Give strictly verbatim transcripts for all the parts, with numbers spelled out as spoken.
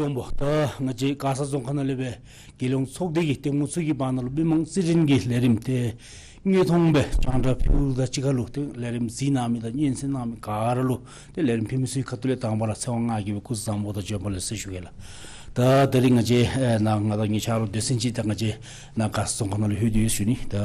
ཡོངས་པོ། ད་ང་བཅས་མགར་ས་རྫོང་ཁག་ནང་ལས་སྦེ་རྒྱལ་ཡོངས་ཚོགས་སྡེ་གི་འདེམས་ངོ་ཚུ་གི་བར་ན་ལུ་མི་མང་རྩིས་འབྲིའི་ལས་རིམ་དེ་དངོས་མཐོང་སྦེ་རྒྱང་བསྒྲགས་ཕུལཝ་དང་གཅིག་ཁར་ལུ་དེ་ལས་རིམ་གཟིགས་གནང་མི་དང་སྙན་གསན་གནང་མི་ག་ར་ལུ་དེ་ལས་རིམ་ཕུལ་མི་ཚུ་གི་ཁ་ཐུག་ལས་དང་པ་ར་ཚེ་དབང་ང་གིས་སྦེ་སྐུ་གཟུགས་བཟང་པོ་དང་བྱོན་པ་ལེགས་ཟེར་ཞུ་གེ་ལགས། ད་ད་རིས་ང་བཅས་ཨེ་ནཱ་ང་དང་ངེའི་ཆ་རོགས་སྡེ་ཚན་ཅིག་ད་ང་བཅས་ནཱ་མགར་ས་རྫོང་ཁག་ནང་ལུ་ལྷོད་དེ་ཡོད་ཟེར་ཞུ་ནི། ད་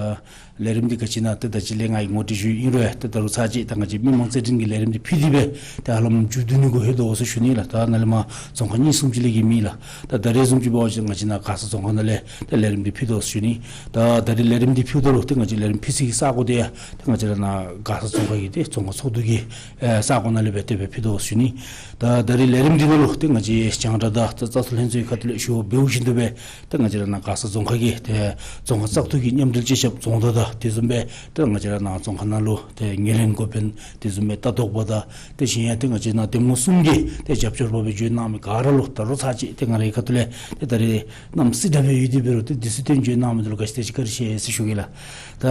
ལས་རིམ་འདི་ག་ཅི་ཨིན་ན་ཏེ་ད་ཅི་ལས་ང་གིས་ངོ་སྤྲོད་ཞུ་ཡི། ཨིན་རུང་ཡང་ཏེ་ད་རུང་ཚར་གཅིག་ད་ང་བཅས་མི་མང་རྩིས་འབྲིའི་ལས་རིམ་འདི་ཕུལ་ཏེ་སྦེ་ཏེ་ཧ་ལམ་མཇུག་བསྡུ་ནི་གུ་ལྷོད་དོ་ཟེར་ཞུ་ནི་ལགས། ད་ནཱ་ལས་མར་རྫོང་ཁག་གཉིས་གསུམ་ཅིག་ལས་བརྒལ་མེད་ལགས། ད་ད་རིས་བཟུམ་ཅིག་འབད་བ་ཅིན་ང་བཅས་ནཱ་མགར་ས་རྫོང་ཁག་ནང་ལས་ཏེ་ལས་རིམ་འདི་ཕུལ་དོ་ཟེར་ཞུ་ནི། ད་ད་རིས་ལས་རིམ་འདི་ཕུལཝ་ད་ལུ་ཏེ་ང་བཅས་ལས་རིམ་ཕུལ་ས་གི་ས་གོ་འདི་ཡང་ཏེ་ང་བཅས་ར་ནཱ་མགར་ས་རྫོང་ཁག་གི་ཏེ་རྫོང་ཁག་ཚོགས་འདུ་གི་ཨེ་ས་གོ་ནང་ལས་སྦེ་ཏེ་སྦེ་ཕུལ་དོ་ཟེར་ཞུ་ནི། ད་ད་རིས་ལས་རིམ་འདི་ནང་ལུ་ཏེ་ང་བཅས་རྒྱང་བསྒྲགས་དང་ཏེ་བཙག་འཐུ་ལྷན་ཚོགས་ཀྱི་ཁ་ཐུག་ལས་ཞུ་བ་འབདཝ་བཞིན་དུ་སྦེ་ཏེ་ང་བཅས་ར་ནཱ་མགར་ས་རྫོང་ཁག་གི་ཏེ་རྫོང་ཁག་བཙག་འཐུ་གི་མཉམ་འབྲེལ་སྤྱི་ཁྱབ་རྫོང་བདག་དང་དེ་བཟུམ་སྦེ་ཏེ་ང་བཅས་ར་ནཱ་རྫོང་ཁག་ནང་ལུ་ཏེ་ངོས་ལེན་འགོ་དཔོན་དེ་བཟུམ་སྦེ་ལྟ་རྟོག་པ་དང་དེ་བཞིན་ཡང་ཏེ་ང་བཅས་ནཱ་འདེམས་ངོ་གསུམ་གྱི་ཏེ་རྒྱབ་སྐྱོར་པ་སྦེ་བྱོན་གནང་མི་ག་ར་ལུ་ད་རུང་ཚར་གཅིག་ཏེ་ང་རའི་ཁ་ཐུག་ལས་ཏེ་ད་རིས་གནམ་སྲིབ་དྲགས་སྦེ་ཡོད་དེ་འབད་རུང་ཏེ་དུས་ཚོད་བཏོན་བྱོན་གནང་མི་འདི་ལུ་ག་ཅི་དེ་ཅིག་བཀའ་དྲིན་ཆེ་ཟེར་ཞུ་གེ་ལགས། ད་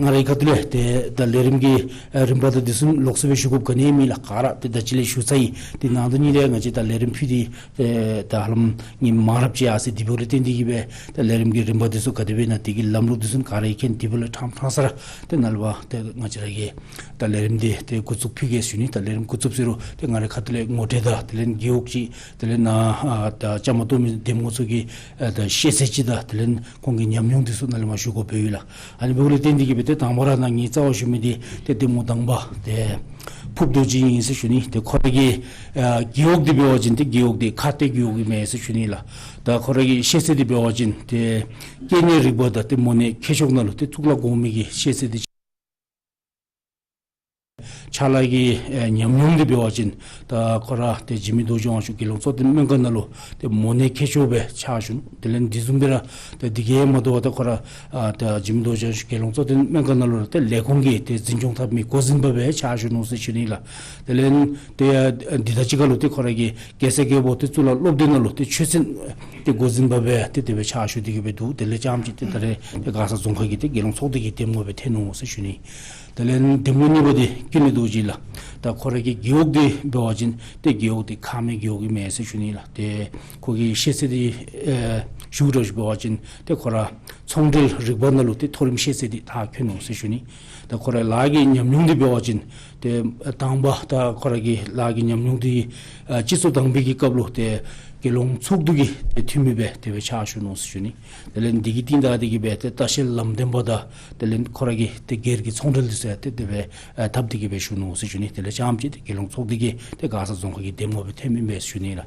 ང་རའི་ཁ་ཐུག་ལས་ཏེ་ད་ལས་རིམ་གྱི་ཨེ་རིམ་པ་དང་དེ་ཚུ་ལོགས་སུ་སྦེ་ཞུ་དགོཔ་ག་ནི་མེད་ལགས། ག་ར་ཏེ་ད་ཅི་ལས་ཞུ་ཚར་ཡི། དེ་ནང་དོན་གཉིས་ལས་ང་བཅས་ད་ལས་རིམ་ཕུལ་ཏེ་ཏེ་ད་ཧ་ལམ་ཉིནམ་མང་རབས་ཅིག་ཡར་སོ་ཡི། དེ་འབདཝ་ལས་བརྟེན་ཏེ་གིས་སྦེ་ད་ལས་རིམ་གྱི་རིམ་པ་དེ་ཚུ་ག་དེ་སྦེ་ཨིན་ན་དེ་གི་ལམ་ལུགས་དེ་ཚུ་ག་ར་ཡོད། དེ་འབདཝ་ལས་ཕྲང་ཕྲང་ས་ར་ཏེ་ནཱ་ལས་ཕར་ཏེ་ང་བཅས་ར་གིས་ད་ལས་རིམ་འདི་ཏེ་འགོ་བཙུགས་ཕུལ་གེ་ཟེར་ཞུ་ནི། ད་ལས་རིམ་འགོ་བཙུགསཔ་ཟེར་རུང་ཏེ་ང་རའི་ཁ་ཐུག་ལས་ངོ་སྤྲོད་དང་དེ་ལས་རྒེད་འོག་ཅིག་དེ་ལས་ནཱ་ཨ་ད་བཅའ་མར་གཏོགས་མི་འདེམས་ངོ་ཚུ་གི་ཨ་ད་ཤེས་ཚད་ཅིག་དང་དེ་ལས་ཁོང་གི་ཉམས་མྱོང་དེ་ཚུ་ནཱ་ལས་མར་ཞུ་དགོཔ་ཡོད་ལགས། ཨ་ནི་འབདཝ་ལས་བརྟེན་ཏེ་གིས་སྦེ་ཏེ་དང་པ་ར་ནཱ་ངེའི་རྩ་བར་ཞུ་མི་འདི་ཏེ་འདེམས་ངོ་དང་པ་ཏེ་ཕུབ་རྡོ་རྗེ་ཨིན་ཟེར་ཞུ་ནི། ཏེ་ཁོ་ར་གི་ཨ་རྒེད་འོག་འདི་འབད་བ་ཅིན་ཏེ་རྒེད་འོག་འདི་ཁ་གཏད་རྒེད་འོག་ཨིན་མས་ཟེར་ཞུ་ནི་ལགས། ད་ཁོ་ར་གི་ཤེས་ཚད་འདི་འབད་བ་ཅིན་ཏེ་སྐྱེ་དངོས་རིག་པ་དང་ཏེ་མོ་ནད་མཁས་མཆོག་ནང་ལུ་ཏེ་གཙུག་ལག་གོང་མའི་གི་ཤེས་ཚད་འདི་ཕྱག་ལཱ་གི་ཨེ་ཉམས་མྱོང་འདི་འབད་བ་ཅིན་ད་ཁོ་ར་ཏེ་འཇིགས་མེད་རྡོ་རྗེ་དབང་ཕྱུག་རྒྱལ་ཡོངས་གཙོ་བསྟེན་སྨན་ཁང་ནང་ལུ་ཏེ་མོ་ནད་མཁས་མཆོག་སྦེ་ཕྱག་ཞུ་ནུག། དེ་ལས་དེ་བཟུམ་སྦེ་ར་ཏེ་དེ་གིས་མ་དོ་བར་ཏེ་ཁོ་ར་ཨ་ད་འཇིགས་མེད་རྡོ་རྗེ་དབང་ཕྱུག་རྒྱལ་ཡོངས་གཙོ་བསྟེན་སྨན་ཁང་ནང་ལུ་ར་ཏེ་ལས་ཁུངས་ཀྱི་ཏེ་འཛིན་སྐྱོང་འཐབ་མི་འགོ་འཛིན་པ་སྦེ་ཕྱག་ཞུ་ནུག་ཟེར་ཞུ་ནི་ལགས། དེ་ལས་ཏེ་འདི་དང་གཅིག་ཁར་ལུ་ཏེ་ཁོ་ར་གི་རྒྱལ་སྲས་རྒྱལ་པོ་ཏེ་གཙུག་ལག་སློབ་སྡེ་ནང་ལུ་ཏེ་ཆོས་ཚན་ཏེ་འགོ་འཛིན་པ་སྦེ་ཏེ་དེ་སྦེ་ཕྱག་ཞུ་སྟེ་གིས་སྦེ་འདུག། དེ་ལས་རྐྱངམ་ཅིག་ཏེ་ད་རེས་ཏེ་མགར་ས་རྫོང་ཁག་གི་ཏེ་རྒྱལ་ཡོངས་ཚོགས་སྡེ་གི་འདེམས་ངོ་སྦེ་ཐོན་ནུག་ཟེར་ཞུ་ནི། དེ་ལས་འདེམས་ངོ་གཉིས་པ་འདི་ཀུན་ལེགས་རྡོ་རྗེ་ལགས། ད་ཁོ་ར་གི་རྒེད་འོག་འདི་འབད་བ་ཅིན་ཏེ་རྒེད་འོག་འདི་ཁ་སྨད་རྒེད་འོག་ཨིན་མས་ཟེར་ཞུ་ནི་ལགས། ཏེ་ཁོ་གི་ཤེས་ཚད་འདི་ཨེ་ཞུ་ར་ཞུ་འབད་བ་ཅིན་ཏེ་ཁོ་ར་ཚོང་འབྲེལ་རིག་པ་ནང་ལུ་ཏེ་མཐོ་རིམ་ཤེས་ཚད་འདི་མཐར་འཁྱོལ་ནུག་ཟེར་ཞུ་ནི། ད་ཁོ་རའི་ལཱ་གི་ཉམས་མྱོང་འདི་འབད་བ་ཅིན་ཏེ་དང་པ་ད་ཁོ་ར་གི་ལཱ་གི་ཉམས་མྱོང་འདི་ཨ་སྤྱི་ཚོགས་དང་པའི་གི་སྐབས་ལུ་ཏེ་རྒྱལ་ཡོངས་ཚོགས་འདུ་གི་ཏེ་འཐུས་མི་སྦེ་དེ་སྦེ་ཕྱག་ཞུ་ནུག་ཟེར་ཞུ་ནི། དེ་ལས་འདི་གི་རྟིང་བདའ་སྟེ་གིས་སྦེ་ཏེ་ལྟ་བཤལ་ལམ་སྟོན་པ་དང་དེ་ལས་ཁོ་ར་གི་ཏེ་སྒེར་གྱི་ཚོང་འབྲེལ་འདི་ཚུ་ཡང་ཏེ་དེ་སྦེ་ཨ་འཐབ་སྟེ་གིས་སྦེ་བཞུགས་ནུག་ཟེར་ཞུ་ནི། དེ་ལས་རྐྱངམ་ཅིག་ཏེ་རྒྱལ་ཡོངས་ཚོགས་སྡེ་གི་ཏེ་མགར་ས་རྫོང་ཁག་གི་འདེམས་ངོ་སྦེ་ཐོནམ་ཨིན་པས་ཟེར་ཞུ་ནི་ལགས།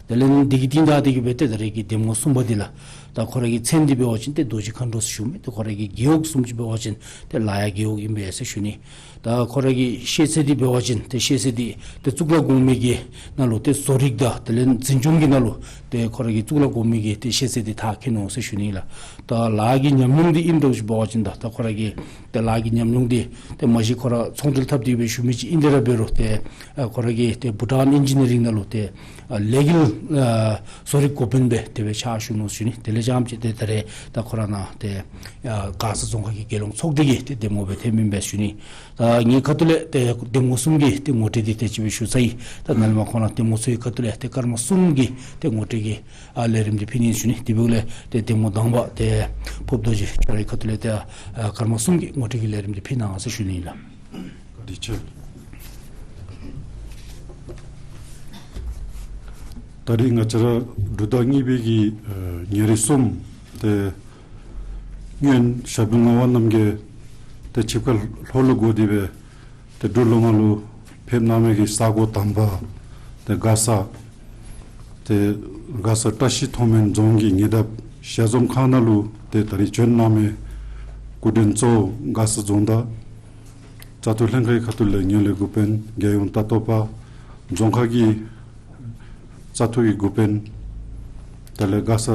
དེ་ལས་འདི་གི་རྟིང་བདའ་སྟེ་གིས་སྦེ་ཏེ་ད་རེས་ཀྱི་འདེམས་ངོ་གསུམ་པ་འདི་ལགས། ད་ཁོ་ར་གི་མཚན་འདི་འབད་བ་ཅིན་ཏེ་རྡོ་རྗེ་མཁའ་འགྲོ་ཟེར་ཞུཝ་མས། ཏེ་ཁོ་ར་གི་རྒེད་འོག་བཟུམ་ཅིག་འབད་བ་ཅིན་ཏེ་ལ་ཡག་རྒེད་འོག་ཨིན་པས་ཟེར་ཞུ་ནི། ད་ཁོ་ར་གི་ཤེས་ཚད་འདི་འབད་བ་ཅིན་ཏེ་ཤེས་ཚད་འདི་ཏེ་གཙུག་ལག་གོང་མའི་གི་ནང་ལུ་ཏེ་བཟོ་རིག་དང་དེ་ལས་འཛིན་སྐྱོང་གི་ནང་ལུ་ཏེ་ཁོ་ར་གི་གཙུག་ལག་གོང་མའི་གི་ཏེ་ཤེས་ཚད་འདི་མཐར་འཁྱོལ་ནུག་ཟེར་ཞུ་ནི་ལགས། ད་ལཱ་གི་ཉམས་མྱོང་འདི་ཨིནམ་འདྲཝ་ཅིག་འབད་བ་ཅིན་ད་ད་ཁོ་ར་གི་ཏེ་ལཱ་གི་ཉམས་མྱོང་འདི་ཏེ་མ་གཞི་ཁོ་ར་ཚོང་འབྲེལ་འཐབ་སྟེ་སྦེ་བཞུགས་མི་ཅིག་ཨིན་ཏེ་ར་འབད་རུང་ཏེ་ཨ་ཁོ་ར་གིས་ཏེ་བྷུ་ཊཱན་ཨིན་ཇི་ནི་རིང་ནང་ལུ་ཏེ་ཨ་ལས་འགུལ་ཨ་བཟོ་རིག་འགོ་དཔོན་སྦེ་དེ་སྦེ་ཕྱག་ཞུ་ནུག་ཟེར་ཞུ་ནི། དེ་ལས་རྐྱངམ་ཅིག་ཏེ་ད་རེས་ད་ཁོ་ར་ནཱ་ཏེ་ཨ་མགར་ས་རྫོང་ཁག་གི་རྒྱལ་ཡོངས་ཚོགས་སྡེ་གི་ཏེ་འདེམས་ངོ་སྦེ་ཐོནམ་ཨིན་པས་ཟེར་ཞུ་ནི། ད་ངེའི་ཁ་ཐུག་ལས་ཏེ་འདེམས་ངོ་གསུམ་གྱི་ཏེ་ངོ་སྤྲོད་འདི་དེ་ཅིག་སྦེ་ཞུ་ཚར་ཡི། ད་ནཱ་ལས་མར་ཁོང་ར་འདེམས་ངོ་ཚུ་གི་ཁ་ཐུག་ལས་ཏེ་སྐར་མ་གསུམ་གྱི་ཏེ་ངོ་སྤྲོད་ཀྱི་ཨ་ལས་རིམ་འདི་ཕུལ་ནི་ཟེར་ཞུ་ནི། དེ་འབདཝ་ལས་ཏེ་འདེམས་ངོ་དང་པ་ཏེ་ཕུབ་རྡོ་རྗེ་ཁྱོད་རའི་ཁ་ཐུག་ལས་ཏེ་ཨ་སྐར་མ་གསུམ་གྱི་ངོ་སྤྲོད་ཀྱི་ལས་རིམ་འདི་ཕུལ་གནང་ཟེར་ཞུ་ནི་ཨིན་ལགས། བཀའ་དྲིན་ཆེ། ད་རིས་ང་བཅས་ར་འབྲུག་ཟླ་གཉིས་པའི་གི་ཨ་ཉེར་གསུམ་ཏེ་སྔོན་ཞབས་དྲུང་ངག་དབང་རྣམ་རྒྱལ་ཏེ་ཆིབས་ཁ་ལྷོ་ལུ་བསྒོར་ཏེ་སྦེ་ཏེ་འབྲུག་ལུ་མར་ལུ་ཕེབས་གནང་མི་གི་ས་གོ་དང་པ་ཏེ་མགར་ས་ཏེ་མགར་ས་བཀྲ་ཤིས་མཐོང་སྨོན་རྫོང་གི་ཉེ་འདབས་ཞལ་འཛོམས་ཁང་ནང་ལུ་ཏེ་ད་རིས་བྱོན་གནང་མི་སྐུ་མགྲོན་གཙོ་བོ་མགར་ས་རྫོང་བདག། བཙག་འཐུ་ལྷན་ཁག་གི་ཁ་ཐུག་ལས་ངོས་ལེན་འགོ་དཔོན་རྒྱལ་ཡོངས་ལྟ་རྟོག་པ། རྫོང་ཁག་གི་བཙག་འཐུ་གི་འགོ་དཔོན། དེ་ལས་མགར་ས་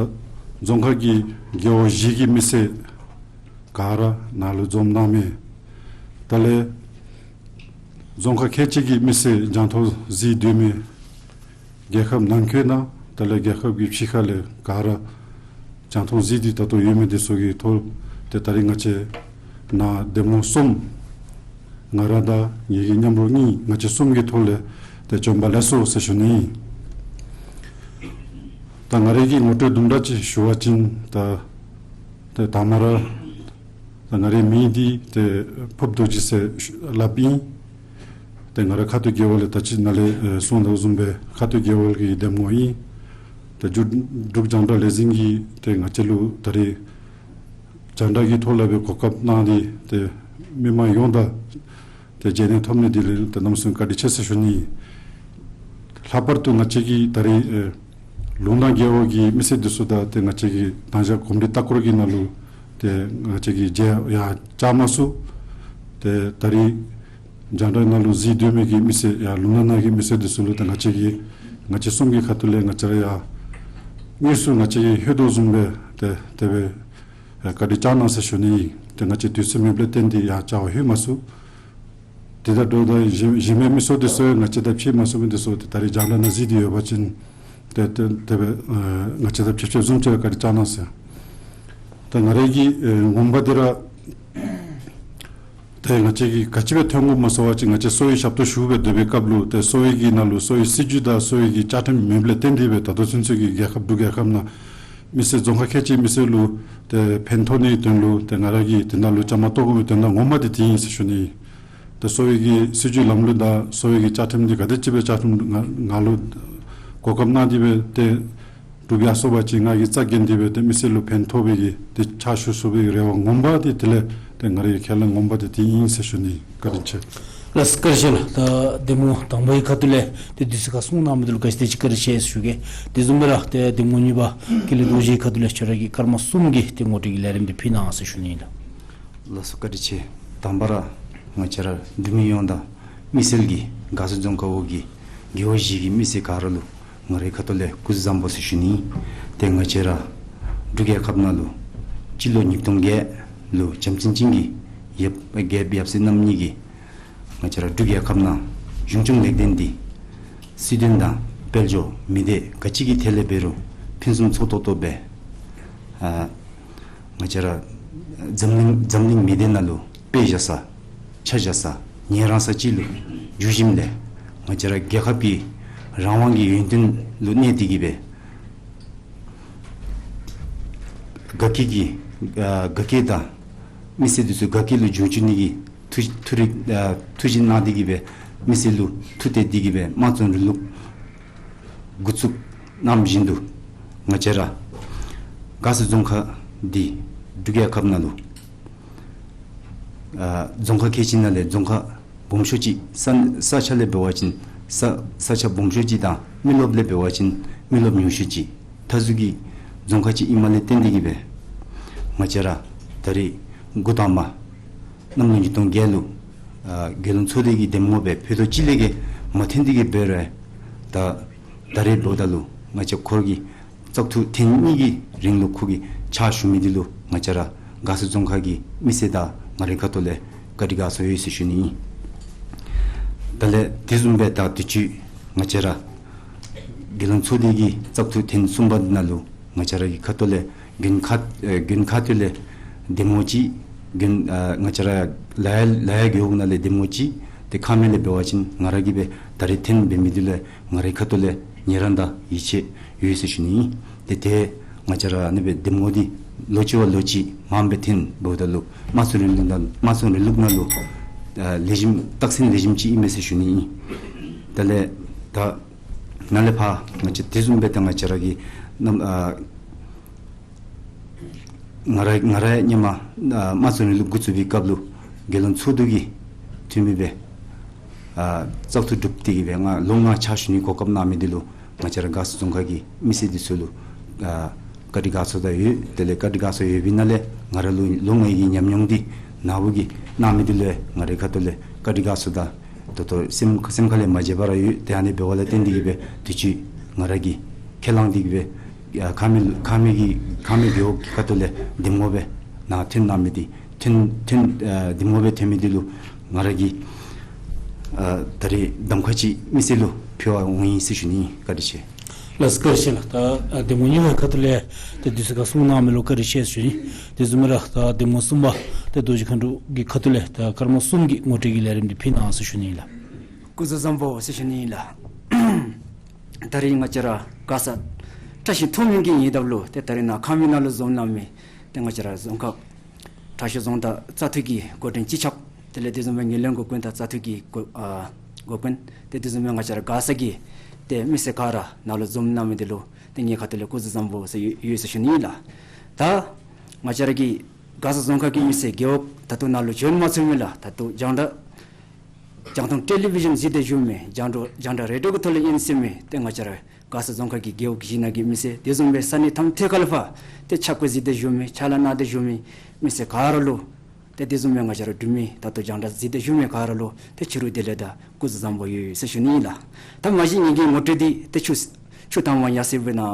རྫོང་ཁག་གི་རྒེད་འོག་བཞི་གི་མི་སེར་ག་ར་ནཱ་ལུ་འཛོམས་གནང་མི། དེ་ལས་རྫོང་ཁག་ཁལ་གཅིག་གི་མི་སེར་རྒྱང་མཐོང་གཟིགས་སྡོད་མི། རྒྱལ་ཁབ་ནང་འཁོད་ནང་དེ་ལས་རྒྱལ་ཁབ་ཀྱི་ཕྱི་ཁ་ལས་ག་ར་རྒྱང་མཐོང་གཟིགས་ཏེ་ད་ལྟོ་ཡོད་མི་འདི་ཚུ་གི་ཐོག་ཏེ་ད་རིས་ང་བཅས་ནཱ་འདེམས་ངོ་གསུམ་ང་ར་དང་ངེའི་གི་མཉམ་རོགས་གཉིས་ང་བཅས་གསུམ་གྱི་ཐོག་ལས་ཏེ་བྱོན་པ་ལེགས་སོ་ཟེར་ཞུ་ནི། ང་རའི་གི་ངོ་སྤྲོད་དུམ་གྲ་ཅིག་ཞུ་བ་ཅིན་ད་ཏེ་དང་པ་ར་ད་ང་རའི་མིང་འདི་ཏེ་ཕུབ་རྡོ་རྗེ་ཟེར་ཞུ་སླབ་ཨིན། ཏེ་ང་ར་ཁ་སྟོད་རྒེད་འོག་ལས་ད་ཅི་ནཱ་ལས་ཨེ་གསུངས་དོ་བཟུམ་སྦེ་ཁ་སྟོད་རྒེད་འོག་གི་འདེམས་ངོ་ཨིན། ཏེ་འབྲུག་འབྲུག་རྒྱང་བསྒྲགས་ལས་འཛིན་གྱིས་ཏེ་ང་བཅས་ལུ་ད་རེས་རྒྱང་བསྒྲགས་ཀྱི་ཐོག་ལས་སྦེ་གོ་སྐབས་གནང་སྟེ་ཏེ་མི་མང་ཡོངས་དང་ཏེ་མཇལ་ནི་ཐོབ་ནི་འདི་ལུ་ཏེ་གནམ་མེད་ས་མེད་བཀའ་དྲིན་ཆེ་ཟེར་ཞུ་ནི། ལྷག་པར་དུ་ང་བཅས་ཀྱི་ད་རེས་ཨེ་ལུང་ནང་རྒེད་འོག་གི་མི་སེར་འདི་ཚུ་དང་ཏེ་ང་བཅས་ཀྱི་དང་ཞག་གོམས་འདྲིས་ལྟ་སྐོར་གྱི་ནང་ལུ་ཏེ་ང་བཅས་ཀྱིས་མཇལ་ཡང་བཅར་མ་ཚུགས། ཏེ་ད་རེས་རྒྱང་བསྒྲགས་ནང་ལུ་གཟིགས་སྡོད་མི་གི་མི་སེར་ཡང་ལུང་ནང་ནང་གི་མི་སེར་འདི་ཚུ་ལུ་ཏེ་ང་བཅས་ཀྱིས་ང་བཅས་གསུམ་གྱི་ཁ་ཐུག་ལས་ང་བཅས་ར་ཡང་དངོས་སུ་ང་བཅས་ཀྱིས་ལྷོད་དོ་བཟུམ་སྦེ་ཏེ་དེ་སྦེ་ཨེ་བཀའ་དྲིན་བསྐྱང་གནང་ཟེར་ཞུ་ནི་ཨིན། ཏེ་ང་བཅས་དུས་ཚོད་མེདཔ་ལས་བརྟེན་ཏེ་ཡང་བཅར་བར་ལྷོད་མ་ཚུགས། དེ་དང་འདྲཝ་ད་གཞན་གཞན་མི་མི་སེར་འདི་ཚུ་ང་བཅས་དང་ཕྱད་མ་ཚུགས་མི་འདི་ཚུ་ཏེ་ད་རེས་རྒྱང་བསྒྲགས་ནང་གཟིགས་ཏེ་ཡོད་པ་ཅིན་ཏེ་ཏེ་དེ་སྦེ་ཨེ་ང་བཅས་དང་ཕྱད་ཕྱདཔ་བཟུམ་ཅིག་བཀའ་དྲིན་བསྐྱང་གནང་ཟེར། ད་ང་རའི་གི་ཨེ་ངོ་མ་འདི་ར་ཏེ་ང་བཅས་ཀྱིས་ག་ཅི་སྦེ་ཐོན་དགོཔ་སྨོ་ཟེར་བ་ཅིན་ང་བཅས་གསོ་བའི་ཞབས་ཏོག་ཞུ་སྦེ་སྡོད་པའི་སྐབས་ལུ་ཏེ་གསོ་བའི་གི་ནང་ལུ་གསོ་བའི་སྲིད་བྱུས་དང་གསོ་བའི་གི་བཅའ་ཁྲིམས་མེདཔ་ལས་བརྟེན་ཏེ་སྦེ་ད་ལྟོ་ཚུན་ཚོད་ཀྱི་རྒྱལ་ཁབ་འབྲུག་རྒྱལ་ཁབ་ནང་མི་སེར་རྫོང་ཁག་ཁལ་གཅིག་མི་སེར་ལུ་ཏེ་ཕན་ཐོགས་ནིའི་དོན་ལུ་ཏེ་ང་ར་གིས་དེ་ནང་ལུ་བཅའ་མར་གཏོགས་དགོ་མི་དོན་དག་ངོ་མ་འདི་དེ་ཨིན་ཟེར་ཞུ་ནི། ཏེ་གསོ་བའི་གི་སྲིད་བྱུས་ལམ་ལུགས་དང་གསོ་བའི་གི་བཅའ་ཁྲིམས་འདི་ག་དེ་ཅིག་སྦེ་བཅའ་ཁྲིམས་ང་ང་ལུ་གོ་སྐབས་གནང་སྟེ་སྦེ་ཏེ་འབྲུག་རྒྱལ་ཚོགས་པ་ཅིག་ང་གིས་རྩ་འགེངས་ཏེ་སྦེ་ཏེ་མི་སེར་ལུ་ཕན་ཐོགས་པའི་གི་ཏེ་ཕྱག་ཞུ་ཚུགས་པའི་རེ་བ་ངོ་མ་འདི་དེ་ལས་ཏེ་ང་རའི་ཁས་བླངས་ངོ་མ་འདི་དེ་ཨིན་ཟེར་ཞུ་ནི། བཀའ་དྲིན་ཆེ། ལགས་སོ་བཀའ་དྲིན་ཆེ་ལགས། ད་འདེམས་ངོ་དང་པའི་ཁ་ཐུག་ལས་ཏེ་དུས་ཚོད་ཁར་གསུང་གནང་མི་འདི་ལུ་ག་ཅི་དེ་ཅིག་བཀའ་དྲིན་ཆེ་ཟེར་ཞུ་གེ། དེ་བཟུམ་སྦེ་ར་ཏེ་འདེམས་ངོ་གཉིས་པ་དགེ་ལེགས་རྡོ་རྗེའི་ཁ་ཐུག་ལས་ཁྱོད་ར་གིས་སྐར་མ་གསུམ་གྱི་ཏེ་ངོ་སྤྲོད་ཀྱི་ལས་རིམ་འདི་ཕུལ་གནང་ཟེར་ཞུ་ནི་ལགས། ལགས་སོ་བཀའ་དྲིན་ཆེ། དང་པ་ར་ང་བཅས་ར་འབྲུག་མི་ཡོངས་དང་དམིགས་བསལ་གྱིས་དགའ་ཚོར་རྫོང་ཁག་འོག་གི་རྒེད་འོག་བཞི་གི་མི་སེར་ག་ར་ལུ་ང་རའི་ཁ་ཐུག་ལས་སྐུ་གཟུགས་བཟང་པོ་ཟེར་ཞུ་ནི། ཏེ་ང་བཅས་ར་འབྲུག་རྒྱལ་ཁབ་ནང་ལུ་སྤྱི་ལོ་ཉིས་སྟོང་བརྒྱད་ལུ་བྱམས་བརྩེ་ཅན་གྱི་ཡབ་རྒྱལཔོ་ཡབ་སྲས་རྣམ་གཉིས་ཀྱིས་ང་བཅས་ར་འབྲུག་རྒྱལ་ཁབ་ནང་གཞུང་སྐྱོང་ལེགས་ལྡན་འདི་སྲིད་དོན་དང་དཔལ་འབྱོར་མི་སྡེ་ག་ཅི་གི་ཐད་ལས་འབད་རུང་ཕུན་སུམ་ཚོགས་ཏོག་ཏོ་སྦེ་ཨ་ང་བཅས་ར་འཛམ་གླིང་འཛམ་གླིང་མི་སྡེ་ནང་ལུ་དཔེ་བཞག་ས་ཆ་བཞག་ས་ཉན་རང་ས་ཅིག་ལུ་འགྱུར་ཞིནམ་ལས་ང་བཅས་ར་རྒྱལ་ཁབ་ཀྱི་རང་དབང་གི་ཡོན་ཏན་ལུ་གནས་ཏེ་གི་སྦེ་དགའ་སྐྱིད་ཀྱི་ཨ་དགའ་སྐྱིད་དང་མི་སེར་འདི་ཚུ་དགའ་སྐྱིད་ལུ་འབྱུང་བཅུག་ནི་གི་ཐུགས་ཐུགས་རེ་ཨ་ཐུགས་བཞེད་གནང་སྟེ་གི་སྦེ་མི་སེར་ལུ་ཐུགས་གཏད་དེ་གི་སྦེ་དམངས་གཙོའི་རིང་ལུགས་འགོ་བཙུགས་གནང་བཞིན་དུ་ང་བཅས་ར་དགའ་ཚོར་རྫོང་ཁག་འདི་འབྲུག་རྒྱལ་ཁབ་ནང་ལུ་ཨ་རྫོང་ཁག་ཁལ་གཅིག་ནང་ལས་རྫོང་ཁག་སྦོམ་ཤོས་ཅིག་ས་ས་ཆ་ལས་འབད་བ་ཅིན་ས་ས་ཆ་སྦོམ་ཤོས་ཅིག་དང་མི་རློབས་ལས་འབད་བ་ཅིན་མི་རློབས་ཉུང་ཤོས་ཅིག་མཐའ་ཟུར་གྱི་རྫོང་ཁག་ཅིག་ཨིནམ་ལས་བརྟེན་ཏེ་གི་སྦེ་ང་བཅས་ར་ད་རེས་འགོ་དང་པ་གནམ་ལོ་ཉིས་སྟོང་བརྒྱད་ལུ་ཨ་རྒྱལ་ཡོངས་ཚོགས་སྡེ་གི་འདེམས་ངོ་སྦེ་ཕུད་རྡོག་གཅིག་ལས་བརྒལ་མ་ཐོན་ཏེ་གི་འབད་རུང་ད་ད་རེས་འབདཝ་ད་ལུ་ང་བཅས་ཁོ་ར་གི་བཙག་འཐུ་ཐེངས་གཉིས་ཀྱི་རིང་ལུ་ཁོ་གིས་ཕྱག་ཞུ་མི་འདི་ལུ་ང་བཅས་ར་དགའ་ཚོར་རྫོང་ཁག་གི་མི་སེར་དང་ང་རའི་ཁ་ཐུག་ལས་བཀའ་དྲིན་དགའ་ཚོར་ཡོད་ཟེར་ཞུ་ནི་ཨིན། དེ་ལས་དེ་བཟུམ་སྦེ་ད་དུས་ཅི་ང་བཅས་ར་རྒྱལ་ཡོངས་ཚོགས་སྡེ་གི་བཙག་འཐུ་ཐེངས་གསུམ་པ་འདི་ནང་ལུ་ང་བཅས་ར་གི་ཁ་ཐུག་ལས་དགོན་ཁག་ཨེ་དགོན་ཁག་ཐོག་ལས་འདེམས་ངོ་གཅིག་དགོན་ཨ་ང་བཅས་ར་ལ་ཡ་ལ་ཡ་རྒེད་འོག་ནང་ལས་འདེམས་ངོ་གཅིག་ཏེ་ཁག་མེད་ལས་འབད་བ་ཅིན་ང་ར་གིས་སྦེ་ད་རེས་ཐོན་འབད་མི་འདི་ལུ་ང་རའི་ཁ་ཐུག་ལས་ཉེ་རང་དང་ཡིད་ཆེས་ཡོད་ཟེར་ཞུ་ནི་ཨིན། ཏེ་ཏེ་ང་བཅས་ར་ཨ་ནི་སྦེ་འདེམས་ངོ་འདི་ལོ་གཅིག་བ་ལོ་གཅིག་མངམ་སྦེ་ཐོན་འབདཝ་ད་ལུ་དམངས་གཙོའི་རིང་ལུགས་ནང་དམངས་གཙོའི་རིང་ལུགས་ནང་ལུ་ཨ་ལེགས་ཤོམ་རྟགས་མཚན་ལེགས་ཤོམ་ཅིག་ཨིན་མས་ཟེར་ཞུ་ནི་ཨིན། དེ་ལས་ད་ནཱ་ལས་ཕར་ང་བཅས་དེ་བཟུམ་སྦེ་ད་ང་བཅས་ར་གི་ནམ་ཨ་ང་ར་ང་ར་ཧེ་མ་ཨ་དམངས་གཙོའི་རིང་ལུགས་འགོ་བཙུགས་པའི་སྐབས་ལུ་རྒྱལ་ཡོངས་ཚོགས་འདུ་གི་འཐུས་མི་སྦེ་ཨ་བཙག་འཐུ་གྲུབ་སྟེ་གི་སྦེ་ང་ལོ་ལྔ་ཕྱག་ཞུ་ནི་གོ་སྐབས་གནང་མི་འདི་ལུ་ང་བཅས་ར་དགའ་ཚོར་རྫོང་ཁག་གི་མི་སེར་འདི་ཚུ་ལུ་ཨ་བཀའ་དྲིན་དགའ་ཚོར་དང་ཡོད། དེ་ལས་བཀའ་དྲིན་དགའ་ཚོར་ཡོད་པའི་ནང་ལས་ང་ར་ལུ་ལོ་ལྔའི་གི་ཉམས་མྱོང་འདི་ནཱ་བུ་གིས་གནང་མི་འདི་ལུ་ང་རའི་ཁ་ཐུག་ལས་བཀའ་དྲིན་དགའ་ཚོར་དང་ད་ལྟོ་སེམས་སེམས་ཁ་ལས་མ་བརྗེད་པར་ཡོད། ཏེ་ཨ་ནི་འབདཝ་ལས་བརྟེན་ཏེ་གི་སྦེ་དུས་ཅི་ང་ར་གིས་ཁས་བླངས་ཏེ་གི་སྦེ་ཨ་ཁག་མེད་ཁག་མེད་ཀྱི་ཁག་མེད་རྒེད་འོག་གི་ཁ་ཐུག་ལས་འདེམས་ངོ་སྦེ་ནཱ་ཐོན་གནང་མི་འདི་ཐོན་ཐོན་ཨ་འདེམས་ངོ་སྦེ་ཐོན་མི་འདི་ལུ་ང་ར་གིས་ཨ་ད་རེས་གདམ་ཁ་ཅིག་མི་སེར་ལུ་ཕུལ་བར་འོང་ཡི་ཟེར་ཞུ་ནི། བཀའ་དྲིན་ཆེ། ལགས་སོ་བཀའ་དྲིན་ཆེ་ལགས། ད་ཨ་འདེམས་ངོ་གཉིས་པའི་ཁ་ཐུག་ལས་ཏེ་དུས་ཚོད་ཁར་གསུང་གནང་མི་ལུ་བཀའ་དྲིན་ཆེ་ཟེར་ཞུ་ནི། དེ་བཟུམ་སྦེ་ར་ད་འདེམས་ངོ་གསུམ་པ་ཏེ་རྡོ་རྗེ་མཁའ་འགྲོ་གི་ཁ་ཐུག་ལས་ད་སྐར་མ་གསུམ་གྱི་ངོ་སྤྲོད་ཀྱི་ལས་རིམ་འདི་ཕུལ་གནང་ཟེར་ཞུ་ནི་ལགས། སྐུ་གཟུགས་བཟང་པོ་ཟེར་ཞུ་ནི་ལགས། ད་རེས་ང་བཅས་ར་དགའ་ས་ བཀྲ་ཤིས་མཐོང་སྨོན་གྱི་ཉེ་འདབས་ལུ་ཏེ་ད་རིས་ནཱ་ཁམས་སྨད་ནང་ལུ་འཛོམས་གནང་མི་ཏེ་ང་བཅས་ར་རྫོང་ཁག་དྲག་ཤོས་རྫོང་བདག་བཙག་འཐུ་གི་འགོ་འདྲེན་སྤྱི་ཁྱབ་དེ་ལས་དེ་བཟུམ་སྦེ་ངན་ལྷད་འགོ་དཔོན་དང་བཙག་འཐུ་གི་འགོ་ཨ་འགོ་དཔོན་ཏེ་དེ་བཟུམ་སྦེ་ང་བཅས་ར་མགར་ས་གི་ཏེ་མི་སེར་ག་ར་ནཱ་ལུ་འཛོམས་གནང་མི་འདི་ལུ་ཏེ་ངེའི་ཁ་ཐུག་ལས་སྐུ་གཟུགས་བཟང་པོ་ཟེར་ཡོད་ཡོད་ཟེར་ཞུ་ནི་ཨིན་ལགས། ད་ང་བཅས་ར་གི་མགར་ས་རྫོང་ཁག་གི་མི་སེར་རྒེད་འོག་ད་ལྟོ་ནཱ་ལུ་བྱོན་མ་ཚུགས་མི་ལགས། ད་ལྟོ་རྒྱང་བསྒྲགས་རྒྱང་མཐོང་ཊེ་ལི་བི་ཞཱན་གཟིགས་ཏེ་བཞུགས་མི་རྒྱང་བསྒྲགས་རྒྱང་བསྒྲགས་རེ་ཌི་ཡོ་གི་ཐོག་ལས་ཉན་ཟེར་མི་ཏེ་ང་བཅས་ར་མགར་ས་རྫོང་ཁག་གི་རྒེད་འོག་གཞི་ནང་གི་མི་སེར་དེ་བཟུམ་སྦེ་ས་གནས་ཐམས་ཐད་ཀར་ལས་ཕར་ཏེ་ཆ་བགོས་གཟིགས་ཏེ་བཞུགས་མི་ཕྱག་ལཱ་གནང་སྟེ་བཞུགས་མི་མི་སེར་ག་ར་ལུ་ཏེ་དེ་བཟུམ་སྦེ་ང་བཅས་ར་འབྲུག་མི་ད་ལྟོ་རྒྱང་བསྒྲགས་གཟིགས་ཏེ་བཞུགས་མི་ག་ར་ལུ་ཏེ་ཕྱི་རུ་བདེ་ལེགས་དང་སྐུ་གཟུགས་བཟང་པོ་ཡོད་ཟེར་ཞུ་ནི་ཨིན་ལགས། ད་མ་གཞི་ངེ་གི་ངོ་སྤྲོད་འདི་ཏེ་ཆུ་ཆུ་དྭངས་མ་ཡར་སེང་སྦེ་ནཱ་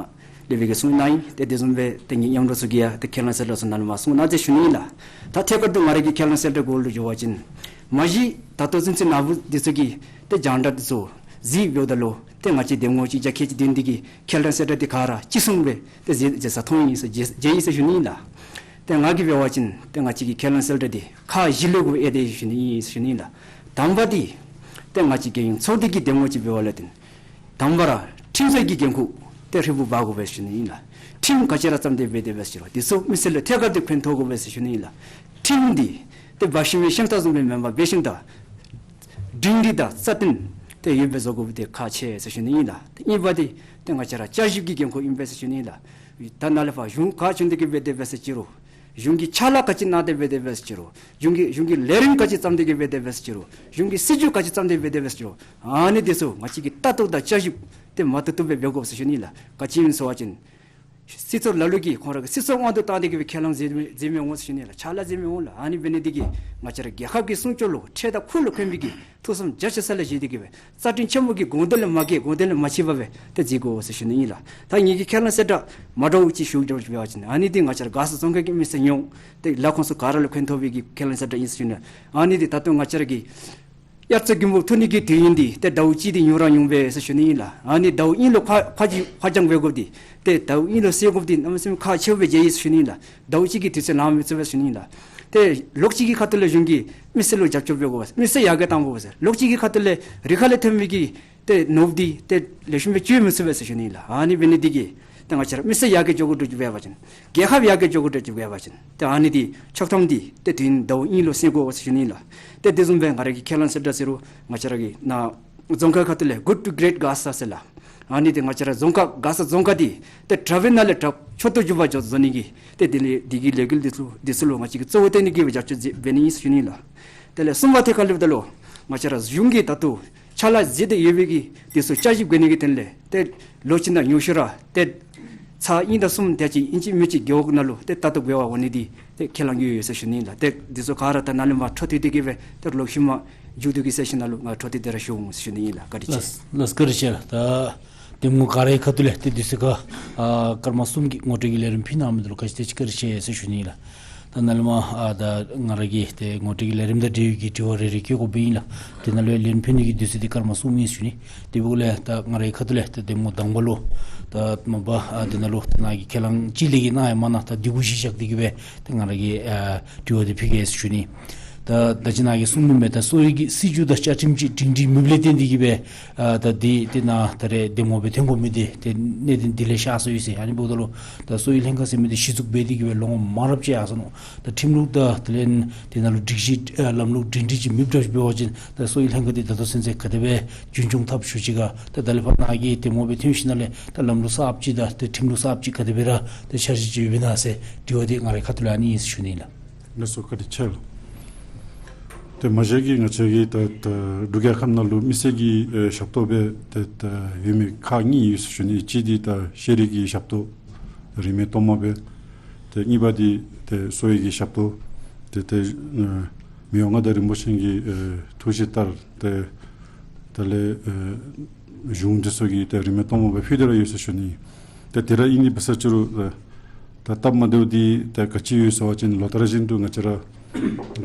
ལས་སྦེ་གི་གསུང་གནང་ཡི། ཏེ་དེ་བཟུམ་སྦེ་ཏེ་ངེའི་མཉམ་རོགས་ཚུ་གིས་ཡང་ཏེ་ཁས་བླངས་གསལ་བསྒྲགས་ཚུ་ནང་ལུ་མར་གསུང་གནང་ཟེར་ཞུ་ནི་ཨིན་ལགས། ད་ཐད་ཀར་དུ་ང་ར་གི་ཁས་བླངས་གསལ་བསྒྲགས་གུ་ལུ་འགྱོ་བ་ཅིན་མ་གཞི་ད་ལྟོ་ཚུན་ཚོད་ནཱ་བུ་འདི་ཚུ་གིས་ཏེ་རྒྱང་བསྒྲགས་འདི་ཚུ་གཟིགས་འབདཝ་ད་ལུ་ཏེ་ང་བཅས་གདམ་ངོ་ཅིག་རྒྱ་སྐྱེད་ཅིག་འདོན་ཏེ་གི་ཁས་བླངས་གསལ་བསྒྲགས་འདི་ག་ར་ཅི་གསུངས་སྦེ་ཏེ་མཇལ་མཇལ་ས་མཐོང་ཡི་ཟེར་མཇལ་མཇལ་ཡི་ཟེར་ཞུ་ནི་ཨིན་ལགས། ཏེ་ང་གིས་འབད་བ་ཅིན་ཏེ་ང་བཅས་ཀྱི་ཁས་བླངས་གསལ་བསྒྲགས་འདི་ཁག་བཞི་ལུ་གུ་དབྱེ་སྟེ་ཞུ་ནི་ཨིན་ཞུ་ནི་ཨིན་ལགས། དང་པ་འདི་ཏེ་ང་བཅས་རྒྱལ་ཡོངས་ཚོགས་སྡེ་གི་གདམ་ངོ་ཅིག་འབད་བ་ལས་བརྟེན་དང་པ་ར་ཁྲིམས་བཟོ་གི་འགན་ཁུར་ཏེ་ཧྲིལ་བུ་འབག་དགོ་པས་ཞུ་ནི་ཨིན་ལགས། ཁྲིམས་ག་ཅི་ར་བརྩམས་ཏེ་འབད་དེ་འབད་ཟེར་རུང་འདི་ཚུ་མི་སེར་ལུ་ཐད་ཀར་དུ་ཕན་ཐོགས་དགོ་པས་ཞུ་ནི་ཨིན་ལགས། ཁྲིམས་འདི་ཏེ་འབག་ཤེས་མི་ཤེས་ལྟ་བཟུམ་སྦེ་མེན་པར་འབད་ཤེས་ལྟ་སྒྲིང་སྒྲི་དང་རྩ་བརྟན་ཏེ་ཡོདཔ་སྦེ་བཟོ་དགོཔ་འདི་ཁག་ཆེ་ཟེར་ཞུ་ནི་ཨིན་ལགས། ཏེ་གཉིས་པ་འདི་ཏེ་ང་བཅས་ར་བསྐྱར་ཞིབ་ཀྱི་འགན་ཁུར་ཨིན་པས་ཟེར་ཞུ་ནི་ཨིན་ལགས། ད་ནཱ་ལས་ཕར་གཞུང་ག་བྱོན་ཏེ་གི་འབད་དེ་འབད་ཟེར་ཅི་རུང་གཞུང་གི་ཕྱག་ལཱ་ག་ཅི་གནང་སྟེ་འབད་དེ་འབད་ཟེར་ཅི་རུང་གཞུང་གི་གཞུང་གི་ལས་རིམ་ག་ཅི་བརྩམས་ཏེ་གི་འབད་དེ་འབད་ཟེར་ཅི་རུང་གཞུང་གི་སྲིད་བྱུས་ག་ཅི་བརྩམས་ཏེ་འབད་དེ་འབད་ཟེར་ཅི་རུང་ཨ་ནི་འདི་ཚུ་ང་བཅས་ཀྱིས་ལྟ་རྟོག་དང་བསྐྱར་ཞིབ་ཏེ་མ་ཐུབ་ཐུབ་སྦེ་འབད་དགོ་ཟེར་ཞུ་ནི་ལགས། ག་ཅི་ཨིན་ཟེར་བ་ཅིན་སྲིད་ཚོགས་ལ་ལུ་གིས་ཁོང་ར་གི་སྲིད་ཚོགས་དབང་དུ་བཏང་སྟེ་གི་སྦེ་ཁས་བླངས་མཛད་མཛད་མི་འོང་ཟེར་ཞུ་ནི་ལགས། ཕྱག་ལཱ་མཛད་མི་འོང་ལགས། ཨ་ནི་འབད་ནི་འདི་གིས་ང་བཅས་ར་རྒྱལ་ཁབ་ཀྱི་སྲུང་སྐྱོབ་ལུ་ཁྲལ་དང་ཁུར་ལུ་འཁོན་པའི་གི་ཐུགས་བསམ་རྒྱ་ཆེ་ས་ལས་བཞེས་ཏེ་གི་སྦེ་རྩ་ཁྲིམས་ཆེན་མོ་གི་དགོངས་དོན་ལས་མ་འགལ་དགོངས་དོན་ལས་མ་ཕྱི་བར་སྦེ་ཏེ་མཛད་དགོ་ཟེར་ཞུ་ནི་ཨིན་ལགས། ད་ངེ་གི་ཁས་བླངས་གསལ་བསྒྲགས་མ་འདྲཝ་ཅིག་ཞུ་འགྱོ་འབད་བ་ཅིན་ཨ་ནི་འདི་ང་བཅས་ར་མགར་ས་རྫོང་ཁག་གི་མི་སེར་ཡོངས་ཏེ་ལས་ཁུངས་ཚུ་ག་ར་ལུ་ཕན་ཐོགས་པའི་གི་ཁས་བླངས་གསལ་བསྒྲགས་ཨིན་ཟེར་ཞུ་ནི། ཨ་ནི་འདི་ད་ལྟོ་ང་བཅས་ར་གི་དབྱར་རྩྭ་དགུན་འབུ་འཐུ་ནི་གི་དུས་ཡུན་འདི་ཏེ་ཟླཝ་གཅིག་འདི་ཉུང་ར་ཉུངམ་སྦེ་ཟེར་ཞུ་ནི་ཨིན་ལགས། ཨ་ནི་ཟླཝ་གཉིས་ལུ་ཕར་ཕར་འགྱངས་ཕར་འགྱངས་འབད་དགོཔ་འདི་ཏེ་ཟླཝ་གཉིས་ལུ་སེལ་དགོཔ་འདི་གནམ་མེད་ས་མེད་ཁག་ཆེཝ་སྦེ་མཇལ་ཡི་ཟེར་ཞུ་ནི་ཨིན་ལགས། ཟླཝ་གཅིག་གི་དུས་ཚོད་ལང་མི་ཚུགས་པས་ཟེར་ཞུ་ནི་ཨིན་ལགས། ཏེ་ལོ་གཅིག་གི་ཁ་ཐུག་ལས་གཞུང་གིས་མི་སེར་ལུ་རྒྱབ་སྐྱོར་འབད་དགོ་པས། མི་སེར་ཡར་རྒྱས་གཏང་དགོ་པས། ལོ་གཅིག་གི་ཁ་ཐུག་ལས་རི་ཁ་ལས་ཐོན་མི་གི་ཏེ་ནོར་བུ་འདི་ཏེ་ལེགས་ཤོམ་སྦེ་སྤྱོད་མི་ཚུགས་པས་ཟེར་ཞུ་ནི་ཨིན་ལགས། ཨ་ནི་འབད་ནི་འདི་གིས་ཏེ་ང་བཅས་ར་མི་སེར་ཡར་རྒྱས་འགྱོ་དགོ་འདྲཝ་ཅིག་འབད་བ་ཅིན་རྒྱལ་ཁབ་ཡར་རྒྱས་འགྱོ་དགོ་འདྲཝ་ཅིག་འབད་བ་ཅིན་ཏེ་ཨ་ནི་འདི་ཆོག་ཐམ་འདི་ཏེ་དུས་ཡུན་ཟླཝ་གཉིས་ལུ་སེལ་དགོ་ཟེར་ཞུ་ནི་ཨིན་ལགས། ཏེ་དེ་བཟུམ་སྦེ་ང་ར་གི་ཁས་བླངས་གསལ་བསྒྲགས་ཟེར་རུང་ང་བཅས་ར་གི་ནཱ་རྫོང་ཁག་ཁ་ཐུག་ལས་Good to Great མགར་ས་ཟེར་ལགས། ཨ་ནི་འདི་ང་བཅས་ར་རྫོང་ཁག་མགར་ས་རྫོང་ཁག་འདི་ཏེ་དྲག་པའི་ནང་ལས་དྲགཔ་མཆོག་ཏུ་གྱུར་པ་བཟོ་བཟོ་ནི་གི་ཏེ་དེ་ལས་འདི་གི་ལས་འགུལ་འདི་ཚུ་འདི་ཚུ་ལུ་ང་བཅས་ཀྱིས་གཙོ་བོ་བཏོན་ནི་གི་རྒྱབ་སྐྱོར་མཛད་འབད་ནི་ཨིན་ཟེར་ཞུ་ནི་ཨིན་ལགས། དེ་ལས་གསུམ་པ་ཐད་ཁར་སླེབས་ད་ལུ་ང་བཅས་ར་གཞུང་གིས་ད་ལྟོ་ཕྱག་ལཱ་མཛད་དེ་ཡོད་པའི་གི་འདི་ཚུ་བསྐྱར་ཞིབ་དགོ་ནི་གི་དོན་ལས་ཏེ་ལོ་གཅིག་ནང་ཉུང་ཤོས་ར་ཏེ་ཚར་གཉིས་དང་གསུམ་དེ་ཅིག་ཨིན་ཅི་མིན་ཅི་རྒེད་འོག་ནང་ལུ་ཏེ་ལྟ་རྟོག་འབད་བར་འོང་ནི་འདི་ཏེ་ཁས་བླངས་ཡོད་ཡོད་ཟེར་ཞུ་ནི་ཨིན་ལགས། ཏེ་འདི་ཚུ་ག་ར་ད་ནཱ་ལས་མར་འཕྲོ་མཐུད་དེ་གི་སྦེ་ཏེ་ལོག་ཤུལ་མ་མཇུག་བསྡུ་གི་ཟེར་ཞུ་ནི་ལུ་ང་འཕྲོ་མཐུད་དེ་ར་ཞུ་འོང་ཟེར་ཞུ་ནི་ཨིན་ལགས། བཀའ་དྲིན་ཆེ། ལགས་ལགས་བཀའ་དྲིན་ཆེ་ལགས། ད་གདམ་ངོ་ག་རའི་ཁ་ཐུག་ལས་ཏེ་འདི་ཚུ་ག་ཨ་སྐར་མ་གསུམ་གྱི་ངོ་སྤྲོད་ཀྱི་ལས་རིམ་ཕུལ་གནང་མི་འདི་ལུ་ག་ཅི་དེ་ཅིག་བཀའ་དྲིན་ཆེ་ཟེར་ཞུ་ནི་ཨིན་ལགས། ད་ནཱ་ལས་མར་ཨ་ད་ང་ར་གི་ཏེ་ངོ་སྤྲོད་ཀྱི་ལས་རིམ་དང་འབྲེལ་བའི་གི་དྲི་བ་རེ་རེ་བཀོད་དགོཔ་ཨིན་ལགས། ཏེ་ནཱ་ལུ་ལན་ཕུལ་ནི་གི་དུས་ཚོད་འདི་སྐར་མ་གསུམ་ཨིན་ཟེར་ཞུ་ནི། དེ་འབདཝ་ལས་ད་ང་རའི་ཁ་ཐུག་ལས་ཏེ་གདམ་ངོ་དང་པ་ལུ་ད་མ་པ་ཨ་འདི་ནང་ལུ་ཏེ་ནཱ་གིས་ཁས་བླངས་ཅིག་ལས་ཀྱི་གནང་ཡང་མ་གནང་ད་འདི་གུ་གཞི་བཞག་སྟེ་གི་སྦེ་ཏེ་ང་ར་གིས་ཨ་དྲི་བ་འདི་ཕུལ་གེ་ཟེར་ཞུ་ནི། ད་ད་ཅི་ནཱ་གིས་གསུངས་མི་མས། ད་གསོ་བའི་གི་སྲིད་བྱུས་དང་བཅའ་ཁྲིམས་ཅིག་སྒྲིང་སྒྲིང་མེདཔ་ལས་བརྟེན་ཏེ་གི་སྦེ་ཨ་ད་འདི་ཏེ་ནཱ་ད་རེས་གདམ་ངོ་སྦེ་ཐོན་དགོ་མི་འདི་ཏེ་གནད་དོན་འདི་ལས་ཤར་སོ་ཡི་ཟེར། ཨ་ནི་འབདཝ་ད་ལུ་ད་གསོ་བའི་ལྷན་ཁག་ཟེར་མི་འདི་གཞི་བཙུགས་འབད་དེ་གི་སྦེ་ལོ་ངོ་མང་རབས་ཅིག་ཡར་སོ་ནུག། ད་ཁྲིམས་ལུགས་དང་དེ་ལས་ཏེ་ནཱ་ལུ་སྒྲིག་གཞི་ཨ་ལམ་ལུགས་སྒྲིང་སྒྲིང་ཅིག་མེདཔ་འདྲཝ་ཅིག་འབད་བ་ཅིན་ད་གསོ་བའི་ལྷན་ཁག་འདི་ད་ལྟོ་ཚུན་ཚོད་ག་དེ་སྦེ་རྒྱུན་སྐྱོང་འཐབ་ཚུགས་ཅི་ག། ད་ད་ལས་ཕར་ནཱ་གིས་གདམ་ངོ་སྦེ་ཐོན་ཞིནམ་ལས་ད་ལམ་ལུགས་གསརཔ་ཅིག་དང་ཏེ་ཁྲིམས་ལུགས་གསརཔ་ཅིག་ག་དེ་སྦེ་ར་ཏེ་འཆར་གཞི་ཅིག་ཡོདཔ་ཨིན་ན་ཟེར་དྲི་བ་འདི་ང་རའི་ཁ་ཐུག་ལས་ཨ་ནི་ཨིན་ཟེར་ཞུ་ནི་ལགས། ལགས་སོ་བཀའ་དྲིན་ཆེ་ལགས། ཏེ་མ་གཞི་གིས་ང་བཅས་ཀྱི་ད་ད་འབྲུག་རྒྱལ་ཁབ་ནང་ལུ་མི་སེར་གྱི་ཨེ་ཞབས་ཏོག་སྦེ་ཏེ་ད་ཡོད་མི་ཁག་གཉིས་ཡོད་ཟེར་ཞུ་ནི། གཅིག་འདི་ད་ཤེས་རིག་གི་ཞབས་ཏོག་རིན་མེད་གཏོང་མ་སྦེ། ཏེ་གཉིས་པ་འདི་ཏེ་གསོ་བའི་གི་ཞབས་ཏོག། ཏེ་ཏེ་ཨེ་མི་དབང་མངའ་བདག་རིན་པོ་ཆེ་གི་ཨེ་ཐུགས་བཞེད་ལྟར་ཏེ་དེ་ལས་ཨེ་གཞུང་འདི་ཚུ་གིས་ཏེ་རིན་མེད་གཏོང་མ་སྦེ་ཕུལ་ཏེ་ར་ཡོད་ཟེར་ཞུ་ནི། ཏེ་དེ་ར་ཨིན་ནི་འབད་ས་ཅི་རུང་ཨེ་ད་སྟབས་མ་བདེཝ་འདི་ད་ག་ཅི་ཡོད་ཟེར་བ་ཅིན་ལོ་ལྟར་བཞིན་དུ་ང་བཅས་ར་ཨ་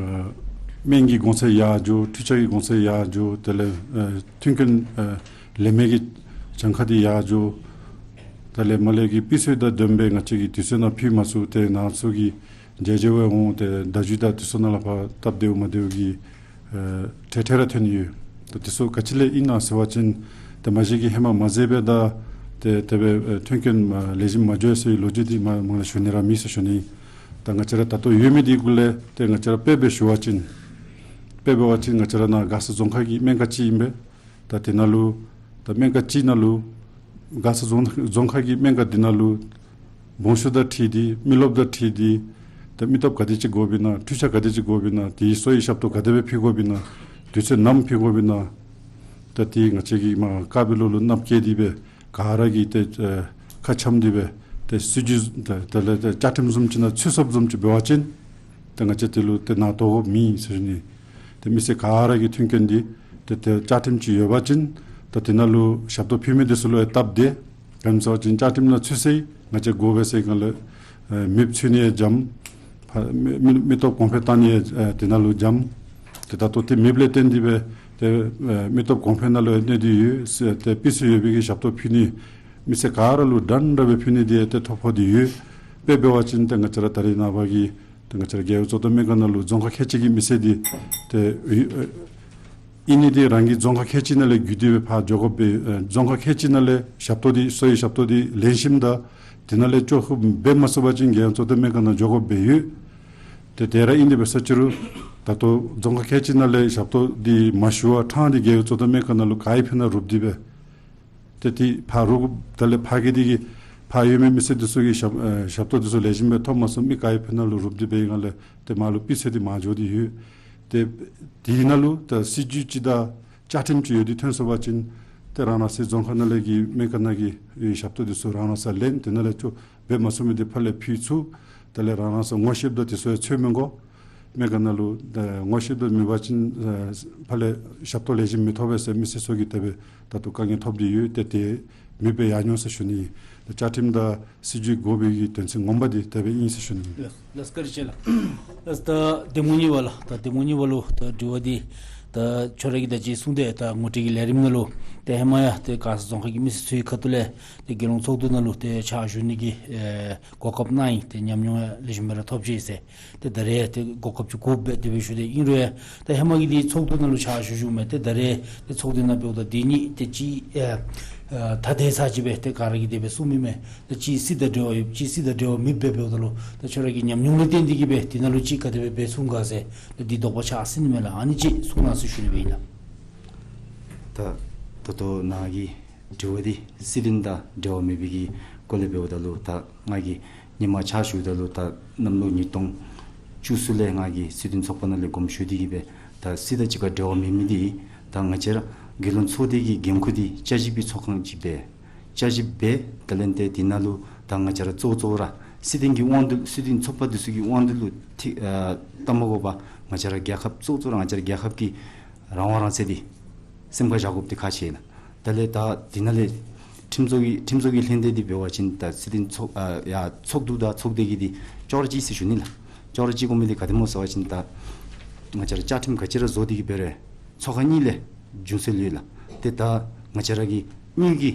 སྨན་གྱི་གོང་ཚད་ཡར་འགྱོ། འཕྲུལ་ཆས་ཀྱི་གོང་ཚད་ཡར་འགྱོ། དེ་ལས་ཨ་མཐུན་རྐྱེན་ཨ་ལས་མི་གི་གྱངས་ཁ་འདི་ཡར་འགྱོ། དེ་ལས་མར་ལས་ཀྱི་སྤུས་ཚད་དང་ལྡནམ་སྦེ་ང་བཅས་ཀྱིས་དུས་ཚོད་ནང་ཕུལ་མ་ཚུགས། ཏེ་ནཱ་ཚུ་གིས་མཇལ་མཇལཝ་འོང་། ཏེ་བརྡ་བརྒྱུད་དང་དེ་ཚུ་ནང་ལས་ཕར་སྟབས་བདེཝ་མ་བདེཝ་གི་ཨ་འཕྲལ་འཕྲལ་ར་ཐོན་ཡོད། ད་དེ་ཚུ་ག་ཅི་ལས་ཨིན་ན་ཟེར་བ་ཅིན་ད་མ་གཞི་གིས་ཧེ་མ་མ་མཛད་པའི་ད་ ཏེ་དེ་སྦེ་ཨེ་མཐུན་རྐྱེན་མ་ལེགས་ཤོམ་མ་འགྱོ་ཟེར་བའི་ལོ་རྒྱུས་འདི་མ་མང་ལ་ཞུ་ནི་ར་མེད་ཟེར་ཞུ་ནི། ད་ང་བཅས་ར་ད་ལྟོ་ཡོད་མི་འདི་གུ་ལས་ཏེ་ང་བཅས་ར་དཔེ་སྦེ་ཞུ་བ་ཅིན་དཔེ་འབད་བ་ཅིན་ང་བཅས་ར་ནཱ་མགར་ས་རྫོང་ཁག་གི་སྨན་ཁང་ཅིག་ཨིན་པས། ད་དེ་ནང་ལུ་ད་སྨན་ཁང་ཅིག་ནང་ལུ་མགར་ས་རྫོང་རྫོང་ཁག་གི་སྨན་ཁང་འདི་ནང་ལུ་སྦོམ་ཆུང་དང་འཁྲིལ་ཏེ་མི་རློབས་དང་འཁྲིལ་ཏེ་ད་མི་སྟོབས་ག་དེ་ཅིག་དགོཔ་ཨིན་ན་འཕྲུལ་ཆས་ག་དེ་ཅིག་དགོཔ་ཨིན་ན་དེའི་གསོ་བའི་ཞབས་ཏོག་ག་དེ་སྦེ་ཕུལ་དགོཔ་ཨིན་ན་དུས་ཚོད་ནམ་ཕུལ་དགོཔ་ཨིན་ན་ད་དེ་ང་བཅས་ཀྱིས་མར་དཀར་སྦིས་ལོགས་ལུ་གནམ་བསྐྱལ་ཏེ་སྦེ་ག་ར་གིས་ཏེ་ཨེ་ཁ་འཆམ་སྟེ་སྦེ་ཏེ་སྲིད་བྱུས་ད་དེ་ལས་ཏེ་བཅའ་ཁྲིམས་བཟུམ་ཅིག་ནང་ཚུད་སོངམ་བཟུམ་ཅིག་འབད་བ་ཅིན་ཏེ་ང་བཅས་དེ་ལུ་ཏེ་ནང་དོགས་དགོཔ་མེད་ཟེར་ནི། ཏེ་མི་སེར་ག་ར་གི་མཐུན་རྐྱེན་འདི་ཏེ་ཏེ་བཅའ་ཁྲིམས་ཅིག་ཡོད་པ་ཅིན་ད་དེ་ནང་ལུ་ཞབས་ཏོག་ཕུལ་མི་འདི་ཚུ་ལུ་ཡང་སྟབས་བདེ། ག་ཅི་སྨོ་ཟེར་བ་ཅིན་བཅའ་ཁྲིམས་ནང་ཚུད་ཚེ་ང་བཅས་དགོ་པས་ཟེར་སྒང་ལས་ཨེ་མེདཔ་ཚུད་ནི་ཡང་འཇམ། ཕ་མི་མི་མི་སྟོབས་གོང་འཕེལ་བཏང་ནི་ཡང་ཨེ་དེ་ནང་ལུ་འཇམ། ཏེ་ད་ལྟོ་དེ་མེདཔ་ལས་བརྟེན་ཏེ་སྦེ་ཏེ་ཨེ་མི་སྟོབས་གོང་འཕེལ་ནང་ལུ་ཡང་གནོད་དེ་ཡོད་ཟེར། ཏེ་སྤུས་ཚད་ཡོད་པའི་གི་ཞབས་ཏོག་ཕུལ་ནི་མི་སེར་ག་ར་ལུ་འདྲན་འདྲ་སྦེ་ཕུལ་ནི་འདི་ཡང་ཏེ་ཐོ་ཕོག་སྟེ་ཡོད། དཔེ་འབད་བ་ཅིན་ཏེ་ང་བཅས་ར་ད་རེས་ནངས་པ་གི་ཏེ་ང་བཅས་ར་རྒྱལ་ཡོངས་གཙུག་ལྡོག་སྨན་ཁང་ནང་ལུ་རྫོང་ཁག་ཁལ་གཅིག་གི་མི་སེར་འདི་ཏེ་ཨེ་ཨིན་ནི་འདི་རང་གི་རྫོང་ཁག་ཁལ་གཅིག་ནང་ལས་བརྒྱུད་དེ་སྦེ་ཕར་འགྱོ་དགོཔ་སྦེ་ཨེ་རྫོང་ཁག་ཁལ་གཅིག་ནང་ལས་ཞབས་ཏོག་འདི་གསོ་བའི་ཞབས་ཏོག་འདི་ལེན་ཞིནམ་ད་དེ་ནང་ལས་ཅོག་ཤུགས་འབད་མ་ཚུགས་པ་ཅིན་རྒྱལ་ཡོངས་གཙུག་ལྡོག་སྨན་ཁང་ནང་འགྱོ་དགོཔ་སྦེ་ཡོད། ཏེ་དེ་ར་ཨིན་དེ་སྦེ་ཟེར་ཅི་རུང་ད་ལྟོ་རྫོང་ཁག་ཁལ་གཅིག་ནང་ལས་ཞབས་ཏོག་འདི་མ་ཞུ་བར་ཕྲང་སྟེ་རྒྱལ་ཡོངས་གཙུག་ལྡོག་སྨན་ཁང་ནང་ལུ་ག་ཡི་ཕུལ་ན་རུབ་སྟེ་སྦེ་ཏེ་དེ་ཕར་རུབ་ད་ལས་ཕར་གི་དེ་གིས་ཕར་ཡོད་མི་མི་སེར་འདི་ཚུ་གིས་ཞབས་ཨེ་ཞབས་ཏོག་འདི་ཚུ་ལེགས་ཤོམ་སྦེ་ཐོབ་མ་ཚུགས། མི་ག་ཡི་ཕུལ་ན་ལུ་རུབ་སྟེ་སྦེ་ཡི་ག་ལས་ཏེ་མར་ལུ་སྤུས་ཚད་འདི་མར་འགྱོ་སྟེ་ཡོད། ཏེ་དེ་ནང་ལུ་ད་སྲིད་བྱུས་ཅིག་དང་བཅའ་ཁྲིམས་ཅིག་ཡོད་དེ་ཐོན་སོང་པ་ཅིན་ཏེ་རང་རང་སོའི་རྫོང་ཁག་ནང་ལས་ཀྱི་སྨན་ཁང་ནང་གི་ཨེ་ཞབས་ཏོག་འདི་ཚུ་རང་རང་སར་ལེན། དེ་ནང་ལས་ཅོག་འབད་མ་ཚུགས་མི་འདི་ཕར་ལས་ཕུལ་ཚུགས། དེ་ལས་རང་རང་སར་ངོ་ཤེསཔ་དང་དེ་ཚུ་ཡང་འཚོལ་མི་དགོ། སྨན་ཁང་ནང་ལུ་ད་ངོ་ཤེསཔ་དང་མེད་པ་ཅིན་ཨེ་ཕར་ལས་ཞབས་ཏོག་ལེགས་ཤོམ་མི་ཐོབ་པས་ཟེར་མི་སེར་ཚུ་གིས་དེ་སྦེ་ད་ལྟོ་དཀའ་ངལ་ཐོབ་སྟེ་ཡོད། ཏེ་དེ་མེདཔ་སྦེ་ཡར་འགྱོ་ཟེར་ཞུ་ནི། ད་བཅའ་ཁྲིམས་དང་སྲིད་བྱུས་དགོ་པའི་གི་དོན་ཚན་ངོ་མ་འདི་དེ་སྦེ་ཨིན་ཟེར་ཞུ་ནི། ལགས་ལགས་བཀའ་དྲིན་ཆེ་ལགས། ལགས་ད་གདམ་ངོ་གཉིས་པ་ལགས། ད་གདམ་ངོ་གཉིས་པ་ལུ་ད་དྲི་བ་འདི་ད་ཁྱོད་ར་གིས་ད་ཅི་གསུངས་ཏེ་ད་ངོ་སྤྲོད་ཀྱི་ལས་རིམ་ནང་ལུ་ཏེ་ཧེ་མ་ཡང་ཏེ་མགར་ས་རྫོང་ཁག་གི་མི་སེར་ཚུའི་ཁ་ཐུག་ལས་ཏེ་རྒྱལ་ཡོངས་ཚོགས་འདུ་ནང་ལུ་ཏེ་ཕྱག་ཞུ་ནི་གི་ཨེ་གོ་སྐབས་གནང་ཡི། ཏེ་ཉམས་མྱོང་ཡང་ལེགས་ཤོམ་སྦེ་ར་ཐོབ་ཅི་ཟེར། ཏེ་ད་རེས་ཏེ་གོ་སྐབས་ཅིག་དགོ་པས་དེ་སྦེ་ཞུ་དེས། ཨིན་རུང་ཡང་ཏེ་ཧེ་མ་གི་འདི་ཚོགས་འདུ་ནང་ལུ་ཕྱག་ཞུ་ཞུཝ་མས། ཏེ་ད་རེས་ཏེ་ཚོགས་འདུ་ནང་འབདཝ་ད་འདི་གཉིས་ཏེ་ཅིག་ཨེ་ཨེ་ཐ་དད་ས་ཅིག་སྦེ་ཏེ་ག་ར་གིས་དེ་སྦེ་གསུངམ་ཨིན་མས། ཏེ་ཅིག་སྲིད་དང་འབྲེལ་བ་ཡོད་ཅིག་སྲིད་དང་འབྲེལ་བ་མེདཔ་སྦེ་འབདཝ་ད་ལུ་ཏེ་ཁྱོད་ར་གི་ཉམས་མྱོང་ལས་བརྟེན་ཏེ་གིས་སྦེ་འདི་ནང་ལུ་ཅིག་ག་དེ་སྦེ་འབད་ཚུགས་ག་ཟེར་ཏེ་འདི་དོགས་པ་ཆགས་ཟིན་ནི་མས་ལགས། ཨ་ནི་ཅིག་གསུང་གནང་ཟེར་ཞུ་ནི་སྦེ་ཨིན་ལགས། ད་ད་ལྟོ་ནཱ་གི་དྲི་བ་འདི་སྲིད་དོན་དང་འབྲེལ་བ་མེད་པའི་གི་སྐོར་ལས་འབདཝ་ད་ལུ་ད་ང་གིས་སྔོན་མ་ཕྱག་ཞུཝ་ད་ལུ་ད་གནམ་ལོ་ཉིས་སྟོང་བཅུ་གསུམ་ལས་ང་གིས་སྲིད་དོན་ཚོགས་པ་ནང་ལས་དགོངསམ་ཞུ་སྟེ་གིས་སྦེ་ད་སྲིད་དང་གཅིག་ཁར་འབྲེལ་བ་མེད་མི་འདི་ད་ང་བཅས་ར་རྒྱལ་ཡོངས་ཚོགས་སྡེ་གི་འགན་ཁུར་འདི་བསྐྱར་ཞིབ་པའི་ཚོགས་ཁང་ཅིག་འབད་བསྐྱར་ཞིབ་འབད་ད་ལས་ཏེ་དེ་ནང་ལུ་ད་ང་བཅས་ར་གཙོ་གཙོ་ར་སྲིད་དོན་གྱི་དབང་འདུས་སྲིད་དོན་ཚོགས་པ་འདི་ཚུ་གི་དབང་འདུས་ལུ་ཐིག་ཨ་བལྟ་མ་དགོ་པར་ང་བཅས་ར་རྒྱལ་ཁབ་གཙོ་གཙོ་ར་ང་བཅས་ར་རྒྱལ་ཁབ་ཀྱི་རང་དབང་རང་བཙན་འདི་སེམས་ཁར་བཞག་དགོཔ་འདི་ཁག་ཆེ་ལགས། ད་ལས་ད་དེ་ནང་ལས་ཁྲིམས་བཟོ་གི་ཁྲིམས་བཟོ་གི་ལྷན་སྡེ་འདི་འབད་བ་ཅིན་ད་སྲིད་དོན་ཚོགས་ཨ་ཡ་ཚོགས་འདུ་དང་ཚོགས་སྡེ་གི་འདི་ཅོག་ར་གཅིག་ཟེར་ཞུ་ནི་ལགས། ཅོག་ར་གཅིག་དགོ་མི་འདི་ག་དེ་སྨོ་ཟེར་བ་ཅིན་ད་ང་བཅས་ར་བཅའ་ཁྲིམས་ག་ཅི་ར་བཟོ་སྟེ་གིས་འབད་རུང་ཚོགས་ཁང་གཉིས་ལས་འབྱུང་སྲོལ་ཡོད་ལགས། ཏེ་ད་ང་བཅས་ར་གི་དངུལ་གྱི་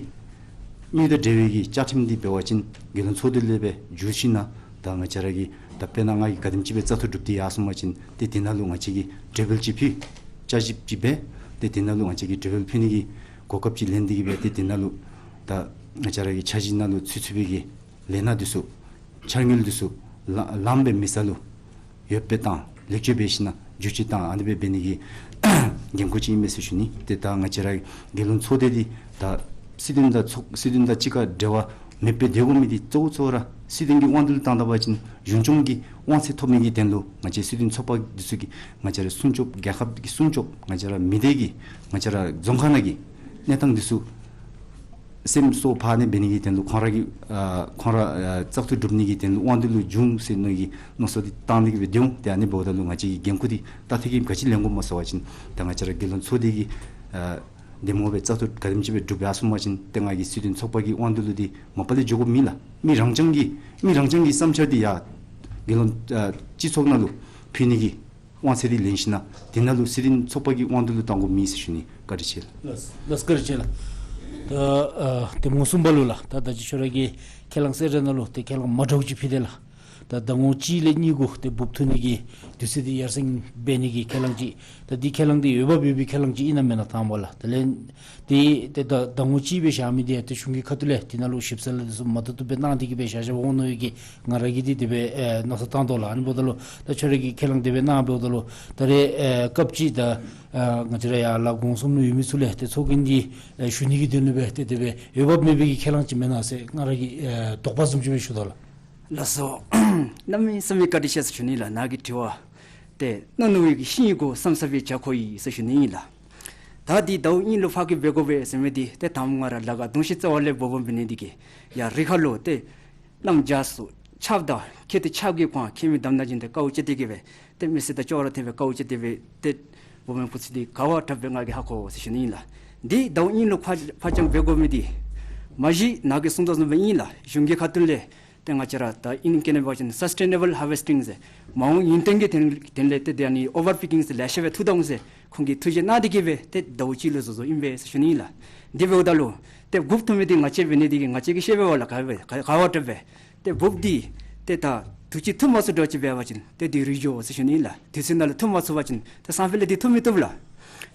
དངུལ་དང་འབྲེལ་བའི་གི་བཅའ་ཁྲིམས་འདི་འབད་བ་ཅིན་རྒྱལ་ཡོངས་ཚོགས་སྡེ་ལས་སྦེ་བསྒྱུར་ཞིན་ན་ད་ང་བཅས་ར་གི་ད་དཔེར་ན་ང་གིས་ག་དེམ་ཅིག་སྦེ་བཙག་འཐུ་གྲུབ་སྟེ་ཡར་སོང་པ་ཅིན་ཏེ་དེ་ནང་ལུ་ང་བཅས་ཀྱིས་གྲོས་འབུལ་ཅིག་ཕུལ། བསྐྱར་ཞིབ་ཅིག་འབད། ཏེ་དེ་ནང་ལུ་ང་བཅས་ཀྱིས་གྲོས་འབུལ་ཕུལ་ནི་གི་གོ་སྐབས་ཅིག་ལེན་ཏེ་གིས་སྦེ་ཏེ་དེ་ནང་ལུ་ད་ང་བཅས་ར་གི་འཆར་གཞི་ནང་ལུ་ཚུད་ཚུད་པའི་གི་ལས་སྣ་འདི་ཚུ་འཆར་དངུལ་འདི་ཚུ་ལ་ལངམ་སྦེ་མེད་ས་ལུ་ཡོདཔ་སྦེ་བཏང་ལེགས་བཅོས་འབད་ཞིན་ན་བསྒྱུར་བཅོས་བཏང་ཨ་ནི་སྦེ་འབད་ནི་གི་འགན་ཁུར་ཅིག་ཨིན་མས་ཟེར་ཞུ་ནི། ཏེ་ད་ང་བཅས་ར་རྒྱལ་ཡོངས་ཚོགས་སྡེ་འདི་ད་སྲིད་དོན་དང་ཚོགས་སྲིད་དོན་དང་གཅིག་ཁར་འབྲེལ་བ་མེདཔ་སྦེ་སྡོད་དགོ་མི་འདི་གཙོ་བོ་གཙོ་བོ་ར་སྲིད་དོན་གྱི་དབང་འདུས་ལུ་བཏང་ད་པ་ཅིན་གཞུང་སྐྱོང་གི་དབང་ཚད་ཐོབ་ནི་གི་དོན་ལུ་ང་བཅས་སྲིད་དོན་ཚོགས་པ་འདི་ཚུ་གིས་ང་བཅས་ར་སྲུང་སྐྱོབ་རྒྱལ་ཁབ་ཀྱི་སྲུང་སྐྱོབ་ང་བཅས་ར་མི་སྡེ་གི་ང་བཅས་ར་རྫོང་ཁག་ནང་གི་གནས་སྟངས་འདི་ཚུ་སེམས་གསོ་ཕར་ནི་འབད་ནི་གི་དོན་ལུ་ཁོང་ར་གི་ཨ་ཁོང་ར་ཨ་བཙག་འཐུ་གྲུབ་ནི་གི་དོན་ལུ་དབང་འདུས་ལུ་འབྱུང་ཟེར་མནོ་གི་མནོ་བསམ་འདི་བཏང་ནི་གི་སྦེ་སྡོད་འོང་། ཏེ་ཨ་ནི་འབདཝ་ད་ལུ་ང་བཅས་ཀྱིས་འགན་ཁུར་འདི་ད་ཐེངས་ཀྱི་ག་ཅི་ལེན་དགོཔ་སྨོ་ཟེར་བ་ཅིན་ད་ང་བཅས་ར་རྒྱལ་ཡོངས་ཚོགས་སྡེ་གི་ཨ་འདེམས་ངོ་སྦེ་བཙག་འཐུ་ག་དེམ་ཅིག་སྦེ་གྲུབ་ཡར་སོང་པ་ཅིན་ཏེ་ང་གིས་སྲིད་དོན་ཚོགས་པ་གི་དབང་འདུས་ལུ་འདི་མ་པ་ལས་འགྱོ་དགོཔ་མེད་ལགས། མི་རང་རྐྱང་གི་མི་རང་རྐྱང་གི་བསམ་འཆར་འདི་ཡར་རྒྱལ་ཡོངས་ཨ་སྤྱི་ཚོགས་ནང་ལུ་ཕུལ་ནི་གི་དབང་ཚད་འདི་ལེན་ཞིན་ན་དེ་ནང་ལུ་སྲིད་དོན་ཚོགས་པ་གི་དབང་འདུས་ལུ་བཏང་དགོཔ་མེད་ཟེར་ཞུ་ནི། བཀའ་དྲིན་ཆེ་ལགས། ལགས་ལགས་བཀའ་དྲིན་ཆེ་ལགས། ད་ཨ་གདམ་ངོ་གསུམ་པ་ལུ་ལགས། ད་ད་ཅི་ཁྱོད་ར་གིས་ཁས་བླངས་གསལ་བསྒྲགས་ནང་ལུ་ཏེ་ཁས་བླངས་མ་འདྲཝ་ཅིག་ཕུལ་ཏེ་ལགས། ད་ཟླ་ངོ་གཅིག་ལས་གཉིས་གུ་ཏེ་འབུཔ་འཐུ་ནི་གི་དུས་ཚོད་འདི་ཡར་སེང་འབད་ནི་གི་ཁས་བླངས་ཅིག། ད་འདི་ཁས་བླངས་འདི་འོས་འབབ་ཡོད་པའི་ཁས་བླངས་ཅིག་ཨིན་ན་མེན་ན་དང་པ་ལགས། དེ་ལས་ཏེ་ཏེ་ད་ཟླ་ངོ་གཅིག་སྦེ་བཞག་མི་འདི་ཏེ་གཞུང་གི་ཁ་ཐུག་ལས་དེ་ནང་ལུ་ཞིབ་གསལ་འདི་ཚུ་མ་ཐུབ་ཐུབ་སྦེ་གནང་སྟེ་གི་སྦེ་བཞག་བཞགཔ་འོང་མནོ་ཡོད་གི། ང་ར་གིས་འདི་དེ་སྦེ་ཨེ་མནོ་བསམ་བཏང་དོ་ལགས། ཨ་ནི་འབདཝ་ད་ལུ་ད་ཁྱོད་ར་གིས་ཁས་བླངས་དེ་སྦེ་གནང་འབདཝ་ད་ལུ་ད་རེས་ཨེ་སྐབས་ཅིག་ད་ཨ་ང་བཅས་ར་ཡར་ལས་འགོ་གསུམ་ལུ་ཡོད་མི་ཚུ་ལས་ཏེ་ཚོགས་རྒྱན་འདི་ཨེ་ཞུ་ནི་གི་དོན་ལུ་སྦེ་ཏེ་དེ་སྦེ་འོས་འབབ་མེད་པའི་གི་ཁས་བླངས་ཅིག་མེན་ན་ཟེར་ང་ར་གིས་ཨེ་དོགས་པ་བཟུམ་ཅིག་སྦེ་ཞུ་དོ་ལགས། ལགས་སོ། གནམ་མེད་ས་མེད་བཀའ་དྲིན་ཆེ་ཟེར་ཞུ་ནི་ལགས། ནཱ་གི་དྲི་བ་ཏེ་མནོ་མནོ་བའི་གི་ཤིང་གི་མགོ་བསམ་བསམ་པའི་བྱ་ཁོ་ཡི་ཟེར་ཞུ་ནི་ཨིན་ལགས། ད་འདི་ཟླཝ་གཉིས་ལུ་ཕར་གི་འབད་དགོ་པས་ཟེར་མི་འདི་ཏེ་དང་པ་ང་ར་ལ་ཁ་གདོང་ཤི་རྩ་བ་ལས་སྦོམ་སྦོམ་འབད་ནི་འདི་གིས་ཡར་རི་ཁ་ལུ་ཏེ་གནམ་བྱཱར་ཚུ་ཆརཔ་དང་ཁྱད་དེ་ཆརཔ་གི་སྒང་ཁྱད་མེད་དམ་ནང་བཞིན་ཏེ་དཀའཝ་སྤྱད་དེ་གི་སྦེ་ཏེ་མི་སེར་དང་ཅོག་ར་འཐད་སྦེ་དཀའཝ་སྤྱད་དེ་སྦེ་ཏེ་འབད་མི་ཚུ་འདི་ག་བ་དྲགཔ་སྦེ་ང་གིས་ཧ་གོ་ཟེར་ཞུ་ནི་ཨིན་ལགས། འདི་ཟླཝ་གཉིས་ལུ་ཕར་ཕར་འགྱངས་འབད་དགོ་མི་འདི་མ་གཞི་ནཱ་གིས་གསུངས་དོ་བཟུམ་སྦེ་ཨིན་ལགས། གཞུང་གི་ཁ་ཐུག་ལས་ཏེ་ང་བཅས་ར་ད་ཨིང་སྐད་ནང་འབད་བ་ཅིན་སཱསི་ཊེ་ནེ་བཱལ་ཧར་ཝེསི་ཊིང་ཟེར་མ་འོངས་ཡུན་བརྟན་གྱི་དོན་དོན་ལས་ཏེ་དེ་ཨ་ནི་ཨོ་བར་པིཀ་ཀིང་ཟེར་ལེ་ཤ་སྦེ་འཐུ་ད་འོང་ཟེར་ཁོང་གིས་ཐུགས་བཞེད་གནང་སྟེ་གི་སྦེ་ཏེ་ཟླཝ་གཅིག་ལུ་བཟོ་བཟོཝ་ཨིན་པས་ཟེར་ཞུ་ནི་ཨིན་ལགས། དེ་འབདཝ་ད་ལུ་ཏེ་འབུཔ་འཐུ་མི་འདི་ང་བཅས་འབད་ནི་འདི་གིས་ང་བཅས་ཀྱིས་ཤེས་པས་པ་ལགས། ག་སྦེ་ག་ག་བ་དྲགཔ་སྦེ་ཏེ་འབུཔ་འདི་ཏེ་ད་དུས་ཅི་འཐུ་མ་ཚུགས་དྲག་ཅིག་འབད་བ་ཅིན་ཏེ་འདི་རུལ་འགྱོ་ཟེར་ཞུ་ནི་ཨིན་ལགས། དུས་ཚོད་ནང་ལུ་འཐུ་མ་ཚུགས་པ་ཅིན་ཏེ་སང་ཕོད་ལས་འདི་འཐུ་མི་བཏུབ་ལགས།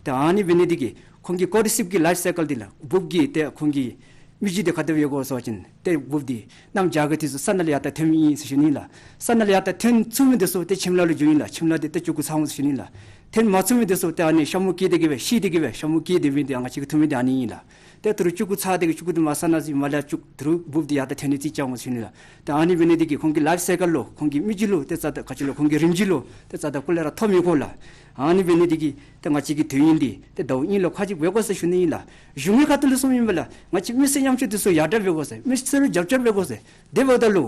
ཏེ་ཨ་ནི་འབད་ནི་འདི་གིས་ཁོང་གི་ཀོར་ཌི་སིབ་ཀྱི་ལའིཕ་སའི་ཀལ་འདི་ལགས། འབུཔ་གི་ཏེ་ཁོང་གི་མི་རྒྱུད་འདི་ག་དེ་སྦེ་ཡོད་གོ་ཟེར་བ་ཅིན་ཏེ་འབུཔ་འདི་གནམ་བྱཱར་གྱི་དུས་སུ་ས་ནང་ལས་ཡར་ད་ཐོན་མི་ཨིན་ཟེར་ཞུ་ནི་ལགས། ས་ནང་ལས་ཡར་ད་ཐོན་ཚུགས་མི་འདི་ཚུ་ཏེ་ཁྱིམ་ལཱ་ལུ་འགྱོཝ་ཨིན་ལགས། ཁྱིམ་ལཱ་འདི་ཏེ་ལྕུག་གུ་ཚང་འོང་ཟེར་ཞུ་ནི་ལགས། ཐོན་མ་ཚུགས་མི་འདི་ཚུ་ཏེ་ཨ་ནི་ཤ་མུ་གི་སྟེ་གི་སྦེ་ཤི་སྟེ་གི་སྦེ་ཤ་མུ་གི་སྡོད་མི་འདི་ཨ་ནི་ཨིན་ལགས། ཏེ་ད་རུང་ལྕུག་གུ་ཚང་སྟེ་གི་ལྕུག་གུ་འདི་མར་ས་ནང་ཟུག་མར་ལས་ལྕུག་ད་རུང་འབུཔ་འདི་ཡར་ད་ཐོན་ནི་ཅིག་ཅིག་འོང་ཟེར་ཞུ་ནི་ལགས། ཏེ་ཨ་ནི་འབད་ནི་འདི་གིས་ཁོང་གི་ལའིཕ་སའི་ཀལ་ལུ་ཁོང་གི་མི་རྒྱུད་ལུ་ཏེ་རྩ་དང་ག་ཅི་ལོ་ཁོང་གི་རིམ་བྱོན་ལུ་ཏེ་རྩ་དང་སྐུ་ལས་ར་ཐོབ་མི་དགོ་ལགས། ཨ་ནི་འབད་ནི་འདི་གིས་ཏེ་ང་བཅས་ཀྱི་དུས་ཡུན་འདི་ཏེ་ཟླཝ་གཉིས་ལུ་ཁ་ཅིག་འབད་དགོ་ཟེར་ཞུ་ནི་ཨིན་ལགས། གཞུང་གི་ཁ་ཐུག་ལས་གསུངམ་ཨིན་པས་ལགས། ང་བཅས་མི་སེར་ཉམ་ཆུང་འདི་ཚུ་ཡར་དྲག་འབད་དགོ་ཟེར། མི་སེར་ལུ་རྒྱབ་སྐྱོར་འབད་དགོ་ཟེར། དེ་འབདཝ་ད་ལུ་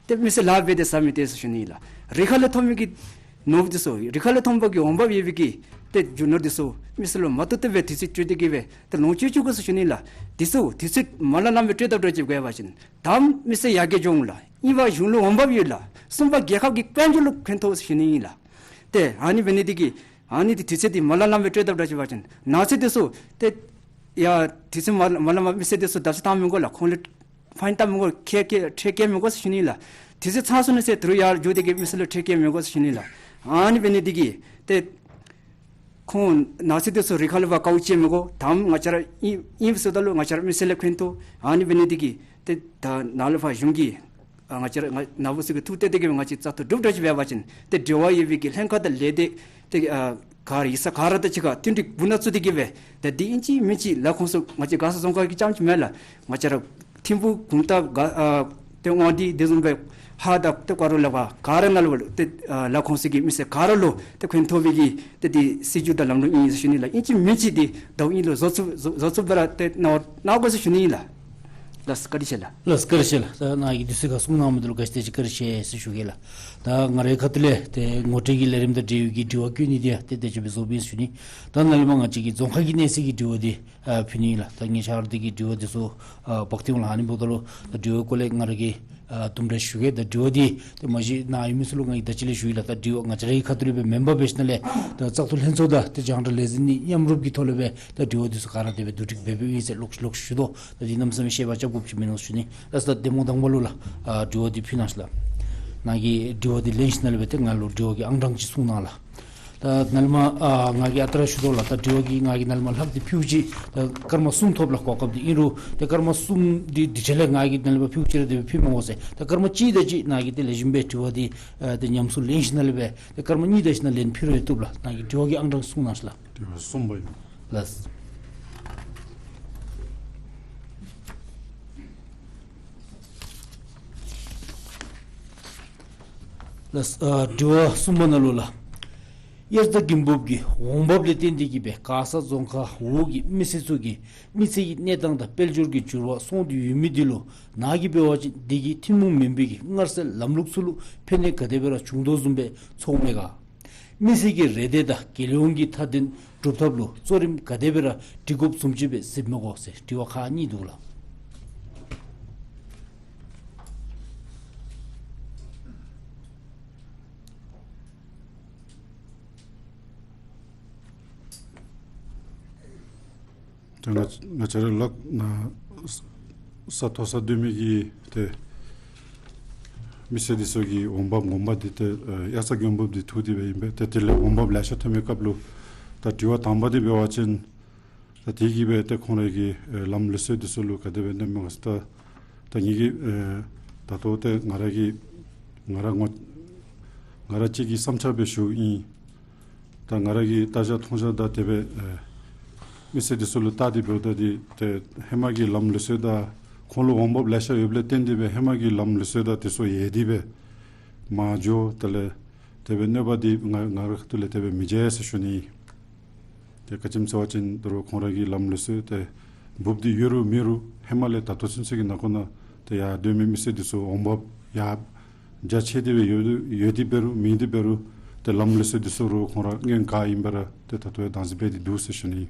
ཏེ་མི་སེར་ལཱ་འབད་དེ་ཟ་མི་ཏེ་ཟེར་ཞུ་ནི་ཨིན་ལགས། རི་ཁ་ལས་ཐོབ་མི་གི་ནོར་བུ་འདི་ཚུ་རི་ཁ་ལས་ཐོབ་པའི་གི་འོང་འབབ་ཡོད་པའི་གི་ཏེ་རྒྱུ་ནོར་འདི་ཚུ་མི་སེར་ལུ་མ་བཏུབ་བཏུབ་སྦེ་དུས་ཚོད་སྤྲོད་དེ་གི་སྦེ་ཏེ་ལོངས་སྤྱོད་བཅུག་དགོ་ཟེར་ཞུ་ནི་ཨིན་ལགས། འདི་ཚུ་དུས་ཚོད་མ་ལང་ལང་སྦེ་སྤྲོད་དོ་དྲག་ཅིག་འབད་བ་ཅིན་དང་པ་མི་སེར་ཡར་རྒྱས་འགྱོ་འོང་ལགས། གཉིས་པ་གཞུང་ལུ་འོང་འབབ་ཡོད་ལགས། གསུམ་པ་རྒྱལ་ཁབ་ཀྱི་དཔལ་འབྱོར་ལུ་ཕན་ཐོགས་ཟེར་ཞུ་ནི་ཨིན་ལགས། ཏེ་ཨ་ནི་འབད་ནི་འདི་གིས་ཨ་ནི་འདི་དུས་ཚོད་འདི་མ་ལང་ལང་སྦེ་སྤྲོད་དོ་དྲག་ཅིག་འབད་བ་ཅིན་ནགས་ཚལ་འདི་ཚུ་ཏེ་ཡར་དུས་ཚོད་མ་མ་ལང་མ་མི་སེར་འདི་ཚུ་བརྡབ་གསིག་བཏང་མི་དགོ་ལགས། ཁོང་ལུ་ཕའིན་བཏང་མི་དགོ། ཁེ་ཁེ་ཁྲལ་བཀལ་མི་དགོ་ཟེར་ཞུ་ནི་ཨིན་ལགས། དུས་ཚོད་ཚང་སོང་ནུག་ཟེར་ད་རུང་ཡར་འགྱོ་སྟེ་གི་མི་སེར་ལུ་ཁྲལ་བཀལ་མི་དགོ་ཟེར་ཞུ་ནི་ཨིན་ལགས། ཨ་ནི་འབད་ནི་འདི་གིས་ཏེ་ཁོང་ནགས་ཚལ་འདི་ཚུ་རི་ཁ་ལུ་འབག་དཀའཝ་སྤྱད་མི་དགོ། དང་པ་ང་བཅས་ར་ཨིན་ཨིན་ཟེརཝ་ད་ལུ་ང་བཅས་ར་མི་སེར་ལུ་ཕན་ཐོགས། ཨ་ནི་འབད་ནི་འདི་གིས་ཏེ་ད་ནཱ་ལས་ཕར་གཞུང་གིས་ཨ་ང་བཅས་ར་ང་ནཱ་བུ་ཚུ་གིས་ཐུགས་གཏད་དེ་གི་སྦེ་ང་བཅས་བཙག་འཐུ་གྲུབ་དྲག་ཅིག་འབད་བ་ཅིན་ཏེ་འབྲེལ་བ་ཡོད་པའི་གི་ལྷན་ཁག་དང་ལས་སྡེ་ཏེ་ཨ་ག་ར་ཡིག་ཚང་ག་ར་དང་གཅིག་ཁར་མཐུན་སྒྲིག་སྦུག་ནང་བཙུགས་ཏེ་གི་སྦེ་ད་འདི་ཨིན་ཅི་མིན་ཅི་ལས་ཁུངས་ཚུ་ང་བཅས་མགར་ས་རྫོང་ཁག་གི་རྐྱངམ་ཅིག་མེན་ལགས། ང་བཅས་ར་ཐིམ་ཕུག་གུང་ཐང་ག་ཨ་ཏེ་དབང་འདུས་དེ་བཟུམ་སྦེ་ཧཱ་དང་ཏེ་ཀ་རུ་ལས་ཕར་ག་ར་ནང་ལུ་ཏེ་ཨ་ལས་ཁུངས་ཚུ་གི་མི་སེར་ག་ར་ལུ་ཏེ་ཕན་ཐོགས་པའི་གི་ཏེ་འདི་སྲིད་བྱུས་དང་ལམ་ལུགས་ཨིན་ཟེར་ཞུ་ནི་ལགས། ཨིན་ཅི་མིན་ཅི་འདི་ཟླཝ་གཉིས་ལུ་བཟོ་ཚུགས་བཟོ་བཟོ་ཚུགས་པར་ཏེ་གནང་གནང་དགོ་ཟེར་ཞུ་ནི་ཨིན་ལགས། ལགས་སོ་བཀའ་དྲིན་ཆེ་ལགས། ལགས་སོ་བཀའ་དྲིན་ཆེ་ལགས། ད་ནཱ་གིས་དུས་ཚོད་ཁར་གསུང་གནང་མི་འདི་ལུ་བཀའ་དྲིན་ཆེ་བཀའ་དྲིན་ཆེ་ཟེར་ཞུ་གེ་ལགས། ད་ང་རའི་ཁ་ཐུག་ལས་ཏེ་ངོ་སྤྲོད་ཀྱི་ལས་རིམ་དང་འབྲེལ་བའི་གི་དྲི་བ་བཀོད་ནི་འདི་ཡང་ཏེ་དེ་ཅིག་སྦེ་བཟོ་བའི་ཟེར་ཞུ་ནི། ད་ནཱ་ལས་མར་ང་བཅས་ཀྱི་རྫོང་ཁག་གི་གནས་ཚད་ཀྱི་དྲི་བ་འདི་ཨ་ཕུལ་ནི་ལགས། ད་ངེའི་ཆ་ར་འདི་གི་དྲི་བ་འདི་ཚུ་ཨ་འབག་སྟེ་འོང་ལགས། ཨ་ནི་འབདཝ་ད་ལུ་ད་དྲི་བ་སྐོར་ལས་ང་ར་གིས་ཨ་དུམ་གྲ་ཞུ་གེ། ད་དྲི་བ་འདི་ཏེ་མ་གཞི་ནཱ་ཡོད་མི་ཚུ་ལུ་ང་གིས་ད་ཅི་ལས་ཞུ་ཡི་ལགས། ད་དྲི་བ་ང་བཅས་རའི་ཁ་ཐུག་ལས་སྦེ་མེན་པར་འབད་ཞིནམ་ལས་ད་བཙག་འཐུ་ལྷན་ཚོགས་དང་ཏེ་རྒྱང་བསྒྲགས་ལས་འཛིན་གཉིས་མཉམ་རུབ་ཀྱི་ཐོག་ལས་སྦེ་ད་དྲི་བ་འདི་ཚུ་ག་ར་དེ་སྦེ་བསྡུ་སྒྲིག་འབད་འབདཝ་ཨིན་ཟེར་ལོག་ལོག་ཞུ་དོ། ད་འདི་གནམ་མེད་ས་མེད་བཤད་པ་རྐྱབ་དགོཔ་ཅིག་མིན་ནུག་ཟེར་ཞུ་ནི། ལགས་སོ། ད་གདམ་ངོ་དང་པ་ལུ་ལགས་ཨ་དྲི་བ་འདི་ཕུལ་གནང་ཤིག་ལགས། ནཱ་གིས་དྲི་བ་འདི་ལེན་ཞིནམ་ལས་སྦེ་ཏེ་ང་ལུ་དྲི་བ་གི་ཨང་གྲངས་ཅིག་གསུང་གནང་ལགས། ད་ནཱ་ལས་མར་ཨ་ང་གིས་ཨ་རྟག་ར་ཞུ་དོ་ལགས། ད་དྲི་བ་གི་ང་གིས་ནཱ་ལས་མར་ལྷག་སྟེ་ཕུལཝ་ཅིག་ད་སྐར་མ་གསུམ་ཐོབ་ལགས། གོ་སྐབས་འདི་ཨིན་རུང་ད་སྐར་མ་གསུམ་འདི་འདི་ཆ་ལས་ང་གིས་ནཱ་ལས་མར་ཕུལཝ་ཅིག་ར་དེ་སྦེ་ཕུལ་མི་དགོ་ཟེར། ད་སྐར་མ་གཅིག་དེ་ཅིག་ནཱ་གིས་ཏེ་ལེགས་ཤོམ་སྦེ་དྲི་བ་འདི་ཨ་ཏེ་ཉམས་སུ་ལེན་ཞིནམ་ལས་སྦེ་ད་སྐར་མ་གཉིས་དེ་ཅིག་ནཱ་ལེན་ཕུལ་རུང་བཏུབ་ལགས། ནཱ་གིས་དྲི་བ་གི་ཨང་གྲངས་གསུང་གནང་ཤིག་ལགས། དྲི་བ་གསུམ་པ་ཨིན། ལགས། ལགས། ཨ་དྲི་བ་གསུམ་པ་ནང་ལུ་ལགས། དབྱར་རྩྭ་དགུན་འབུབ་ཀྱི་འོང་འབབ་ལས་བརྟེན་ཏེ་གི་སྦེ་མགར་ས་རྫོང་ཁག་འོག་གི་མི་སེར་ཚུ་གི་མི་ཚེ་གི་གནས་སྟངས་དང་དཔལ་འབྱོར་གྱི་འགྱུར་བ་སོང་སྟེ་ཡོད་མི་འདི་ལུ་ནཱ་གིས་འབད་བ་ཅིན་འདི་གི་ཐུན་མོང་མིན་པའི་གི་མངར་གསོའི་ལམ་ལུགས་ཚུ་ལུ་ཕན་ནུས་ག་དེ་སྦེ་ར་བྱུང་དོ་བཟུམ་སྦེ་ཚོརཝ་མས་ག། མི་སེར་གྱི་རེ་འདོད་དང་རྒྱལ་ཡོངས་ཀྱི་མཐའ་དོན་སྒྲུབ་ཐབས་ལུ་གཙོ་རིམ་ག་དེ་སྦེ་ར་སྒྲིག་དགོཔ་བཟུམ་ཅིག་སྦེ་གཟིགས་མི་དགོ་ཟེར་དྲི་བ་ཁག་གཉིས་འདུག་ལགས། ད་ང་ང་བཅས་ར་ལཱ་ནཱ་ས་ས་མཐོ་ས་སྡོད་མི་གི་ཏེ་ མི་སེར་འདི་ཚུ་གི་འོང་འབབ་ངོ་མ་འདི་ཏེ་ཨེ་དབྱར་རྩྭ་དགུན་འབབ་འདི་ཐུག་སྟེ་སྦེ་ཨིན་པས། ཏེ་དེ་ལས་འོང་འབབ་ལེ་ཤ་ཐོན་པའི་སྐབས་ལུ་ད་དྲི་བ་དང་པ་འདི་འབད་བ་ཅིན་ད་དེ་གིས་སྦེ་ཏེ་ཁོང་རའི་གི་ཨེ་ལམ་ལུགས་སྲོལ་འདི་ཚུ་ལུ་ག་དེ་སྦེ་གནོདཔ་མ་ད་ད་ངེ་གི་ཨེ་ད་ལྟོ་ཏེ་ང་ར་གི་ང་ར་ངོ་ང་ར་གཅིག་གི་བསམ་འཆར་སྦེ་ཞུཝ་ཨིན། ད་ང་ར་གི་ལྟ་བཞག་མཐོང་བཞག་དང་དེ་སྦེ་ཨེ་མི་སེར་འདི་ཚུ་ལུ་བལྟ་སྟེ་འབདཝ་ད་འདི་ཏེ་ཧེ་མ་གི་ལམ་ལུགས་སྲོལ་དང་ཁོང་ལུ་འོང་འབབ་ལེ་ཤ་ཡོདཔ་ལས་བརྟེན་ཏེ་སྦེ་ཧེ་མ་གི་ལམ་ལུགས་སྲོལ་དང་དེ་ཚུ་ཡལ་ཏེ་སྦེ་མར་འགྱོ། དེ་ལས་དེ་སྦེ་གནོད་པ་འདི་ང་ང་རའི་ཁ་ཐུག་ལས་དེ་སྦེ་མི་མཇལ་ཟེར་ཞུ་ནི། ཏེ་ག་ཅི་སྨོ་ཟེར་བ་ཅིན་ད་རུང་ཁོང་ར་གི་ལམ་ལུགས་སྲོལ་ཏེ་འབུཔ་འདི་ཡོད་རུང་མེད་རུང་ཧེ་མ་ལས་ད་ལྟོ་ཚུན་ཚོད་ཀྱི་ནང་འཁོད་ནང་ཏེ་ཡར་སྡོད་མི་མི་སེར་འདི་ཚུ་འོང་འབབ་ཡར་རྒྱ་ཆེ་སྟེ་སྦེ་ཡོད་ཡོད་དེ་འབད་རུང་མེད་དེ་འབད་རུང་ཏེ་ལམ་ལུགས་སྲོལ་འདི་ཚུ་རུང་ཁོང་ར་སྔོན་ག་ཨིན་པ་ར་ཏེ་ད་ལྟོ་ཡང་བདག་འཛིན་འབད་དེ་འདུག་ཟེར་ཞུ་ནི།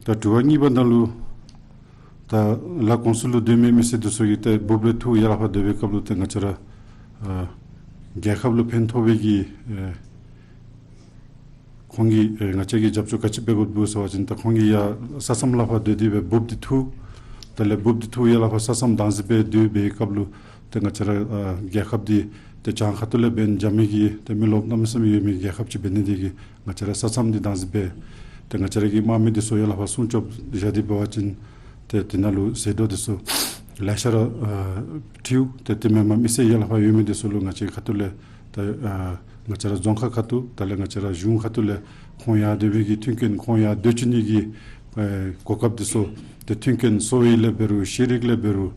ད་དྲི་བ་གཉིས་པ་ནང་ལུ་ད་ལ་ཀོང་སི་ལུ་སྡོད་མི་མི་སེར་འདི་ཚུ་གིས་ཏེ་འབུཔ་ལས་འཐུ་ཡར་ལས་ཕར་སྡོད་པའི་སྐབས་ལུ་ཏེ་ང་བཅས་ར་ཨ་རྒྱལ་ཁབ་ལུ་ཕན་ཐོགས་པའི་གི་ཨེ་ཁོང་གིས་ཨེ་ང་བཅས་ཀྱིས་རྒྱབ་སྐྱོར་ག་ཅི་འབད་དགོཔ་འདུག་ཟེར་བ་ཅིན་ད་ཁོང་གིས་ཡར་ས་མཚམས་ལས་ཕར་སྡོད་དེ་སྦེ་འབུཔ་འདི་འཐུ། དེ་ལས་འབུཔ་འདི་འཐུ་ཡར་ལས་ཕར་ས་མཚམས་བདག་འཛིན་འབད་སྡོད་པའི་སྐབས་ལུ་ཏེ་ང་བཅས་ར་ཨ་རྒྱལ་ཁབ་འདི་ཏེ་བྱང་ཁ་ཐུག་ལས་འབད་ནི་རྒྱ་མི་གི་ཏེ་མི་རློབས་གནམ་མེད་ས་མེད་ཡོད་མི་རྒྱལ་ཁབ་ཅིག་འབད་ནི་དེ་གིས་ང་བཅས་ར་ས་མཚམས་འདི་བདག་འཛིན་འབད། ཏེ་ང་བཅས་ར་གི་དམག་མི་འདི་ཚུ་ཡར་ལས་ཕར་སྲུང་སྐྱོབ་བཞག་སྟེ་འབད་བ་ཅིན་ཏེ་དེ་ནང་ལུ་ཟད་འགྲོ་འདི་ཚུ་ལེ་ཤ་ར་ཨ་འཁྲིཝ། ཏེ་དེ་མེན་པར་མི་སེར་ཡར་ལས་ཕར་ཡོད་མི་འདི་ཚུ་ལུ་ང་བཅས་ཁ་ཐུག་ལས་ད་ཨ་ང་བཅས་ར་རྫོང་ཁག་ཁ་ཐུག་དེ་ལས་ང་བཅས་ར་གཞུང་ཁ་ཐུག་ལས་ཁོང་ཡར་སྡོད་པའི་གི་མཐུན་རྐྱེན་ཁོང་ཡར་སྡོད་བཅུག་ནི་གི་ཨེ་གོ་སྐབས་འདི་ཚུ་ཏེ་མཐུན་རྐྱེན་གསོ་བའི་ལས་འབད་རུང་ཤེས་རིག་ལས་འབད་རུང་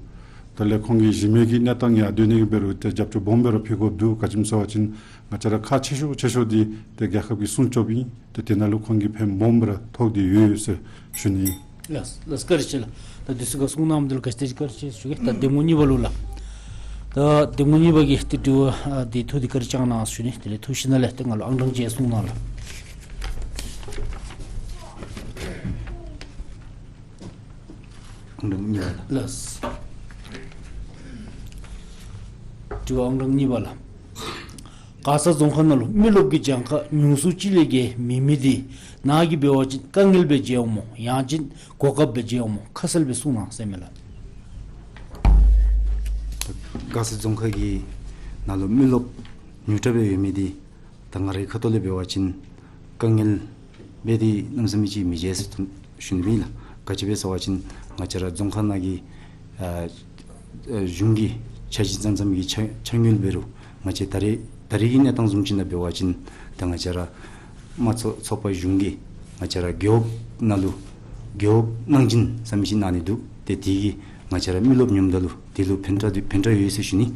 དེ་ལས་ཁོང་གི་གཞི་མེད་ཀྱི་གནས་སྟངས་ཡར་སྡོད་ནི་གི་འབད་རུང་ཏེ་རྒྱབ་སྐྱོར་སྦོམ་སྦེ་ར་ཕུལ་དགོཔ་འདུག། ག་ཅི་སྨོ་ཟེར་བ་ཅིན་ང་བཅས་ར་ཁག་ཆེ་ཤོས་ཆེ་ཤོས་འདི་ཏེ་རྒྱལ་ཁབ་ཀྱི་སྲུང་སྐྱོབ་ཨིན། ཏེ་དེ་ནང་ལུ་ཁོང་གིས་ཕན་སྦོམ་སྦེ་ར་ཐོགས་ཏེ་ཡོད་ཟེར་ཞུ་ནི། ལགས་ལགས་བཀའ་དྲིན་ཆེ་ལགས། ད་འདི་ཚུ་ག་གསུང་གནངམ་འདི་ལུ་ག་ཅི་ཏེ་བཀའ་དྲིན་ཆེ་ཞུ་གེ། ད་གདམ་ངོ་གཉིས་པ་ལུ་ལགས། ད་གདམ་ངོ་གཉིས་པ་གིས་ཏེ་དྲི་བ་ཨ་འདི་ཐུགས་འདི་བཀའ་དྲིན་བསྐྱང་གནང་ཞུ་ནི། དེ་ལས་ཐུགས་ཞིབ་ནང་ལས་ཏེ་ང་ལུ་ཨང་གྲངས་ཅིག་གསུང་གནང་ལགས། ཨང་གྲངས་གཉིས་པ་ལགས། ལགས། དྲི་བ་ཨང་གྲངས་གཉིས་པ་ལགས། མགར་ས་རྫོང་ཁག་ནང་ལུ་མི་རློབས་ཀྱི་གྱངས་ཁ་ཉུང་སུ་ཅིག་ལས་བརྒལ་མེད་མི་འདི་ནཱ་གིས་འབད་བ་ཅིན་དཀའ་ངལ་སྦེ་མཇལཝ་སྨོ་ཡང་ཅིན་གོ་སྐབས་སྦེ་མཇལཝ་སྨོ་ཁ་གསལ་སྦེ་གསུང་གནང་ཟེར་མས་ལགས། མགར་ས་རྫོང་ཁག་གི་ནང་ལུ་མི་རློབས་ཉུང་དྲགས་སྦེ་ཡོད་མི་འདི་ད་ང་རའི་ཁ་ཐུག་ལས་འབད་བ་ཅིན་དཀའ་ངལ་སྦེ་འདི་གནམ་མེད་ས་མེད་ཅིག་མི་མཇལ་ཟེར་ཞུ་ནི་ཨིན་ལགས། ག་ཅི་སྦེ་ཟེར་བ་ཅིན་ང་བཅས་ར་རྫོང་ཁག་ནང་གི་ཨ་ཨ་གཞུང་གི་འཆར་གཞི་བརྩམ་བརྩམ་གྱི་ཆ་ཆ་དངུལ་འབད་རུང་ང་བཅས་ད་རེས་ད་རེས་ཀྱི་གནས་སྟངས་བཟུམ་ཅིག་ནང་འབད་བ་ཅིན་ད་ང་བཅས་ར་དམངས་གཙོ་ཚོགས་པ་གཞུང་གིས་ང་བཅས་ར་རྒེད་འོག་ནང་ལུ་རྒེད་འོག་གནང་སྦྱིན་ཟེར་མི་ཅིག་གནང་ནི་འདུག། ཏེ་དེ་གིས་ང་བཅས་ར་མི་རློབས་ཉུངམ་ད་ལུ་དེ་ལུ་ཕན་ཐོགས་ཕན་ཐོགས་ཡོད་ཟེར་ཞུ་ནི།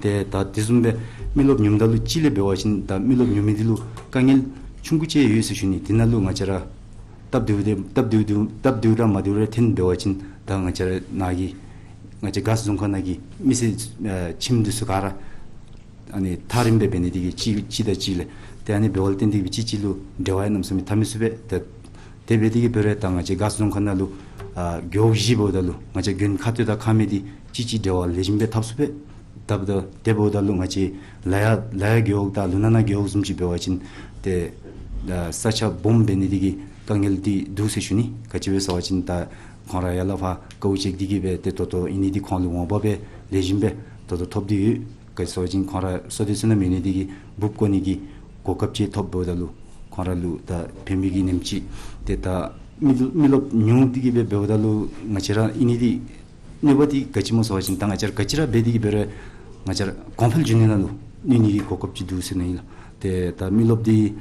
ཏེ་ད་དེ་བཟུམ་སྦེ་མི་རློབས་ཉུངམ་ད་ལུ་ཅིག་ལས་འབད་བ་ཅིན་ད་མི་རློབས་ཉུང་མི་དེ་ལུ་དཀའ་ངལ་ཆུང་ཀུ་ཅིག་ཡོད་ཟེར་ཞུ་ནི། དེ་ནང་ལུ་ང་བཅས་ར་སྟབས་བདེཝ་དེ་སྟབས་བདེཝ་དེ་སྟབས་བདེཝ་ར་མ་བདེཝ་ར་ཐོན་འབད་བ་ཅིན་ད་ང་བཅས་ར་ནཱ་གི་ང་བཅས་མགར་ས་རྫོང་ཁག་ནང་གི་མི་སེར་ཨ་ཁྱིམ་འདི་ཚུ་ག་ར་ཨ་ནི་ཐག་རིངམོ་སྦེ་འབད་ནི་དེ་གིས་གཅིག་གཅིག་དང་གཅིག་ལས་ཏེ་ཨ་ནི་འབདཝ་ལས་བརྟེན་ཏེ་གིས་གཅིག་གཅིག་ལུ་འབྲེལ་བ་ཡང་གནམ་མེད་ས་མེད་འཐབ་མི་ཚུགས་པས། ཏེ་དེ་འབད་དེ་གིས་འབད་རུང་ད་ང་བཅས་མགར་ས་རྫོང་ཁག་ནང་ལུ་ཨ་རྒེད་འོག་བཞི་འབདཝ་ད་ལུ་ང་བཅས་དགོན་ཁ་སྟོད་དང་ཁ་སྨད་འདི་གཅིག་གཅིག་འབྲེལ་བ་ལེགས་ཤོམ་སྦེ་འཐབ་ཚུགས་པས། འཐབ་ད་དེ་འབདཝ་ད་ལུ་ང་བཅས་ལ་ཡ་ལ་ཡ་རྒེད་འོག་དང་ལུང་ནག་ན་རྒེད་འོག་བཟུམ་ཅིག་འབད་བ་ཅིན་ཏེ་ཨ་ས་ཆ་སྦོམ་འབད་ནི་དེ་གིས་དཀའ་ངལ་འདི་འདུག་ཟེར་ཞུ་ནི། ག་ཅི་སྦེ་ཟེར་བ་ཅིན་ད་ཁོང་ར་ཡར་ལས་ཕར་དཀའཝ་སྤྱད་དེ་གིས་སྦེ་ཏེ་ད་ལྟོ་ཨིན་ནི་འདི་ཁོང་ལུ་འོང་འབབ་སྦེ་ལེགས་ཤོམ་སྦེ་ད་ལྟོ་ཐོབ་སྟེ་ཡོད། ག་ཅི་སྦེ་ཟེར་བ་ཅིན་ཁོང་ར་བསོད་བདེ་བསོད་ནམས་ཡོད་ནི་དེ་གིས་འབུཔ་བརྐོ་ནི་གི་གོ་སྐབས་ཅིག་ཐོབ་འབདཝ་ད་ལུ་ཁོང་ར་ལུ་ད་ཕན་པའི་གི་ཉིནམ་ཅིག། ཏེ་ད་མི་མི་རློབས་ཉུང་སྟེ་གིས་སྦེ་འབདཝ་ད་ལུ་ང་བཅས་ར་ཨིན་ནི་འདི་གནོད་པ་འདི་ག་ཅི་སྨོ་ཟེར་བ་ཅིན་ད་ང་བཅས་ར་ག་ཅི་ར་འབད་དེ་གིས་འབད་རུང་ང་བཅས་ར་གོང་འཕེལ་འགྱོ་ནི་ནང་ལུ་གནོད་ནི་གི་གོ་སྐབས་ཅིག་འདུག་ཟེར་ནི་ཨིན་ལགས། ཏེ་ད་མི་རློབས་འདི་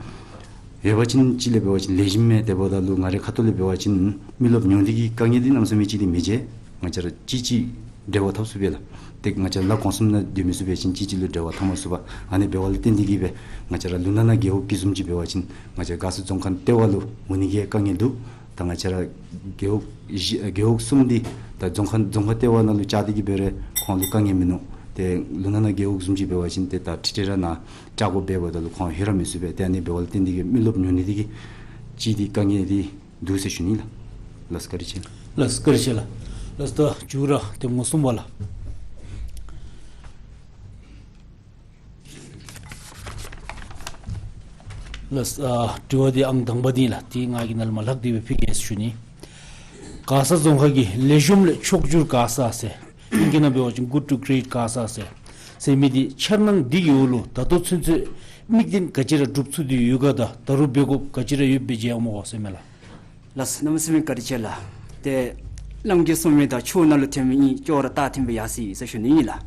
ཡོད་པ་ཅིན་གཅིག་ལས་འབད་བ་ཅིན་ལེགས་ཤོམ་མས། དེ་འབདཝ་ད་ལུ་ང་རའི་ཁ་ཐུག་ལས་འབད་བ་ཅིན་མི་རློབས་ཉུང་འདི་གིས་དཀའ་ངལ་འདི་གནམ་མེད་ས་མེད་ཅིག་འདི་མི་མཇལ། ང་བཅས་ར་གཅིག་གཅིག་འབྲེལ་བ་འཐབ་ཚུགས་པས་ལགས། ཏེ་ང་བཅས་ར་ལ་ཀོང་གསུམ་ནང་སྡོད་མི་ཚུ་འབད་བ་ཅིན་གཅིག་གཅིག་ལུ་འབྲེལ་བ་འཐབ་མ་ཚུགས་པས། ཨ་ནི་འབདཝ་ལས་བརྟེན་ཏེ་གིས་སྦེ་ང་བཅས་ར་ལུང་ནག་ན་རྒེད་འོག་གི་བཟུམ་ཅིག་འབད་བ་ཅིན་ང་བཅས་ར་མགར་ས་རྫོང་ཁག་ལྟེ་བ་ལུ་འོང་ནི་གི་དཀའ་ངལ་འདུག། ད་ང་བཅས་ར་རྒེད་འོག་བཞི་རྒེད་འོག་གསུམ་འདི་ད་རྫོང་ཁག་རྫོང་ཁག་ལྟེ་བ་ནང་ལུ་བཅར་ཏེ་གིས་འབད་རུང་ཁོང་ལུ་དཀའ་ངལ་མིན་ནུག། ཏེ་ལུང་ནག་ན་རྒེད་འོག་བཟུམ་ཅིག་འབད་བ་ཅིན་ཏེ་ད་ཁྲི་ཁྲི་ར་ནཱ་བཅར་དགོཔ་འབདཝ་ད་ལུ་ཁོང་ལྷོད་ར་མི་ཚུགས་པས། ཏེ་ཨ་ནི་འབདཝ་ལས་བརྟེན་ཏེ་གིས་མི་རློབས་ཉུང་ནི་འདི་གིས་གཅིག་འདི་དཀའ་ངལ་འདི་འདུག་ཟེར་ཞུ་ནི་ལགས། ལགས་བཀའ་དྲིན་ཆེ། ལགས་བཀའ་དྲིན་ཆེ་ལགས། ལགས་ད་མཇུག་ར་གདམ་ངོ་གསུམ་པ་ལགས། ལགས་ཨ་དྲི་བ་འདི་ཨང་དང་པ་འདི་ལགས་འདི་ང་གིས་ནཱ་ལས་མར་ལྷག་སྟེ་སྦེ་ཕུལ་གེ་ཟེར་ཞུ་ནི། མགར་ས་རྫོང་ཁག་གི་ལེགས་ཤོམ་ལས་ཕྱོགས་བསྒྱུར་མགར་ས་ཟེར་ཨིང་སྐད་ནང་འབད་བ་ཅིན་good to great མགར་ས་ཟེར། ཟེར་མི་འདི་འཆར་སྣང་འདི་གི་འོག་ལུ་ད་ལྟོ་ཚུན་ཚོད་དམིགས་རྟེན་ག་ཅི་ར་སྒྲུབ་ཚུགས་ཏེ་ཡོད་ག། ད་ད་རུང་འབད་དགོཔ་ག་ཅི་ར་ཡོདཔ་སྦེ་མཇལ་འོང་མས་གོ་ཟེར་མས་ལགས། ལགས་སོ། གནམ་མེད་ས་མེད་བཀའ་དྲིན་ཆེ་ལགས། ཏེ་གླང་གིས་སོང་མི་དང་ཆུ་ནང་ལུ་ཐོན་མི་གཉིས་ཅོག་ར་རྟགས་ཐོན་སྦེ་ཡར་སོ་ཡི་ཟེར་ཞུ་ནི་ཨིན་ལགས།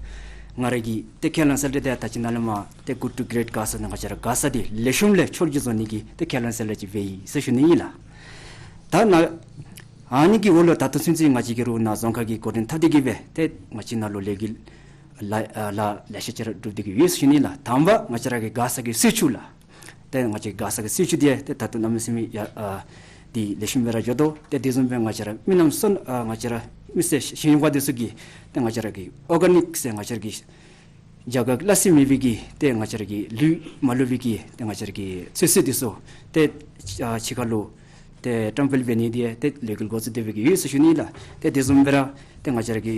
ང་ར་གིས་ཏེ་ཁས་བླངས་ས་ལས་ཏེ་ད་ཅི་ནཱ་ལས་མར་ཏེ་good to great དགའ་ས་ནང་ང་བཅས་ར་དགའ་ས་འདི་ལེགས་ཤོམ་ལས་ཕྱོགས་སྒྱུར་བཟོ་ནི་གི་ཏེ་ཁས་བླངས་ས་ལས་ཅིག་འབད་ཡི་ཟེར་ཞུ་ནི་ཨིན་ལགས། ད་ནཱ་ཨ་ནི་གི་འོག་ལུ་ད་ལྟོ་ཚུན་ཚོད་ང་བཅས་ཀྱི་རུང་ནཱ་རྫོང་ཁག་གི་འགོ་འདྲེན་འཐབ་སྟེ་གི་སྦེ་ཏེ་ང་བཅས་ནཱ་ལུ་ལས་འགུལ་ལཱ་ཨ་ལཱ་ལེ་ཤ་ཅིག་ར་སྒྲུབ་སྟེ་གི་ཡོད་ཟེར་ཞུ་ནི་ལགས། དང་པ་ང་བཅས་ར་གི་མགར་ས་གི་གསེར་ཆུ་ལགས། ཏེ་ང་བཅས་མགར་ས་གི་གསེར་ཆུ་འདི་ཏེ་ད་ལྟོ་གནམ་མེད་ས་མེད་ཡར་ཨ་འདི་ལེགས་ཤོམ་སྦེ་ར་འགྱོ་དོ། ཏེ་དེ་བཟུམ་སྦེ་ང་བཅས་ར་མི་རྣམས་སོ་ཨ་ང་བཅས་ར་མི་སེར་ཤེས་ཡོན་པ་འདི་ཚུ་གིས་ཏེ་ང་བཅས་ར་གི་ཨོར་ག་ནིཀ་ཟེར་ང་བཅས་ར་གི་རྒྱ་གར་གྱི་སླ་བསྲེ་མེད་པའི་གི་ཏེ་ང་བཅས་ར་གི་ལུད་མ་ལུ་བའི་གི་ཏེ་ང་བཅས་ར་གི་ཚོད་བསྲེ་འདི་ཚུ་ཏེ་ཨ་ཕྱི་ཁ་ལུ་ཏེ་བཀྲམ་སྤེལ་འབད་ནི་འདི་ཏེ་ལས་འགུལ་འགོ་བཙུགས་ཏེ་འབད་གི་ཡོད་ཟེར་ཞུ་ནི་ལགས། ཏེ་དེ་བཟུམ་སྦེ་ར་ཏེ་ང་བཅས་ར་གི་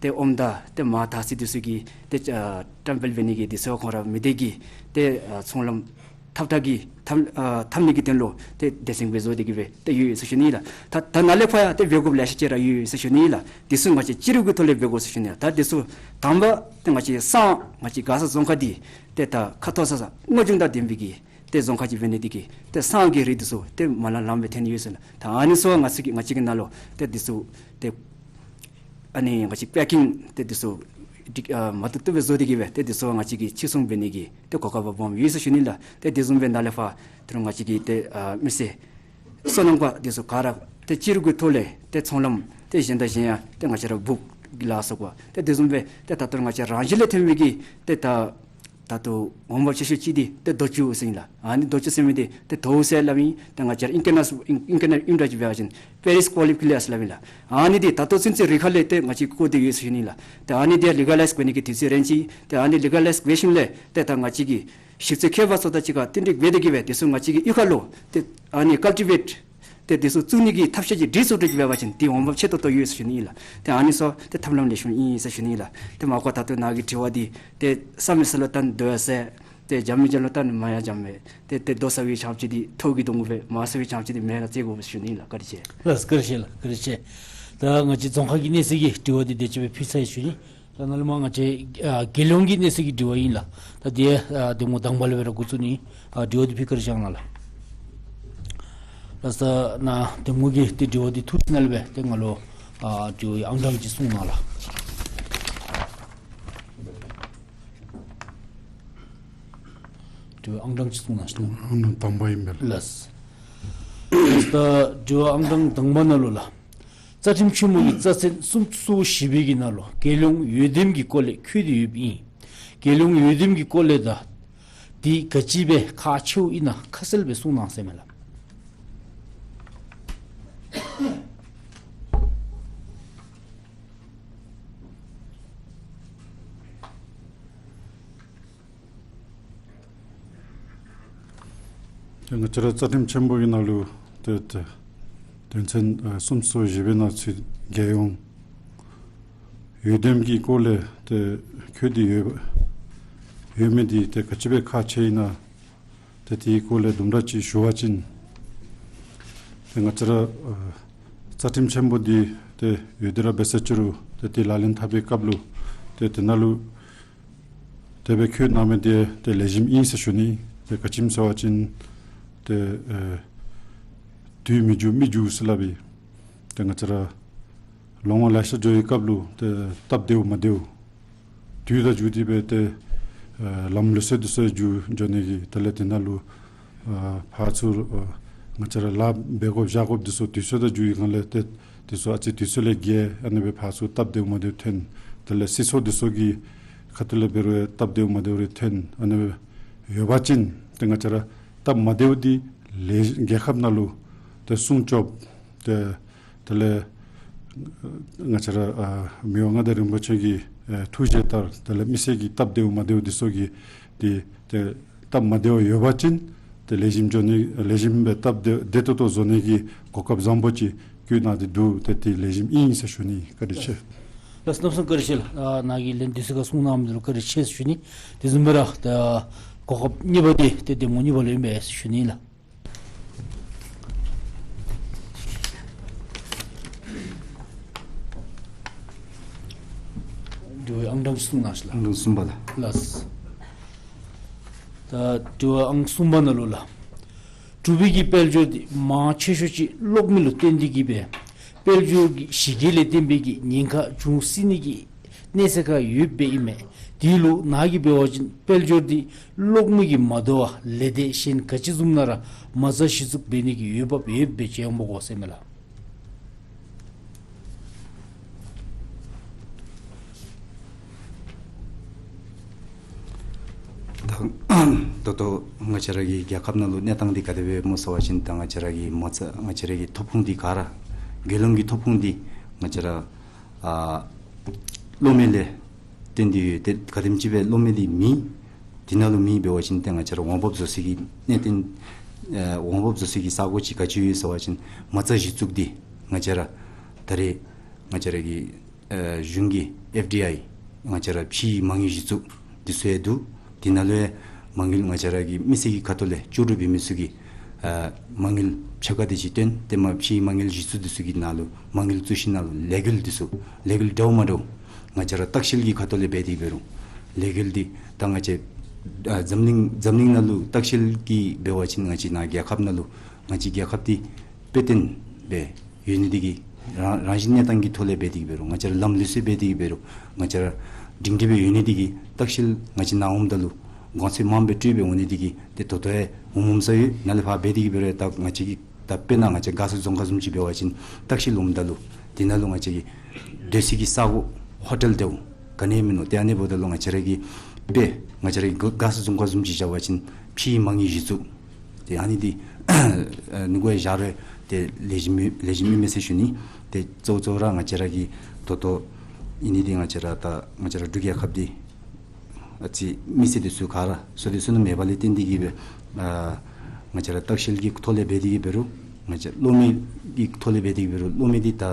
ཏེ་ཨོམ་དང་ཏེ་མར་དར་ཚི་འདི་ཚུ་གི་ཏེ་ཨ་བཀྲམ་སྤེལ་འབད་ནི་གི་འདི་ཚུ་ཁོང་ར་མི་སྡེ་གི་ཏེ་ཨ་ཚོང་ལམ་འཐབ་འཐབ་ཀྱི་འཐབ་ཨ་འཐབ་ནི་གི་དོན་ལུ་ཏེ་སྡེ་ཚན་སྦེ་བཟོ་སྟེ་གི་སྦེ་ཏེ་ཡོད་ཟེར་ཞུ་ནི་ལགས། ད་ད་ནཱ་ལས་ཕར་ཡང་ཏེ་འབད་དགོཔ་ལེ་ཤ་ཅིག་ར་ཡོད་ཟེར་ཞུ་ནི་ལགས། འདི་ཚུ་ང་བཅས་ཅི་རིགས་ཀྱི་ཐོག་ལས་འབད་དགོ་ཟེར་ཞུ་ནི་ལགས། ད་འདི་ཚུ་དང་པ་ཏེ་ང་བཅས་སང་ང་བཅས་མགར་ས་རྫོང་ཁག་འདི་ཏེ་ད་ཁ་ཐོར་ས་ས་སྔོ་ལྗང་དང་ལྡན་པའི་གི་ཏེ་རྫོང་ཁག་ཅིག་འབད་ནི་འདི་གིས་ཏེ་སང་གི་རི་འདི་ཚུ་ཏེ་མ་ལང་ལངམ་སྦེ་ཐོན་ཡོད་ཟེར་ལགས། ད་ཨ་ནི་ཚུ་ང་བཅས་ཀྱི་ང་བཅས་ཀྱི་ནང་ལུ་ཏེ་འདི་ཚུ་ཏེ་ཨ་ནི་ང་བཅས་པེ་ཀིང་ཏེ་འདི་ཚུ་ཨ་མ་བཏུབ་བཏུབ་སྦེ་བཟོ་སྟེ་གི་སྦེ་ཏེ་འདི་ཚུ་ང་བཅས་ཀྱིས་ཕྱིར་ཚོང་འབད་ནི་གི་ཏེ་གོ་སྐབས་སྦོམ་ཡོད་ཟེར་ཞུ་ནི་ལགས། ཏེ་དེ་བཟུམ་སྦེ་ནཱ་ལས་ཕར་ད་རུང་ང་བཅས་ཀྱི་ཏེ་ཨ་མི་སེར་སོ་ནམ་པ་འདི་ཚུ་ག་ར་ཏེ་ཅི་རིགས་ཀྱི་ཐོག་ལས་ཏེ་ཚོང་ལམ་ཏེ་གཞན་དང་གཞན་ཡང་ཏེ་ང་བཅས་ར་སྦུག་གི་ལ་སོགས་པ་ཏེ་དེ་བཟུམ་སྦེ་ཏེ་ད་ལྟོ་ང་བཅས་རང་བཞིན་ལས་ཐོན་མི་གི་ཏེ་ད་ད་ལྟོ་འོང་འབབ་ཆེ་ཤོས་ཅིག་འདི་ཏེ་རྡོ་ཅུ་ཟེར་ཨིན་ལགས། ཨ་ནི་རྡོ་ཅུ་ཟེར་མི་འདི་ཏེ་དོས་ཟེར་སླབ་ཨིན། ཏེ་ང་བཅས་ར་ཨིང་སྐད་ནང་ཨིང་སྐད་ནང་ཨིནམ་འདྲ་ཅིག་འབད་བ་ཅིན་པེ་རིས་ཀོ་ལིབ་ཀི་ལེ་ཟེར་སླབ་ཨིན་ལགས། ཨ་ནི་འདི་ད་ལྟོ་ཚུན་ཚོད་རི་ཁ་ལས་ཏེ་ང་བཅས་བརྐོ་སྟེ་ཡོད་ཟེར་ཞུ་ནི་ལགས། ཏེ་ཨ་ནི་འདི་ལི་ག་ལའིཛ་འབད་ནི་གི་དུས་ཚོད་རན་ཅི། ཏེ་ཨ་ནི་ལི་ག་ལའིཛ་འབད་ཞིནམ་ལས་ཏེ་ད་ང་བཅས་ཀྱི་ཞིབ་འཚོལ་མཁས་པ་ཚུ་དང་གཅིག་ཁར་བསྟུན་གྲོས་འབད་དེ་གི་སྦེ་འདི་ཚུ་ང་བཅས་ཀྱི་གཡུས་ཁ་ལུ་ཏེ་ཨ་ནི་ཀལ་ཊི་བེཊ་ཏེ་འདི་ཚུ་བཙུགས་ནི་གི་ཐབས་ཤེས་ཅིག་སྒྲིག་བཟོ་སྒྲིག་འབད་བ་ཅིན་ཏེ་འོང་འབབ་ཆེ་ཏོག་ཏོ་ཡོད་ཟེར་ཞུ་ནི་ཨིན་ལགས། ཏེ་ཨ་ནི་ཚུ་ཏེ་ཐབས་ལམ་ལེགས་ཤོམ་ཨིན་ཟེར་ཞུ་ནི་ཨིན་ལགས། ཏེ་མ་གོ་ད་ལྟོ་ནཱ་གི་དྲི་བ་འདི་ཏེ་ས་མེད་ས་ལུ་བཏང་རྡོ་ཡར་བསལ། ཏེ་རྒྱབ་མི་རྒྱབ་ལུ་བཏང་མར་ཡར་རྒྱབ་མས། ཏེ་ཏེ་རྡོ་ཟ་བའི་ཆམ་ཅིག་འདི་ཐོག་གི་སྡོད་དགོ་པས། མར་ཟ་བའི་ཆམ་ཅིག་འདི་མེ་ནང་བཙེམ་དགོ་པས་ཟེར་ཞུ་ནི་ཨིན་ལགས། བཀའ་དྲིན་ཆེ། ལགས་སོ། བཀའ་དྲིན་ཆེ་ལགས། བཀའ་དྲིན་ཆེ། ད་ང་བཅས་རྫོང་ཁག་གི་གནས་ཚུལ་གྱི་དྲི་བ་འདི་དེ་ཅིག་སྦེ་ཕུལ་ཚར་ཡི་ཟེར་ཞུ་ནི། ད་ནཱ་ལས་མར་ང་བཅས་ཨ་རྒྱལ་ཡོངས་ཀྱི་གནས་ཚུལ་གྱི་དྲི་བ་ཨིན་ལགས། ད་དེ་ཨ་གདམ་ངོ་དང་པ་ལས་སྦེ་ར་འགོ་བཙུགས་ནི། ཨ་དྲི་བ་འདི་ཕུལ་བཀའ་དྲིན་ཆེ་ལགས། ལགས་སོ། ནཱ་གདམ་ངོ་གིས་ཏེ་དྲི་བ་འདི་ཐུགས་ཞིབ་ནང་ལས་སྦེ་ཏེ་ང་ལུ་ཨ་དྲི་བའི་ཨང་གྲངས་ཅིག་གསུང་གནང་ལགས། དྲི་བའི་ཨང་གྲངས་ཅིག་གསུང་གནང་ཞུ་ནི། ཨང་གྲངས་དང་པ་ཨིན་པས་ལགས། ལགས་སོ། ད་དྲི་བ་ཨང་གྲངས་དང་པ་ནང་ལུ་ལགས། རྩ་ཁྲིམས་ཆེན་མོ་གི་རྩ་ཚན་སུམ་ཅུ་སོ་བཞི་པའི་གི་ནང་ལུ་རྒྱལ་ཡོངས་འོས་འདེམས་ཀྱི་སྐོར་ལས་འཁོད་དེ་ཡོདཔ་ཨིན། རྒྱལ་ཡོངས་འོས་འདེམས་ཀྱི་སྐོར་ལས་ད་འདི་ག་ཅི་སྦེ་ཁག་ཆེཝ་ཨིན་ན་ཁ་གསལ་སྦེ་གསུང་གནང་ཟེར་མས་ལགས། ཏེ་ང་བཅས་ར་རྩ་ཁྲིམས་ཆེན་པོ་གི་ནང་ལུ་ཏེ་ཏེ་དོན་ཚན་ཨ་སུམ་ཅུ་སོ་བཞི་པའི་ནང་ཚུད་རྒྱལ་ཡོངས་འོས་འདེམས་ཀྱི་སྐོར་ལས་ཏེ་འཁོད་དེ་ཡོད་ཡོད་མི་འདི་ཏེ་ག་ཅི་སྦེ་ཁག་ཆེ་ཨིན་ན། ཏེ་དེའི་སྐོར་ལས་དུམ་གྲ་ཅིག་ཞུ་བ་ཅིན་ཏེ་ང་བཅས་ར་ཨ་རྩ་ཁྲིམས་ཆེན་པོ་འདི་ཏེ་འོས་སྡེ་ར་འབད་ས་ཅི་རུང་ཏེ་དེ་ལག་ལེན་འཐབ་པའི་སྐབས་ལུ་ཏེ་དེ་ནང་ལུ་དེ་སྦེ་འཁོད་གནང་མི་འདི་ཏེ་ལེགས་ཤོམ་ཨིན་ཟེར་ཞུ་ནི། ཏེ་ག་ཅི་སྨོ་ཟེར་བ་ཅིན་ཏེ་ཨེ་དུས་མི་འགྱུར་མི་འགྱུར་ཟེར་སླབ་ཨིན། ཏེ་ང་བཅས་ར་ལོ་ངོ་ལེ་ཤ་འགྱོ་བའི་སྐབས་ལུ་ཏེ་སྟབས་བདེཝ་མ་བདེཝ་དུས་དང་འགྱུར་ཏེ་སྦེ་ཏེ་ཨེ་ལམ་ལུགས་སྲོལ་འདི་ཚུ་འགྱུར་འགྱོ་ནི་གི་དེ་ལས་དེ་ནང་ལུ་ཨ་ཕར་ཚུར་ཨ་ང་བཅས་ར་ལཱ་འབད་དགོཔ་བཞག་དགོཔ་འདི་ཚུ་དུས་ཚོད་དང་འགྱུར་བའི་སྒང་ལས་ཏེ་འདི་ཚུ་ཨ་ཙི་དུས་ཚོད་ལས་འགལ་ཨ་ནི་སྦེ་ཕར་ཚུར་སྟབས་བདེཝ་མ་བདེཝ་ཐོན། དེ་ལས་སྲིད་ཚོགས་འདི་ཚུ་གི་ཁ་ཐུག་ལས་འབད་རུང་སྟབས་བདེཝ་མ་བདེཝ་རེ་ཐོན། ཨ་ནི་སྦེ་ཡོད་པ་ཅིན་ཏེ་ང་བཅས་ར་སྟབས་མ་བདེཝ་འདི་ལས་རྒྱལ་ཁབ་ནང་ལུ་ཏེ་སྲུང་སྐྱོབ་ཏེ་དེ་ལས་ང་བཅས་ར་ཨ་མི་དབང་མངའ་བདག་རིན་པོ་ཆེ་གི་ཨེ་ཐུགས་བཞེད་ལྟར་དེ་ལས་མི་སེར་གྱི་སྟབས་བདེཝ་མ་བདེཝ་འདི་ཚུ་གི་འདི་ཏེ་སྟབས་མ་བདེཝ་ཡོད་པ་ཅིན་ཏེ་ལེགས་ཤོམ་འགྱོ་ནི་ལེགས་ཤོམ་སྦེ་སྟབས་བདེ་བདེ་ཏོག་ཏོ་བཟོ་ནི་གི་གོ་སྐབས་བཟང་པོ་ཅིག་བཀོད་གནང་སྟེ་འདུག། ཏེ་དེ་ལེགས་ཤོམ་ཨིན་ཟེར་ཞུ་ནི། བཀའ་དྲིན་ཆེ། ལགས་སོ། གནམ་མེད་ས་མེད་བཀའ་དྲིན་ཆེ་ལགས། ཨ་ནཱ་གི་ལན་འདི་ཚུ་ག་གསུང་གནང་མི་འདི་ལུ་བཀའ་དྲིན་ཆེ་ཟེར་ཞུ་ནི། དེ་བཟུམ་སྦེ་ར་ད་གོ་སྐབས་གཉིས་པ་འདི་ཏེ་གདམ་ངོ་གཉིས་པ་ལུ་ཨིན་པས་ཟེར་ཞུ་ནི་ལགས། ཨང་གྲངས་གསུམ་ནང་ཞིག་ལགས། ཨང་གྲངས་གསུམ་པ་ལགས། ལགས། ད་དྲི་བ་ཨང་གསུམ་པ་ནང་ལུ་ལགས། འབྲུག་པའི་གི་དཔལ་འབྱོར་འདི་མང་ཆེ་ཤོས་ཅིག་གློག་མེ་ལུ་བརྟེན་ཏེ་གིས་སྦེ་དཔལ་འབྱོར་གྱི་གཞི་རྒྱ་ལས་བརྟེན་པའི་གི་ཉེན་ཁ་འབྱུང་སྲིད་ནི་གི་གནས་ཚད་ཁར་ཡོདཔ་སྦེ་ཨིན་མས། དེ་ལུ་ནཱ་གིས་འབད་བ་ཅིན་དཔལ་འབྱོར་འདི་གློག་མེ་གིས་མ་དོ་བར་ལས་སྡེ་གཞན་ག་ཅི་བཟུམ་ནང་ར་མ་རྩ་གཞི་བཙུགས་འབད་ནི་གི་འོས་འབབ་ཡོདཔ་སྦེ་ཅིག་ཡང་མོ་གོ་ཟེར་མས་ལགས། ད་ད་ལྟོ་ང་བཅས་ར་གི་རྒྱལ་ཁབ་ནང་ལུ་གནས་སྟངས་འདི་ག་དེ་སྦེ་སྨོ་ཟེར་བ་ཅིན་ད་ང་བཅས་ར་གི་མ་རྩ་ང་བཅས་ར་གི་ཐོབ་ཁུངས་འདི་ག་ར་རྒྱལ་ཡོངས་ཀྱི་ཐོབ་ཁུངས་འདི་ང་བཅས་ར་ཨ་གློག་མེ་ལས་བརྟེན་ཏེ་ཡོད། ཏེ་ག་དེམ་ཅིག་སྦེ་གློག་མེ་འདི་མེད། དེ་ནང་ལུ་མེདཔ་འབད་བ་ཅིན་ཏེ་ང་བཅས་ར་འོང་འབབ་བཟོ་སའི་གི་གནས་སྟངས་ཨེ་འོང་འབབ་བཟོ་སའི་གི་ས་གོ་ཅིག་ག་ཅི་ཡོད་ཟེར་བ་ཅིན་མ་རྩ་གཞི་བཙུགས་འདི་ང་བཅས་ར་ད་རེས་ང་བཅས་ར་གི་ཨེ་གཞུང་གི་ཨེཕ་ཌི་ཨའི་ང་བཅས་ར་ཕྱིའི་མ་དངུལ་གཞི་བཙུགས་འདི་ཚུ་ཡང་འདུག། དེ་ནང་ལུ་ཡང་མ་དངུལ་ང་བཅས་ར་གི་མི་སེར་གྱི་ཁ་ཐུག་ལས་བཅུག་རུ་འབད་མི་ཚུ་གིས་ཨེ་མ་དངུལ་ཕྱག་ཁར་དེ་ཅིག་བཏོན་ཏེ་མ་ཕྱིའི་མ་དངུལ་གཞི་བཙུགས་འདི་ཚུ་གི་ནང་ལུ་མ་དངུལ་བཙུགས་ཞིནམ་ལས་ལས་འགུལ་འདི་ཚུ་ལས་འགུལ་འདྲཝ་མ་འདྲཝ་ང་བཅས་ར་ལྟ་བཤལ་གྱི་ཁ་ཐུག་ལས་འབད་དེ་འབད་རུང་ལས་འགུལ་འདི་ད་ང་བཅས་ཨ་འཛམ་གླིང་འཛམ་གླིང་ནང་ལུ་ལྟ་བཤལ་གྱི་འབད་བ་ཅིན་ང་བཅས་ནཱ་རྒྱལ་ཁབ་ནང་ལུ་ང་བཅས་རྒྱལ་ཁབ་འདི་དཔེ་སྟོན་སྦེ་ཡོད་ནི་འདི་གིས་རང་རང་བཞིན་གནས་སྟངས་ཀྱི་ཐོག་ལས་འབད་དེ་འབད་རུང་ང་བཅས་ར་ལམ་ལུགས་སྲོལ་འབད་དེ་འབད་རུང་ང་བཅས་ར་སྒྲིང་སྒྲི་སྦེ་ཡོད་ནི་འདི་གིས་ལྟ་བཤལ་ང་བཅས་ནཱ་འོངམ་ད་ལུ་གོང་ཚད་མངམ་སྦེ་སྤྲོད་སྦེ་འོང་ནི་འདི་གིས་ཏེ་ད་ལྟོ་ཡང་འོང་འོངམ་ས་ཡོད། ནཱ་ལས་ཕར་འབད་དེ་འབད་རུང་ད་ང་བཅས་ཀྱི་ད་དཔེར་ན་ང་བཅས་མགར་ས་རྫོང་ཁག་བཟུམ་ཅིག་འབད་བ་ཅིན་ལྟ་བཤལ་འོངམ་ད་ལུ་དེ་ནང་ལུ་ང་བཅས་ཀྱི་སྡོད་སའི་གི་ས་གོ་ཧོ་ཊེལ་འདྲཝ་ག་ནི་ཡང་མིན་ནུག། ཏེ་ཨ་ནི་འབདཝ་ད་ལུ་ང་བཅས་ར་གི་དཔེ་ང་བཅས་ར་གི་མགར་ས་རྫོང་ཁག་བཟུམ་ཅིག་བཞག་པ་ཅིན་ཕྱིའི་མ་དངུལ་གཞི་བཙུགས་ཏེ་ཨ་ནི་འདི་ཨ་ནི་གུ་ཡང་བཞག་རུང་ཏེ་ལེགས་ཤོམ་ལེགས་ཤོམ་ཨིན་མས་ཟེར་ཞུ་ནི། ཏེ་གཙོ་བོ་གཙོ་བོ་ར་ང་བཅས་ར་གི་ད་ལྟོ་ཨིན་ནི་འདི་ང་བཅས་ར་ད་ང་བཅས་ར་འབྲུག་རྒྱལ་ཁབ་འདི་ཨ་ཙི་མི་སེར་འདི་ཚུ་ག་ར་བསོད་བདེ་བསོད་ནམས་མེད་པ་ལས་བརྟེན་ཏེ་གིས་སྦེ་ཨ་ང་བཅས་ར་ལྟ་བཤལ་གྱི་ཐོག་ལས་འབད་དེ་གིས་འབད་རུང་ང་བཅས་གློག་མེ་གི་ཐོག་ལས་འབད་དེ་གིས་འབད་རུང་གློག་མེ་འདི་ད་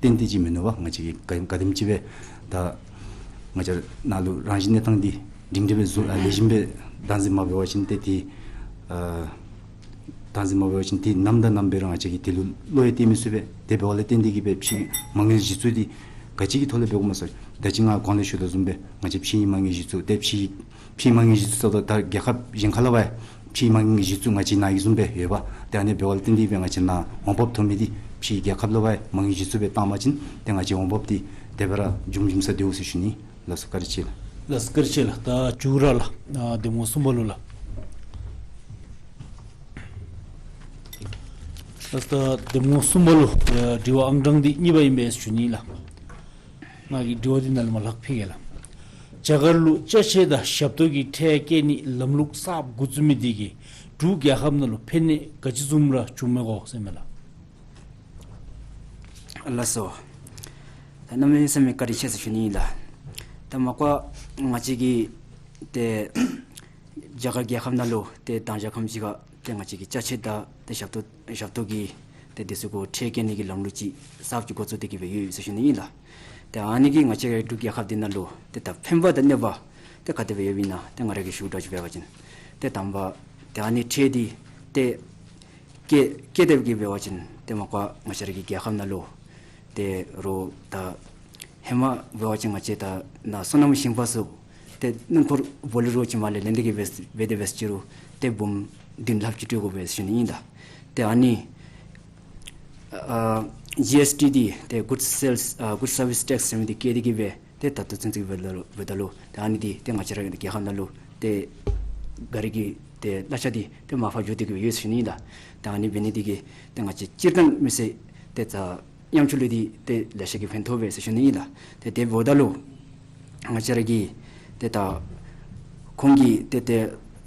ཏན་ཏན་ཅིག་མིན་ནུག་པ། ང་བཅས་ཀྱིས་ག་ག་དེམ་ཅིག་སྦེ་ད་ང་བཅས་ནཱ་ལུ་རང་བཞིན་གནས་སྟངས་འདི་སྒྲིང་སྒྲི་སྦེ་བཟོ་ཨ་ལེགས་ཤོམ་སྦེ་བདག་འཛིན་མ་འབད་བ་ཅིན་ཏེ་འདི་ཨ་བདག་འཛིན་མ་འབད་བ་ཅིན་ཏེ་ནམ་དང་ནམ་འབད་རུང་ང་བཅས་ཀྱིས་དེ་ལུ་བློ་ཡང་གཏད་མི་ཚུགས་པས། དེ་འབདཝ་ལས་བརྟེན་ཏེ་གིས་སྦེ་ཕྱིའི་མ་དངུལ་གཞི་བཙུགས་འདི་ག་ཅི་གི་ཐོག་ལས་འབད་དགོཔ་སྨོ་ཟེར་ད་ཅི་ང་གོང་ལས་ཞུ་དོ་བཟུམ་སྦེ་ང་བཅས་ཕྱིའི་མ་དངུལ་གཞི་བཙུགས་ཏེ་ཕྱིའི་ཕྱིའི་མ་དངུལ་གཞི་བཙུགས་ད་རྒྱལ་ཁབ་གཞན་ཁ་ལུ་འབད་ཕྱིའི་མ་དངུལ་གཞི་བཙུགས་ང་བཅས་ནཱ་གི་བཟུམ་སྦེ་ཡོད་པ། ཏེ་ཨ་ནི་འབདཝ་ལས་བརྟེན་ཏེ་སྦེ་ང་བཅས་ནཱ་འོང་འབབ་ཐོབ་མི་འདི་ཕྱིའི་རྒྱལ་ཁབ་ལུ་འབད་མ་དངུལ་གཞི་བཙུགས་སྦེ་བཏང་པ་ཅིན་ཏེ་ང་བཅས་འོང་འབབ་འདི་དེ་སྦེ་ར་འབྱུང་འབྱུང་ས་འདུག་ཟེར་ཞུ་ནི། ལགས་སོ་བཀའ་དྲིན་ཆེ་ལགས། ལགས་སོ་བཀའ་དྲིན་ཆེ་ལགས། ད་མཇུག་ར་ལགས་ཨ་གདམ་ངོ་གསུམ་པ་ལུ་ལགས། ལགས་སོ་ད་གདམ་ངོ་གསུམ་པ་ལུ་ཨ་དྲི་བ་ཨང་གྲངས་འདི་གཉིས་པ་ཨིན་པས་ཞུ་ནི་ལགས། ང་གིས་དྲི་བ་འདི་ནཱ་ལས་མར་ལྷག་ཕུལ་གེ་ལགས། རྒྱ་གར་ལུ་ཅ་ཆས་དང་ཞབས་ཏོག་གི་ཁྲལ་བཀལ་ནིའི་ལམ་ལུགས་གསརཔ་འགོ་བཙུགས་མི་འདི་གིས་འབྲུག་རྒྱལ་ཁབ་ནང་ལུ་ཕན་གནོད་ག་ཅི་བཟུམ་ར་བྱུངམ་མས་གོ་ཟེར་མས་ལགས། ལགས་སོ། ད་གནམ་མེད་ས་མེད་བཀའ་དྲིན་ཆེ་ཟེར་ཞུ་ནི་ཨིན་ལགས། ད་མ་པ་ང་བཅས་ཀྱི་ཏེ་རྒྱ་གར་རྒྱལ་ཁབ་ནང་ལུ་ཏེ་དང་ཞག་ཁམས་ཅིག་ཁར་ཏེ་ང་བཅས་ཀྱི་ཅ་ཆས་དང་ཏེ་ཞབས་ཏོག་ཞབས་ཏོག་གི་ཏེ་འདི་ཚུ་གུ་ཁྲལ་བཀལ་ནི་གི་ལམ་ལུགས་ཅིག་གསརཔ་ཅིག་འགོ་བཙུགས་ཏེ་གིས་སྦེ་ཡོད་ཟེར་ཞུ་ནི་ཨིན་ལགས། ཏེ་ཨ་ནི་གིས་ང་བཅས་རའི་འབྲུག་རྒྱལ་ཁབ་འདི་ནང་ལུ་ཏེ་ད་ཕན་པ་དང་གནོད་པ་ཏེ་ག་དེ་སྦེ་ཡོདཔ་ཨིན་ན་ཏེ་ང་ར་གིས་ཞུ་དགོཔ་ཅིག་འབད་བ་ཅིན་ཏེ་དང་པ་ཏེ་ཨ་ནི་ཁྲལ་འདི་ཏེ་བཀལ་བཀལ་ཏེ་གིས་འབད་བ་ཅིན་ཏེ་མ་པ་ང་བཅས་ར་གི་རྒྱལ་ཁབ་ནང་ལུ་ཏེ་རོགས་ད་ཧེ་མ་འབད་བ་ཅིན་ང་བཅས་ད་ནཱ་སོ་ནམ་ཞིང་པ་ཚུ་ཏེ་སྣུམ་འཁོར་བོ་ལེ་རོ་ཅིག་མར་ལས་ལེན་ཏེ་གིས་འབད་འབད་དེ་འབད་ཅི་རུང་ཏེ་འབུམ་བདུན་ལྷགཔ་ཅིག་སྤྲོད་དགོ་པས་ཟེར་ཞུ་ནི་ཨིན་ལགས། ཏེ་ཨ་ནི་ཨ་ཇི་ཨེསི་ཊི་འདི་ཏེ་Goods Sales ཨ་Goods Service Tax ཟེར་མི་འདི་བཀལ་ཏེ་གིས་སྦེ་ཏེ་ད་ལྟོ་ཚུན་ཚོད་ཀྱི་འབདཝ་ད་ལུ་འབདཝ་ད་ལུ་ཏེ་ཨ་ནི་འདི་ཏེ་ང་བཅས་ར་རྒྱལ་ཁབ་ནང་ལུ་ཏེ་ག་རི་གི་ཏེ་གླ་ཆ་འདི་ཏེ་མར་ཕབ་འགྱོ་སྟེ་གིས་ཡོད་ཟེར་ཞུ་ནི་ཨིན་ལགས། ཏེ་ཨ་ནི་འབད་ནི་འདི་གིས་ཏེ་ང་བཅས་སྤྱིར་བཏང་མི་སེར་ཏེ་ད་ཡང་ཆུ་ལུ་འདི་ཏེ་ལེ་ཤ་གི་ཕན་ཐོགས་པས་ཟེར་ཞུ་ནི་ཨིན་ལགས། ཏེ་དེ་འབདཝ་ད་ལུ་ང་བཅས་ར་གི་ཏེ་ད་ཁོང་གིས་ཏེ་ཏེ་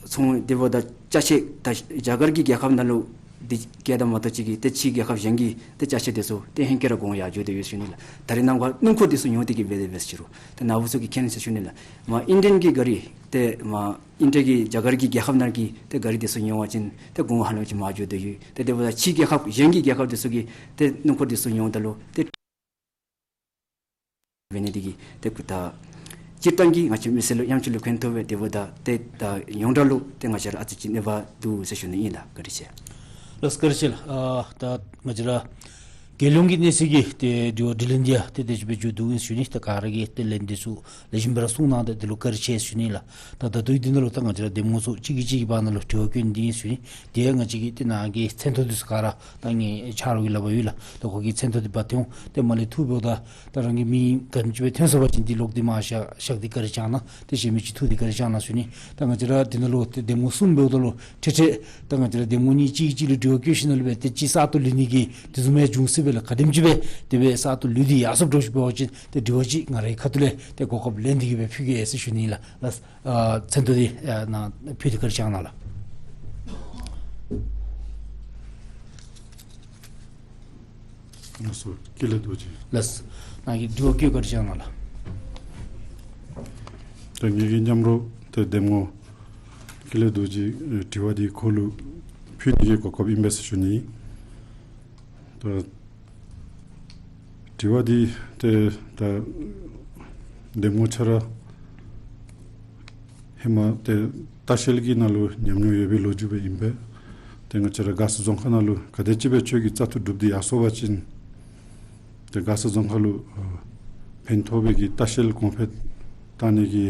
ཚོང་དེ་འབདཝ་ད་ཅ་ཆས་ད་རྒྱ་གར་གྱི་རྒྱལ་ཁབ་ནང་ལུ་འདི་བཀལཝ་ད་མ་གཏོགས་ཅིག་གིས་ཏེ་ཕྱི་རྒྱལ་ཁབ་གཞན་གྱི་ཏེ་ཅ་ཆས་དེ་ཚུ་ཏེ་ཧེང་སྐལ་ར་གོང་ཡར་འགྱོ་སྟེ་ཡོད་ཟེར་ཞུ་ནི་ལགས། ད་རེས་ནངས་པ་སྣུམ་འཁོར་དེ་ཚུ་ཉོ་སྟེ་གིས་འབད་དེ་འབད་ཅི་རུང་ཏེ་ནཱ་བུ་ཚུ་གིས་མཁྱེན་ཟེར་ཞུ་ནི་ལགས། མར་ཨིན་ཌི་ཡན་གྱི་ག་རི་ཏེ་མར་ཨིན་ཌི་ཡ་གི་རྒྱ་གར་གྱི་རྒྱལ་ཁབ་ནང་གི་ཏེ་ག་རི་དེ་ཚུ་ཉོ་བ་ཅིན་ཏེ་གོང་ཧ་ལམ་ཅིག་མར་འགྱོ་སྟེ་ཡོད། ཏེ་དེ་འབདཝ་ད་ཕྱི་རྒྱལ་ཁབ་གཞན་གྱི་རྒྱལ་ཁབ་དེ་ཚུ་གི་ཏེ་སྣུམ་འཁོར་དེ་ཚུ་ཉོཝ་ད་ལུ་ཏེ་འབད་ནི་འདི་གིས་ཏེ་ད་སྤྱིར་བཏང་གི་ང་བཅས་མི་སེར་ལུ་ཡང་ཆུ་ལུ་ཕན་ཐོགས་པས། དེ་འབདཝ་ད་ཏེ་ད་ཡོངས་གྲགས་ལུ་ཏེ་ང་བཅས་ར་ཨ་ཙི་ཅིག་གནོད་པ་འདུག་ཟེར་ཞུ་ནི་ཨིན་ལགས། བཀའ་དྲིན་ཆེ། ལགས་བཀའ་དྲིན་ཆེ་ལགས། ཨ་ད་ང་བཅས་ར་ རྒྱལ་ཡོངས་ཀྱི་གནས་ཚུལ་གྱི་ཏེ་དྲི་བ་དྲིས་ལན་འདི་ཡང་ཏེ་དེ་ཅིག་སྦེ་མཇུག་བསྡུ་ཡི་ཟེར་ཞུ་ནི། ད་ག་ར་གིས་ཏེ་ལན་འདི་ཚུ་ལེགས་ཤོམ་སྦེ་ར་གསུངས་གནང་སྟེ་དེ་ལུ་བཀའ་དྲིན་ཆེ་ཟེར་ཞུ་ནི་ལགས། ད་ད་ལྟོ་འདི་ནང་ལུ་ད་ང་བཅས་ར་གདམ་ངོ་ཚུ་གཅིག་གིས་གཅིག་གི་བར་ན་ལུ་དྲི་བ་བཀོད་ནི་འདི་ཨིན་ཟེར་ཞུ་ནི། དེ་ཡང་ང་བཅས་ཀྱི་ཏེ་ནཱ་གི་མཚན་ཐོ་འདི་ཚུ་ག་ར་ད་ངེའི་ཆ་རོགས་ཀྱིས་སླབ་པར་ཡོད་ལགས། ད་ཁོ་གི་མཚན་ཐོ་འདི་འབག་སྟེ་འོང་། ཏེ་མ་ལས་ཐུག་འབདཝ་ད་ད་རང་གི་མིང་ག་དེམ་ཅིག་སྦེ་ཐོན་སོང་པ་ཅིན་འདི་ལོག་སྟེ་མར་བཞག་བཞག་སྟེ་བཀའ་དྲིན་བསྐྱང་གནང་། ཏེ་གཞན་མི་ཅིག་ཐུག་སྟེ་བཀའ་དྲིན་བསྐྱང་གནང་ཟེར་ཞུ་ནི། ད་ང་བཅས་ར་འདི་ནང་ལུ་ཏེ་གདམ་ངོ་གསུམ་འབདཝ་ད་ལུ་ཏེ་ཏེ་ད་ང་བཅས་ར་གདམ་ངོ་གཉིས་གཅིག་གིས་གཅིག་ལུ་དྲི་བ་བཀོད་ཞིནམ་ལས་སྦེ་ཏེ་གཅིག་གསར་དུ་ལུས་ནི་གི་དེ་བཟུམ་མའི་འབྱུང་སྲིད་པས་ལགས། ག་དེམ་ཅིག་སྦེ་དེ་སྦེ་གསར་དུ་ལུས་ཏེ་ཡར་སོངམ་འདྲཝ་ཅིག་འབད་བ་ཅིན་ཏེ་དྲི་བ་ཅིག་ང་རའི་ཁ་ཐུག་ལས་ཏེ་གོ་སྐབས་ལེན་ཏེ་གིས་སྦེ་ཕུལ་གེ་ཟེར་ཞུ་ནི་ལགས། ལགས། ཨ་མཚན་ཐོ་འདི་ཨ་ནཱ་ཕུལ་ཏེ་བཀའ་དྲིན་བསྐྱང་གནང་ལགས། ལགས་སོ། ཀུན་ལེགས་རྡོ་རྗེ། ལགས། ནཱ་གི་དྲི་བ་བཀོད་བཀའ་དྲིན་བསྐྱང་གནང་ལགས། ད་ངེ་གི་མཉམ་རོགས་ཏེ་གདམ་ངོ་ཀུན་ལེགས་རྡོ་རྗེ་ཨེ་དྲི་བ་འདི་ཁོ་ལུ་ཕུལ་ནི་གི་གོ་སྐབས་ཨིན་པས་ཟེར་ཞུ་ནི། ད་དྲི་བ་འདི་ཏེ་ད་གདམ་ངོ་ཁྱོད་ར་ཧེ་མ་ཏེ་ལྟ་བཤལ་གྱི་ནང་ལུ་ཉམས་མྱོང་ཡོད་པའི་ལོ་རྒྱུས་སྦེ་ཨིན་པས། ཏེ་ང་བཅས་ར་མགར་ས་རྫོང་ཁག་ནང་ལུ་ག་དེམ་ཅིག་སྦེ་ཁྱོད་ཀྱིས་བཙག་འཐུ་གྲུབ་སྟེ་ཡར་སོང་པ་ཅིན་ཏེ་མགར་ས་རྫོང་ཁག་ལུ་ཨ་ཕན་ཐོགས་པའི་གི་ལྟ་བཤལ་གོང་འཕེལ་བཏང་ནི་གི་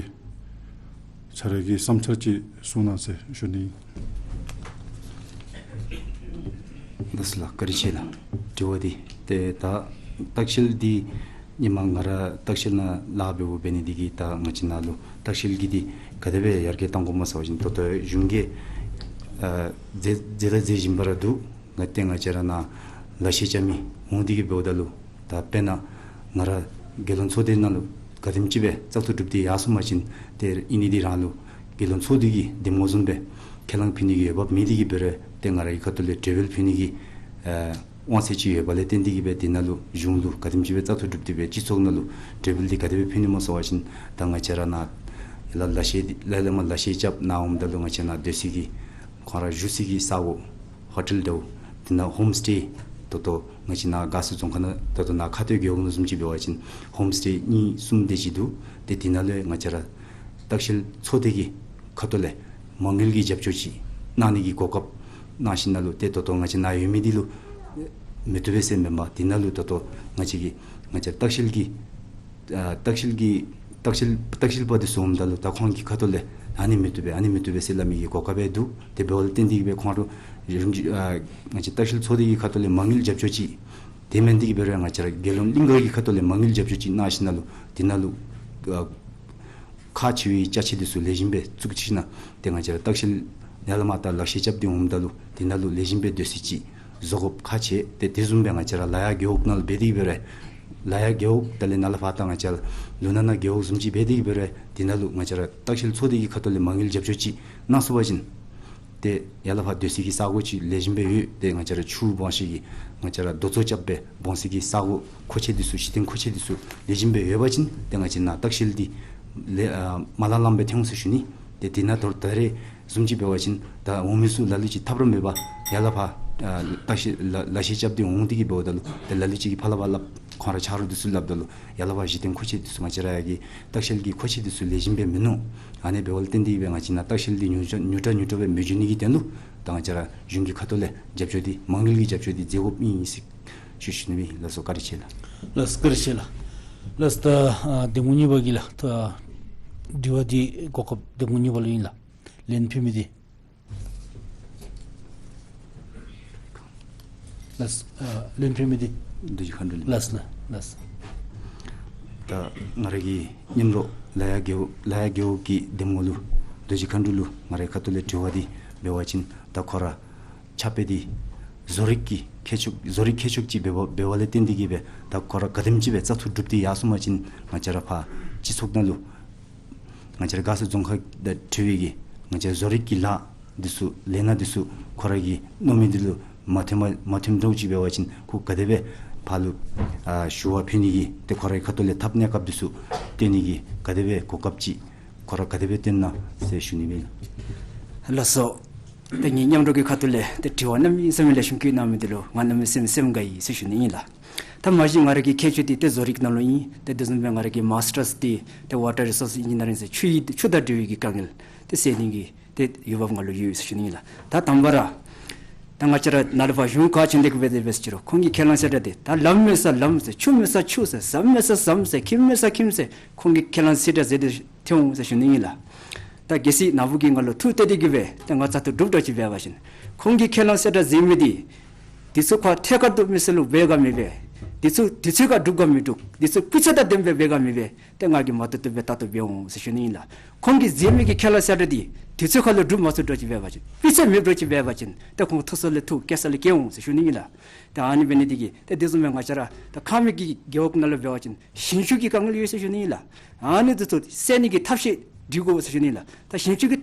ཁྱོད་ར་གི་བསམ་འཆར་ཅིག་གསུང་གནང་ཟེར་ཞུ་ནི། ལགས་སོ་ལགས། བཀའ་དྲིན་ཆེ་ལགས། དྲི་བ་འདི་ཏེ་ད་ལྟ་བཤལ་འདི་ཧེ་མ་ང་ར་ལྟ་བཤལ་ནང་ལཱ་འབདཝ་འབད་ནི་འདི་གིས་ད་ང་བཅས་ནཱ་ལུ་ལྟ་བཤལ་གྱི་འདི་ག་དེ་སྦེ་ཡར་རྒྱས་གཏང་དགོཔ་སྨོ་ཟེར་བ་ཅིན་ད་ལྟོ་གཞུང་གིས་ཨ་མཛད་མཛད་དང་མཛད་བཞིན་པ་ར་འདུག། ང་ཏེ་ང་བཅས་ར་ནཱ་ལག་ཤེས་རྐྱབ་མི་འོང་སྟེ་གིས་འབདཝ་ད་ལུ་ད་དཔེར་ན་ང་ར་རྒྱལ་ཡོངས་ཚོགས་སྡེ་ནང་ལུ་ག་དེམ་ཅིག་སྦེ་བཙག་འཐུ་གྲུབ་སྟེ་ཡར་སོང་པ་ཅིན་ཏེ་ཨིན་ནི་འདི་རང་ལུ་རྒྱལ་ཡོངས་ཚོགས་སྡེ་གི་གདམ་ངོ་བཟུམ་སྦེ་ཁས་བླངས་ཕུལ་ནི་གི་འོས་འབབ་མེད་དེ་གིས་འབད་རུང་ཏེ་ང་རའི་ཁ་ཐུག་ལས་གྲོས་འབུལ་ཕུལ་ནི་གི་ཨེ་དབང་ཚད་ཅིག་ཡོད་པ་ལས་བརྟེན་ཏེ་གིས་སྦེ་འདི་ནང་ལུ་གཞུང་ལུ་ག་དེམ་ཅིག་སྦེ་བཙག་འཐུ་གྲུབ་སྟེ་སྦེ་སྤྱི་ཚོགས་ནང་ལུ་གྲོས་འབུལ་འདི་ག་དེ་སྦེ་ཕུལ་ནི་སྨོ་ཟེར་བ་ཅིན་ད་ང་བཅས་ར་ནཱ་ལ་ལག་ཤེས་ལ་ལ་མ་ལག་ཤེས་རྐྱབ་ནཱ་འོངམ་ད་ལུ་ང་བཅས་ནཱ་སྡོད་ས་གི་ཁོང་ར་བཞུགས་ས་གི་ས་གོ་ཧོ་ཊེལ་འདྲཝ་འདི་ནང་ཧོམ་སི་ཊེ་ད་ལྟོ་ང་བཅས་ནཱ་མགར་ས་རྫོང་ཁག་ནང་ད་ལྟོ་ནཱ་ཁ་སྟོད་རྒེད་འོག་ནང་བཟུམ་ཅིག་འབད་བ་ཅིན་ཧོམ་སི་ཊེ་གཉིས་གསུམ་དེ་ཅིག་འདུག། ཏེ་འདི་ནང་ལུ་ང་བཅས་ར་ལྟ་བཤལ་ཚོགས་སྡེ་གི་ཁ་ཐུག་ལས་མ་དངུལ་གྱི་རྒྱབ་སྐྱོར་ཅིག་གནང་ནི་གི་གོ་སྐབས་གནང་ཞིནམ་ལས་ཏེ་ད་ལྟོ་ང་བཅས་ནཱ་ཡོད་མི་འདི་ལུ་མི་བཏུབ་པས་ཟེར་མེན་པར་འདི་ནང་ལུ་ད་ལྟོ་ང་བཅས་ཀྱི་ང་བཅས་ལྟ་བཤལ་གྱི་ཨ་ལྟ་བཤལ་གྱི་ལྟ་བཤལ་ལྟ་བཤལ་པ་འདི་ཚུ་འོངམ་ད་ལུ་ད་ཁོང་གི་ཁ་ཐུག་ལས་ཨ་ནི་མི་བཏུབ་པས་ཨ་ནི་མི་བཏུབ་པས་ཟེར་སླབ་མི་གི་གོ་སྐབས་འདུག། དེ་འབདཝ་ལས་བརྟེན་ཏེ་གིས་སྦེ་ཁོང་ར་ཨ་ང་བཅས་ལྟ་བཤལ་ཚོགས་སྡེ་གི་ཁ་ཐུག་ལས་མ་དངུལ་རྒྱབ་སྐྱོར་ཅིག་དེ་མེན་ཏེ་གིས་འབད་རུང་ང་བཅས་ར་རྒྱལ་ཡོངས་གླིང་ག་གི་ཁ་ཐུག་ལས་མ་དངུལ་རྒྱབ་སྐྱོར་ཅིག་གནང་ཞིནམ་ལས་འདི་ནང་ལུ་ཨ་ཁག་ཆེ་བའི་ཅ་ཆས་འདི་ཚུ་ལེགས་ཤོམ་སྦེ་བཙུགས་ཞིནམ་ལས་ཏེ་ང་བཅས་ར་ལྟ་བཤལ་ཡར་ལས་མར་ད་ལག་ཤེས་རྐྱབ་སྟེ་འོངམ་ད་ལུ་འདི་ནང་ལུ་ལེགས་ཤོམ་སྦེ་སྡོད་ས་ཅིག་བཟོ་དགོཔ་ཁག་ཆེ། ཏེ་དེ་བཟུམ་སྦེ་ང་བཅས་ར་ལ་ཡ་རྒེད་འོག་ནང་ལུ་འབད་དེ་གིས་འབད་རུང་ལ་ཡ་རྒེད་འོག་དེ་ལས་ནཱ་ལས་ཕར་ད་ང་བཅས་ར་ལུ་ན་ན་རྒེད་འོག་བཟུམ་ཅིག་འབད་དེ་གིས་འབད་རུང་འདི་ནང་ལུ་ང་བཅས་ར་ལྟ་བཤལ་ཚོགས་སྡེ་གི་ཁ་ཐུག་ལས་མ་དངུལ་རྒྱབ་སྐྱོར་ཅིག་གནང་ཚུགས་པ་ཅིན་ཏེ་ཡར་ལས་ཕར་སྡོད་ས་གི་ས་གོ་ཅིག་ལེགས་ཤོམ་སྦེ་ཡོད། ཏེ་ང་བཅས་ར་ཆུ་སྦང་ཤེས་ཀྱི་ང་བཅས་ར་རྡོ་ཚོ་རྐྱབ་སྦེ་སྦང་ས་གི་ས་གོ་མཁོ་ཆས་འདི་ཚུ་གཞི་རྟེན་མཁོ་ཆས་འདི་ཚུ་ལེགས་ཤོམ་སྦེ་ཡོད་པ་ཅིན་ཏེ་ང་བཅས་ནཱ་ལྟ་བཤལ་འདི་ལས་ཨ་མ་ལང་ལང་སྦེ་ཐོན་འོང་ཟེར་ཞུ་ནི། ཏེ་འདི་ནང་ད་རུང་ད་རེས་བཟུམ་ཅིག་འབད་བ་ཅིན་ད་འོང་མི་ཚུ་ལ་ལུ་ཅིག་ཐབས་ར་མེད་པར་ཡར་ལས་ཕར་ཨ་ལྟ་བཤལ་ལ་ལག་ཤེས་རྐྱབ་སྟེ་འོང་སྟེ་གིས་འབདཝ་ད་ལུ་ཏེ་ལ་ལུ་ཅིག་གིས་ཕར་ལས་ཕར་སླབ་ཁོང་ར་ཆ་རོགས་འདི་ཚུ་སླབ་ད་ལུ་ཡར་ལས་ཕར་གཞི་རྟེན་མཁོ་ཆས་འདི་ཚུ་ང་བཅས་ར་ཡར་གྱི་ལྟ་བཤལ་གྱི་མཁོ་ཆས་འདི་ཚུ་ལེགས་ཤོམ་སྦེ་མིན་ནུག། ཨ་ནི་འབདཝ་ལས་བརྟེན་ཏེ་གིས་སྦེ་ང་བཅས་ནཱ་ལྟ་བཤལ་འདི་ཉུང་དྲགས་ཉུང་དྲགས་ཉུང་དྲགས་སྦེ་མི་འགྱོ་ནི་གི་དོན་ལུ་ད་ང་བཅས་ར་གཞུང་གི་ཁ་ཐུག་ལས་རྒྱབ་སྐྱོར་འདི་མ་དངུལ་གྱི་རྒྱབ་སྐྱོར་འདི་མཛད་དགོཔ་ཨིན་ཟེར་ཞུ་ཞུ་ནི་ཨིན། ལགས་སོ་བཀའ་དྲིན་ཆེ་ལགས། ལགས་བཀའ་དྲིན་ཆེ་ལགས། ལགས་ད་ཨ་གདམ་ངོ་གཉིས་པ་གིས་ལགས་ད་དྲི་བ་འདི་གོ་སྐབས་གདམ་ངོ་གཉིས་པ་ལུ་ཨིན་ལགས། ལན་ཕུལ་མི་འདི། ལགས་ཨ་ལན་ཕུལ་མི་འདི། རྡོ་རྗེ་མཁའ་འགྲོ་ལགས། ལགས་ལགས་ལགས། ད་ང་ར་གི་མཉམ་རོགས་ལ་ཡ་རྒེད་འོག་ལ་ཡ་རྒེད་འོག་གི་གདམ་ངོ་ལུ་རྡོ་རྗེ་མཁའ་འགྲོ་ལུ་ང་རའི་ཁ་ཐུག་ལས་དྲི་བ་འདི་འབད་བ་ཅིན་ད་ཁོ་ར་ཕྱག་དཔེ་འདི་བཟོ་རིག་གི་མཁས་མཆོག་བཟོ་རིག་མཁས་མཆོག་ཅིག་འབད་བ་འབད་བ་ལས་བརྟེན་ཏེ་གིས་སྦེ་ད་ཁོ་ར་ག་དེམ་ཅིག་སྦེ་བཙག་འཐུ་གྲུབ་སྟེ་ཡར་སོང་པ་ཅིན་ང་བཅས་ར་ཕར་སྤྱི་ཚོགས་ནང་ལུ་ང་བཅས་ར་མགར་ས་རྫོང་ཁག་དང་འཁྲིལ་བའི་གི་ང་བཅས་ར་བཟོ་རིག་གི་ལཱ་འདི་ཚུ་ལས་སྣ་འདི་ཚུ་ཁོ་ར་གིས་མནོ་མི་འདི་ལུ་མ་ཐོན་མ་མ་ཐོན་འདྲཝ་ཅིག་འབད་བ་ཅིན་ཁོ་ག་དེ་སྦེ་ཕར་ལུ་ཨ་ཞུ་བ་ཕུལ་ནི་གི་ཏེ་ཁོ་རའི་ཁ་ཐུག་ལས་ཐབས་གནས་སྐབས་འདི་ཚུ་སྟོན་ནི་གི་ག་དེ་སྦེ་གོ་སྐབས་ཅིག་ཁོ་ར་ག་དེ་སྦེ་སྟོན་ན་ཟེར་ཞུ་ནི་ཨིན། ལགས་སོ། ཏེ་ངེའི་མཉམ་རོགས་ཀྱི་ཁ་ཐུག་ལས་ཏེ་དྲི་བ་གནམ་མེད་ས་མེད་ལེགས་ཤོམ་བཀོད་གནང་མི་འདི་ལུ་ང་གནམ་མེད་ས་མེད་སེམས་དགའ་ཡི་ཟེར་ཞུ་ནི་ཨིན་ལགས། ད་མ་གཞི་ང་ར་གི་མཁས་མཆོག་འདི་ཏེ་བཟོ་རིག་ནང་ལུ་ཨིན། ཏེ་དེ་བཟུམ་སྦེ་ང་ར་གི་མཱས་ཊརསི་འདི་ཏེ་ཝ་ཊར་རི་སོརསི་ཨིན་ཇི་ནི་ཡ་རིང་ཟེར་ཆུ་ཡི་ཆུ་དང་འབྲེལ་བའི་གི་དཀའ་ངལ་ཏེ་སེལ་ནི་གི་ཏེ་འོས་འབབ་ང་ལུ་ཡོད་ཟེར་ཞུ་ནི་ཨིན་ལགས། ད་དང་པ་ར་ ང་བཅས་ར་ནཱ་ལས་ཕར་གཞུང་ག་བྱོན་ཏེ་གི་འབད་དེ་འབད་ཟེར་ཅི་རུང་ཁོང་གི་ཁས་བླངས་གསལ་བསྒྲགས་འདི་ད་ལམ་མེད་ས་ལམ་ཟེར་ཆུ་མེད་ས་ཆུ་ཟེར་ཟམ་མེད་ས་ཟམ་ཟེར་ཁྱིམ་མེད་ས་ཁྱིམ་ཟེར་ཁོང་གི་ཁས་བླངས་གསལ་བསྒྲགས་མཛད་དེ་ཐོན་འོང་ཟེར་ཞུ་ནི་ཨིན་ལགས། ད་གལ་སྲིད་ནཱ་བུ་གིས་ང་ལུ་ཐུགས་གཏད་དེ་གི་འབད་ཏེ་ང་བཙག་འཐུ་གྲུབ་འགྲོ་ཅིག་འབད་བ་ཅིན་ཁོང་གི་ཁས་བླངས་གསལ་བསྒྲགས་མཛད་མི་འདི་དུས་ཚོད་ཁར་ཐད་ཀར་དུ་མི་སེར་ལུ་འབད་ག་མི་འབད། དུས་ཚོད་དུས་ཚོད་ཁར་འགྲུབ་ག་མི་འགྲུབ། དུས་ཚོད་སྤུས་ཚད་དང་ལྡནམ་སྦེ་འབད་ག་མི་འབད། ཏེ་ང་གིས་མ་བཏུབ་བཏུབ་སྦེ་ལྟ་རྟོག་འབད་འོང་ཟེར་ཞུ་ནི་ཨིན་ལགས། ཁོང་གིས་མཛད་མི་གི་ཁས་བླངས་གསལ་བསྒྲགས་འདི་དུས་ཚོད་ཁར་ལུ་འགྲུབ་མ་ཚུགས་འགྲོ་ཅིག་འབད་བ་ཅིན་སྤུས་ཚད་མེདཔ་འགྲོ་ཅིག་འབད་བ་ཅིན་ཏེ་ཁོང་མཐོ་ས་ལས་ཐུག་བཀལ་ས་ལས་བཀལ་འོང་ཟེར་ཞུ་ནི་ཨིན་ལགས། ཏེ་ཨ་ནི་འབད་ནི་འདི་གིས་ཏེ་དེ་བཟུམ་སྦེ་ང་བཅས་ར་ད་ཁང་མིག་གི་རྒེད་འོག་ནང་ལུ་འབད་བ་ཅིན་ཞིང་ཆུ་གི་དཀའ་ངལ་ཡོད་ཟེར་ཞུ་ནི་ཨིན་ལགས། ཨ་ནི་འདི་ཚུ་སེལ་ནི་གི་ཐབས་ཤེས་སྒྲིག་དགོ་ཟེར་ཞུ་ནི་ཨིན་ལགས། ད་ཞིང་ཆུ་གི་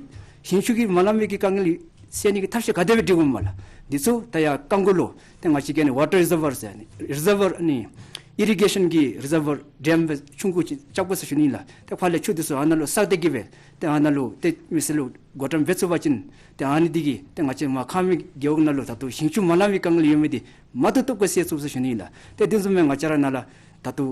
ཞིང་ཆུ་གི་མ་ལང་མི་གི་དཀའ་ངལ་སེལ་ནི་གི་ཐབས་ཤེས་ག་དེ་སྦེ་སྒྲིག་དགོཔ་སྨོ་ལགས། འདི་ཚུ་ད་ཡར་རྐང་མགོ་ལུ་ཏེ་ང་བཅས་ཀྱིས་ནི་ཝ་ཊར་རི་ཛར་བར་ཟེར་ནི་རི་ཛར་བར་ནི་ཨི་རི་གེ་ཤཱན་གྱི་རི་ཛར་བར་ཌེམ་སྦེ་ཆུང་ཀུ་ཅིག་རྐྱབ་དགོ་ཟེར་ཞུ་ནི་ཨིན་ལགས། ཏེ་ཕར་ལས་ཆུ་འདི་ཚུ་ཨ་ནཱ་ལུ་བསགས་ཏེ་གི་སྦེ་ཏེ་ཨ་ནཱ་ལུ་ཏེ་མི་སེར་ལུ་བགོ་བཀྲམ་འབད་ཚུགས་པ་ཅིན་ཏེ་ཨ་ནི་འདི་གིས་ཏེ་ང་བཅས་མར་ཁང་མིག་རྒེད་འོག་ནང་ལུ་ད་ལྟོ་ཞིང་ཆུ་མ་ལང་མི་དཀའ་ངལ་ཡོད་མི་འདི་མ་བཏུབ་བཏུབ་སྦེ་སེལ་ཚུགས་ཟེར་ཞུ་ནི་ཨིན་ལགས། ཏེ་དེ་བཟུམ་སྦེ་ང་བཅས་ར་ནཱ་ལས་ད་ལྟོ་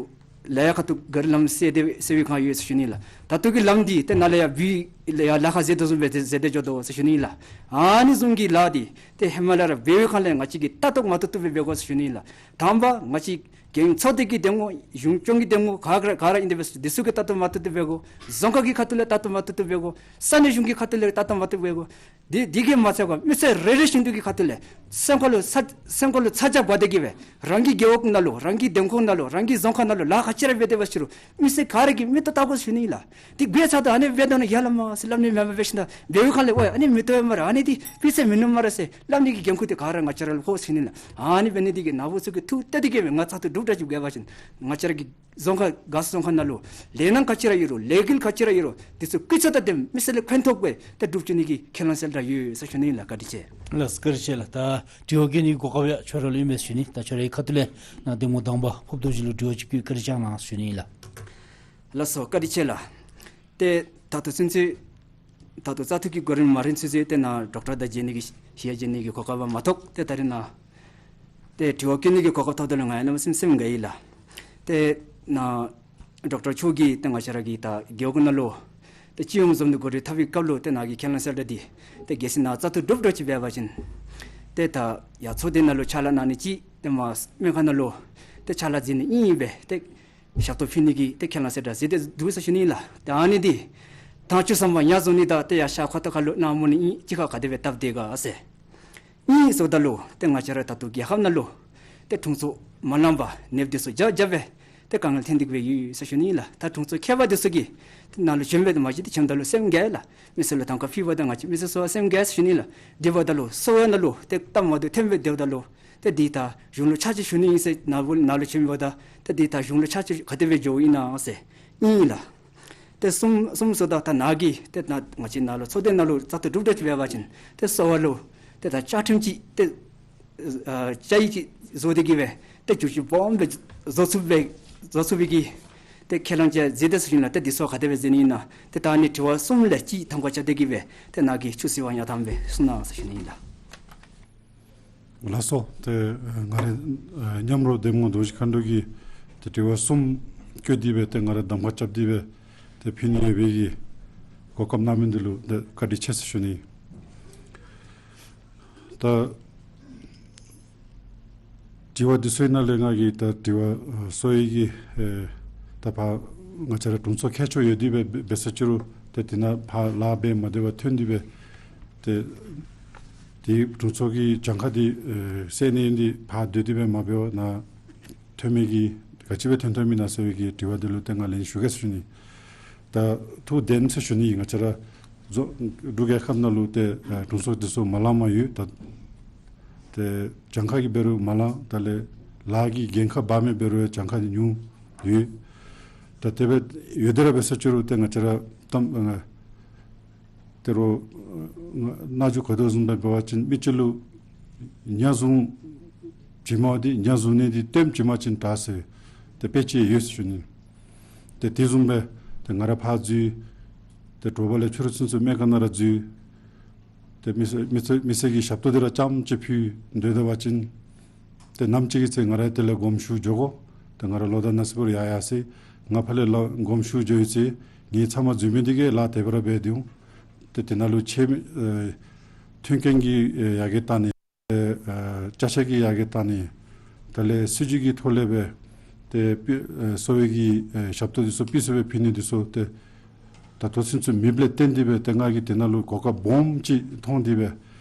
ལ་ཡ་ཁ་ཐུག་གཱ་རི་ལམ་སེལ་ཏེ་སེལ་བའི་ཁར་ཡོད་ཟེར་ཞུ་ནི་ཨིན་ལགས། ད་ལྟོ་གི་ལམ་འདི་ཏེ་ནཱ་ལས་ཡར་བུད་ལ་ཡ་ལ་ཁར་འཛེགས་དོ་བཟུམ་སྦེ་འཛེགས་ཏེ་འགྱོ་དོ་ཟེར་ཞུ་ནི་ཨིན་ལགས། ཨ་ནི་བཟུམ་གྱི་ལཱ་འདི་ཏེ་ཧེ་མ་ལས་ར་འབད་བའི་ཁར་ལས་ང་བཅས་ཀྱིས་ལྟ་རྟོག་མ་བཏུབ་བཏུབ་སྦེ་འབད་དགོ་ཟེར་ཞུ་ནི་ཨིན་ལགས། དང་པ་ང་བཅས་རྒེད་འོག་ཚོགས་སྡེ་གི་འདེམས་ངོ་གཞུང་སྐྱོང་གི་འདེམས་ངོ་ག་ག་ར་ཨིན་ཏེ་འབད་འདི་ཚུ་གིས་ལྟ་རྟོག་མ་བཏུབ་བཏུབ་འབད་དགོ། རྫོང་ཁག་གི་ཁ་ཐུག་ལས་ལྟ་རྟོག་མ་བཏུབ་བཏུབ་འབད་དགོ། ས་གནས་གཞུང་གི་ཁ་ཐུག་ལས་ལྟ་རྟོག་མ་བཏུབ་འབད་དགོ། འདི་འདི་གིས་མ་ཚད་པར་མི་སེར་རེ་རེ་བཞིན་དུ་གི་ཁ་ཐུག་ལས་སེམས་ཁར་ལུ་ཚ་སེམས་ཁར་ལུ་ཚ་གྱང་བབས་ཏེ་གི་སྦེ་རང་གི་རྒེད་འོག་ནང་ལུ་རང་གི་འདེམས་ཁོངས་ནང་ལུ་རང་གི་རྫོང་ཁག་ནང་ལུ་ལཱ་ག་ཅི་ར་འབད་དེ་འབད་ཟེར་རུང་མི་སེར་ག་ར་གིས་མིག་ཏོ་བལྟ་དགོ་ཟེར་ཞུ་ནི་ཨིན་ལགས། འདི་འབད་ཚར་ད་ཨ་ནི་འབད་ད་ནི་ཡར་ལས་མར་ཟེར་སླབ་ནི་མེན་པར་འབད་ཞིནམ་ད་འབད་བའི་ཁར་ལས་ཨོ་ཡ་ཨ་ནི་མི་བཏུབ་སྨ་རེ་ཨ་ནི་འདི་སྤུས་ཚད་མིན་ནུག་སྨ་རེ་ཟེར་སླབ་ནི་གི་འགན་ཁུར་འདི་ག་ར་ང་བཅས་ར་ལུ་ཕོག་ཟེར་ཞུ་ནི་ཨིན་ལགས། ཨ་ནི་འབད་ནི་འདི་གིས་ནཱ་བུ་ཚུ་གིས་ཐུགས་གཏད་དེ་གི་སྦེ་ང་བཙག་འཐུ་གྲུབ་འགྲོ་ཅིག་འབད་བ་ཅིན་ང་བཅས་ར་གི་རྫོང་ཁག་ག་རྫོང་ཁག་ནང་ལུ་ལས་སྣ་ག་ཅི་ར་ཡོད་རུང་ལས་འགུལ་ག་ཅི་ར་ཡོད་རུང་འདི་ཚུ་སྤུས་ཚད་དང་ལྡནམ་མི་སེར་ལུ་ཕན་ཐོགས་པའི་ཏེ་སྒྲུབ་བཅུག་ནི་གི་ཁས་བླངས་གསལ་བསྒྲགས་ཡོད་ཟེར་ཞུ་ནི་ཨིན་ལགས། བཀའ་དྲིན་ཆེ། ལགས་སོ་བཀའ་དྲིན་ཆེ་ལགས། ད་དྲི་བ་བཀོད་ནི་གི་གོ་སྐབས་ཡང་ཁྱོད་ར་ལུ་ཨིན་མས་ཟེར་ཞུ་ནི། ད་ཁྱོད་རའི་ཁ་ཐུག་ལས་ནཱ་འདེམས་ངོ་དང་པ་ཕུརབ་རྡོ་རྗེ་ལུ་དྲི་བ་ཅིག་བཀོད་བཀའ་དྲིན་བསྐྱང་གནང་ཟེར་ཞུ་ནི་ཨིན་ལགས། ལགས་སོ་བཀའ་དྲིན་ཆེ་ལགས། ཏེ་ད་ལྟོ་ཚུན་ཚོད་ད་ལྟོ་བཙག་འཐུ་གི་གོ་རིམ་མ་རན་ཚུན་ཚོད་ཏེ་ནཱ་ཌོག་ཊར་དང་མཇལ་ནི་གི་ཞལ་མཇལ་ནི་གི་གོ་སྐབས་མ་ཐོབ། ཏེ་ད་རིས་ནཱ་ཏེ་དྲི་བ་བཀོད་ནི་གི་གོ་སྐབས་ཐོབ་ད་ལུ་ང་ཡང་གནམ་མེད་ས་མེད་སེམས་དགའ་ཡི་ལགས། ཏེ་ནཱ་ཌོག་ཊར་མཆོག་གིས་ཏེ་ང་བཅས་ར་གི་ད་རྒེད་འོག་ནང་ལུ་ཏེ་སྤྱི་ཡོངས་འཛོམས་འདུ་གོ་སྒྲིག་འཐབ་པའི་སྐབས་ལུ་ཏེ་ནཱ་གི་ཁས་བླངས་གསལ་བསྒྲགས་འདི་ཏེ་གལ་སྲིད་ནཱ་བཙག་འཐུ་གྲུབ་འགྲོ་ཅིག་འབད་བ་ཅིན་ཏེ་ད་ཡར་ཚོགས་སྡེ་ནང་ལུ་ཕྱག་ལཱ་གནང་ནི་གཅིག་ཏེ་མར་སྨན་ཁང་ནང་ལུ་ཏེ་ཕྱག་ལཱ་མཛད་ནི་གཉིས་སྦེ་ཏེ་ཞབས་ཏོག་ཕུལ་ནི་གི་ཏེ་ཁས་བླངས་གསལ་བསྒྲགས་མཛད་དེ་འདུག་ཟེར་ཞུ་ནི་ཨིན་ལགས། ཏེ་ཨ་ནི་འདི་དང་བཅུ་ཐམ་པ་ཉ་བཟོ་ནི་དང་ཏེ་ཡར་ཤར་ཁོ་ཐང་ཁ་ལུ་གནམ་སྨོ་ནི་གཉིས་གཅིག་ཁར་ག་དེ་སྦེ་སྟབས་བདེ་ག་ཟེར། གཉིས་བཟོཝ་ད་ལུ་ཏེ་ང་བཅས་ར་ད་ལྟོ་རྒྱལ་ཁབ་ནང་ལུ་ཏེ་དྲུང་འཚོ་མ་ལངམ་པར་ནདཔ་འདི་ཚུ་རྐྱབ་རྐྱབ་སྦེ་ཏེ་དཀའ་ངལ་ཐོན་ཏེ་གི་སྦེ་ཡོད་ཟེར་ཞུ་ནི་ཨིན་ལགས། ད་དྲུང་འཚོ་མཁས་པ་འདི་ཚུ་གིས་ཏེ་ནཱ་ལུ་བྱོན་སྦེ་ཏེ་མ་གཞི་ཏེ་བྱོནམ་ད་ལུ་སེམས་དགའ་ལགས། མི་སེར་ལུ་ཐང་ཀ་ཕུལ་བ་དང་ང་བཅས་མི་སེར་ཚུ་ཡང་སེམས་དགའ་ཟེར་ཞུ་ནི་ཨིན་ལགས། དེ་འབདཝ་ད་ལུ་གསོ་བ་ནང་ལུ་ཏེ་སྟབས་མ་བདེཝ་ཐོན་སྦེ་སྡོདཔ་ད་ལུ་ཏེ་འདི་ད་གཞུང་ལུ་ཕྱག་ཕྱིད་ཞུ་ནི་ཨིན་ཟེར་ནཱ་བུ་ནཱ་ལུ་བྱོནམ་ད་ཏེ་འདི་ད་གཞུང་ལུ་ཕྱག་ཕྱིད་ག་དེ་སྦེ་འགྱོཝ་ཨིན་ན་ཟེར་ཨིན་ལགས། ཏེ་གསུམ་གསུམ་སོང་ད་ད་ནཱ་གི་ཏེ་ནཱ་ང་བཅས་ནཱ་ལུ་ཚོགས་སྡེ་ནང་ལུ་བཙག་འཐུ་གྲུབ་འགྲོ་ཅིག་འབད་བ་ཅིན་ཏེ་གསོ་བ་ལུ་ཏེ་ད་བཅའ་ཁྲིམས་ཅིག་ཏེ་ཨ་བཅའ་ཡིག་ཅིག་བཟོ་སྟེ་གི་སྦེ་ཏེ་བསྒྱུར་བཅོས་སྦོམ་སྦེ་བཟོ་ཚུགསཔ་སྦེ་བཟོ་ཚུགས་པའི་གི་ཏེ་ཁས་བླངས་ཅིག་མཛད་དེ་ཟེར་ཞུ་ནི་ལགས། ཏེ་འདི་ཚུ་ག་དེ་སྦེ་མཛད་ནི་ཨིན་ན་ཏེ་ད་ཨ་ནི་དྲི་བ་གསུམ་ལས་གཅིག་ཐང་ཀ་རྐྱབ་སྟེ་གི་སྦེ་ཏེ་ནཱ་གིས་ཆུ་ཚོད་བ་ཉག་ཐམ་སྦེ་གསུང་གནང་ཟེར་ཞུ་ནི་ཨིན་ལགས། ལགས་སོ། ཏེ་ང་རའི་མཉམ་རོགས་འདེམས་ངོ་རྡོ་རྗེ་མཁའ་འགྲོ་གིས་ཏེ་དྲི་བ་གསུམ་བཀོད་དེ་སྦེ་ཏེ་ང་ར་གདམ་ཁ་རྐྱབ་སྟེ་སྦེ་ཏེ་ཕུལ་ནི་ཡོད་པའི་གི་གོ་སྐབས་གནང་མི་འདི་ལུ་ཏེ་བཀའ་དྲིན་ཆེ་ཟེར་ཞུ་ནི། ད་དྲི་བ་འདི་ཚུ་ནང་ལས་ང་གིས་ད་དྲི་བ་ཨ་གསོ་བའི་གི་ཨེ་ད་ཕར་ང་བཅས་ར་དྲུང་འཚོ་མཁས་མཆོག་ཡོད་དེ་སྦེ་འབད་ས་ཅི་རུང་ཏེ་དེ་ནང་ཕར་ལཱ་འབད་མ་བདེ་བ་ཐོན་ཏེ་སྦེ་ཏེ་དེ་དྲུང་འཚོ་གི་གྱངས་ཁ་འདི་ཨེ་སེལ་ནི་འདི་ཕར་སྡོད་དེ་སྦེ་མ་འབདཝ་ནཱ་ཐོན་མི་གི་ག་ཅི་སྦེ་ཐོན་ཐོནམ་ཨིན་ན་ཟེར་བའི་གི་དྲི་བ་འདི་ལུ་ཏེ་ང་ལན་ཞུ་གེ་ཟེར་ཞུ་ནི། ད་ཐུགས་བདེན་ཟེར་ཞུ་ནི། ང་བཅས་ར་འབྲུག་རྒྱལ་ཁབ་ནང་ལུ་ཏེ་ཨ་དྲུང་འཚོ་འདི་ཚུ་མ་ལངམ་ཡོད། ད་ཏེ་གྱངས་ཁ་གིས་འབད་རུང་མ་ལང་། ད་ལས་ལཱ་གི་འགན་ཁག་འབག་མི་འབད་རུང་གྱངས་ཁ་འདི་ཉུང་ཡོད། ད་དེ་སྦེ་ཡོད་དེ་ར་འབད་ས་ཅི་རུང་ཏེ་ང་བཅས་ར་གཏམ་ཨ་ཏེ་རོགས་ཨ་རྣ་རྒྱུ་གོ་དོ་བཟུམ་སྦེ་འབད་བ་ཅིན་མི་གཅིག་ལུ་ཉ་བཟུང་བྱིན་མ་འདི་ཉ་བཟུང་ནི་འདི་ལྟདམོ་བྱིན་པ་ཅིན་དྲག་ཟེར་ཏེ་དཔེ་ཅིག་ཡོད་ཟེར་ཞུ་ནི། ཏེ་དེ་བཟུམ་སྦེ་ཏེ་ང་ར་ཕར་འཛུལ་ཏེ་དྲོ་པ་ལས་ཕྱི་རུ་ཚུན་ཚོད་སྨན་ཁང་ནང་ར་འཛུལ། ཏེ་མི་སེར་མི་སེར་མི་སེར་གྱི་ཞབས་ཏོག་འདི་ར་རྐྱངམ་ཅིག་ཕུལ་སྡོད་སྡོད་པ་ཅིན་ཏེ་ནམ་ཅིག་གི་ཚེ་ང་ར་དེ་ལས་དགོངསམ་ཞུ་འགྱོ་དགོ། ཏེ་ང་ར་ལོ་དང་ན་སི་པུར་ཡར་ཡར་སོ་ཡི། ང་ཕར་ལས་ལཱ་དགོངསམ་ཞུ་འགྱོ་ཡི་ཚེ་ངེའི་ཚབ་མ་འཛུལ་མི་འདི་གིས་ལཱ་དེ་སྦེ་ར་འབད་དེ་འོང་། ཏེ་དེ་ནང་ལུ་ཆད་མི་ཨེ་མཐུན་རྐྱེན་གྱི་ཨེ་ཡར་རྒྱས་བཏང་ནི། ཨེ་ཨ་ཅ་ཆས་ཀྱི་ཡར་རྒྱས་བཏང་ནི། དེ་ལས་སྲིད་བྱུས་ཀྱི་ཐོག་ལས་སྦེ་ཏེ་ཕི་ཨེ་གསོ་བའི་གི་ཨེ་ཞབས་ཏོག་འདི་ཚུ་ཕུལ་ཚུགསཔ་སྦེ་ཕུལ་ནི་འདི་ཚུ་ཏེ་ད་ལྟོ་ཚུན་ཚོད་མེདཔ་ལས་བརྟེན་ཏེ་སྦེ་ཏེ་ང་གིས་དེ་ནང་ལུ་གོ་སྐབས་སྦོམ་ཅིག་མཐོང་སྟེ་སྦེ་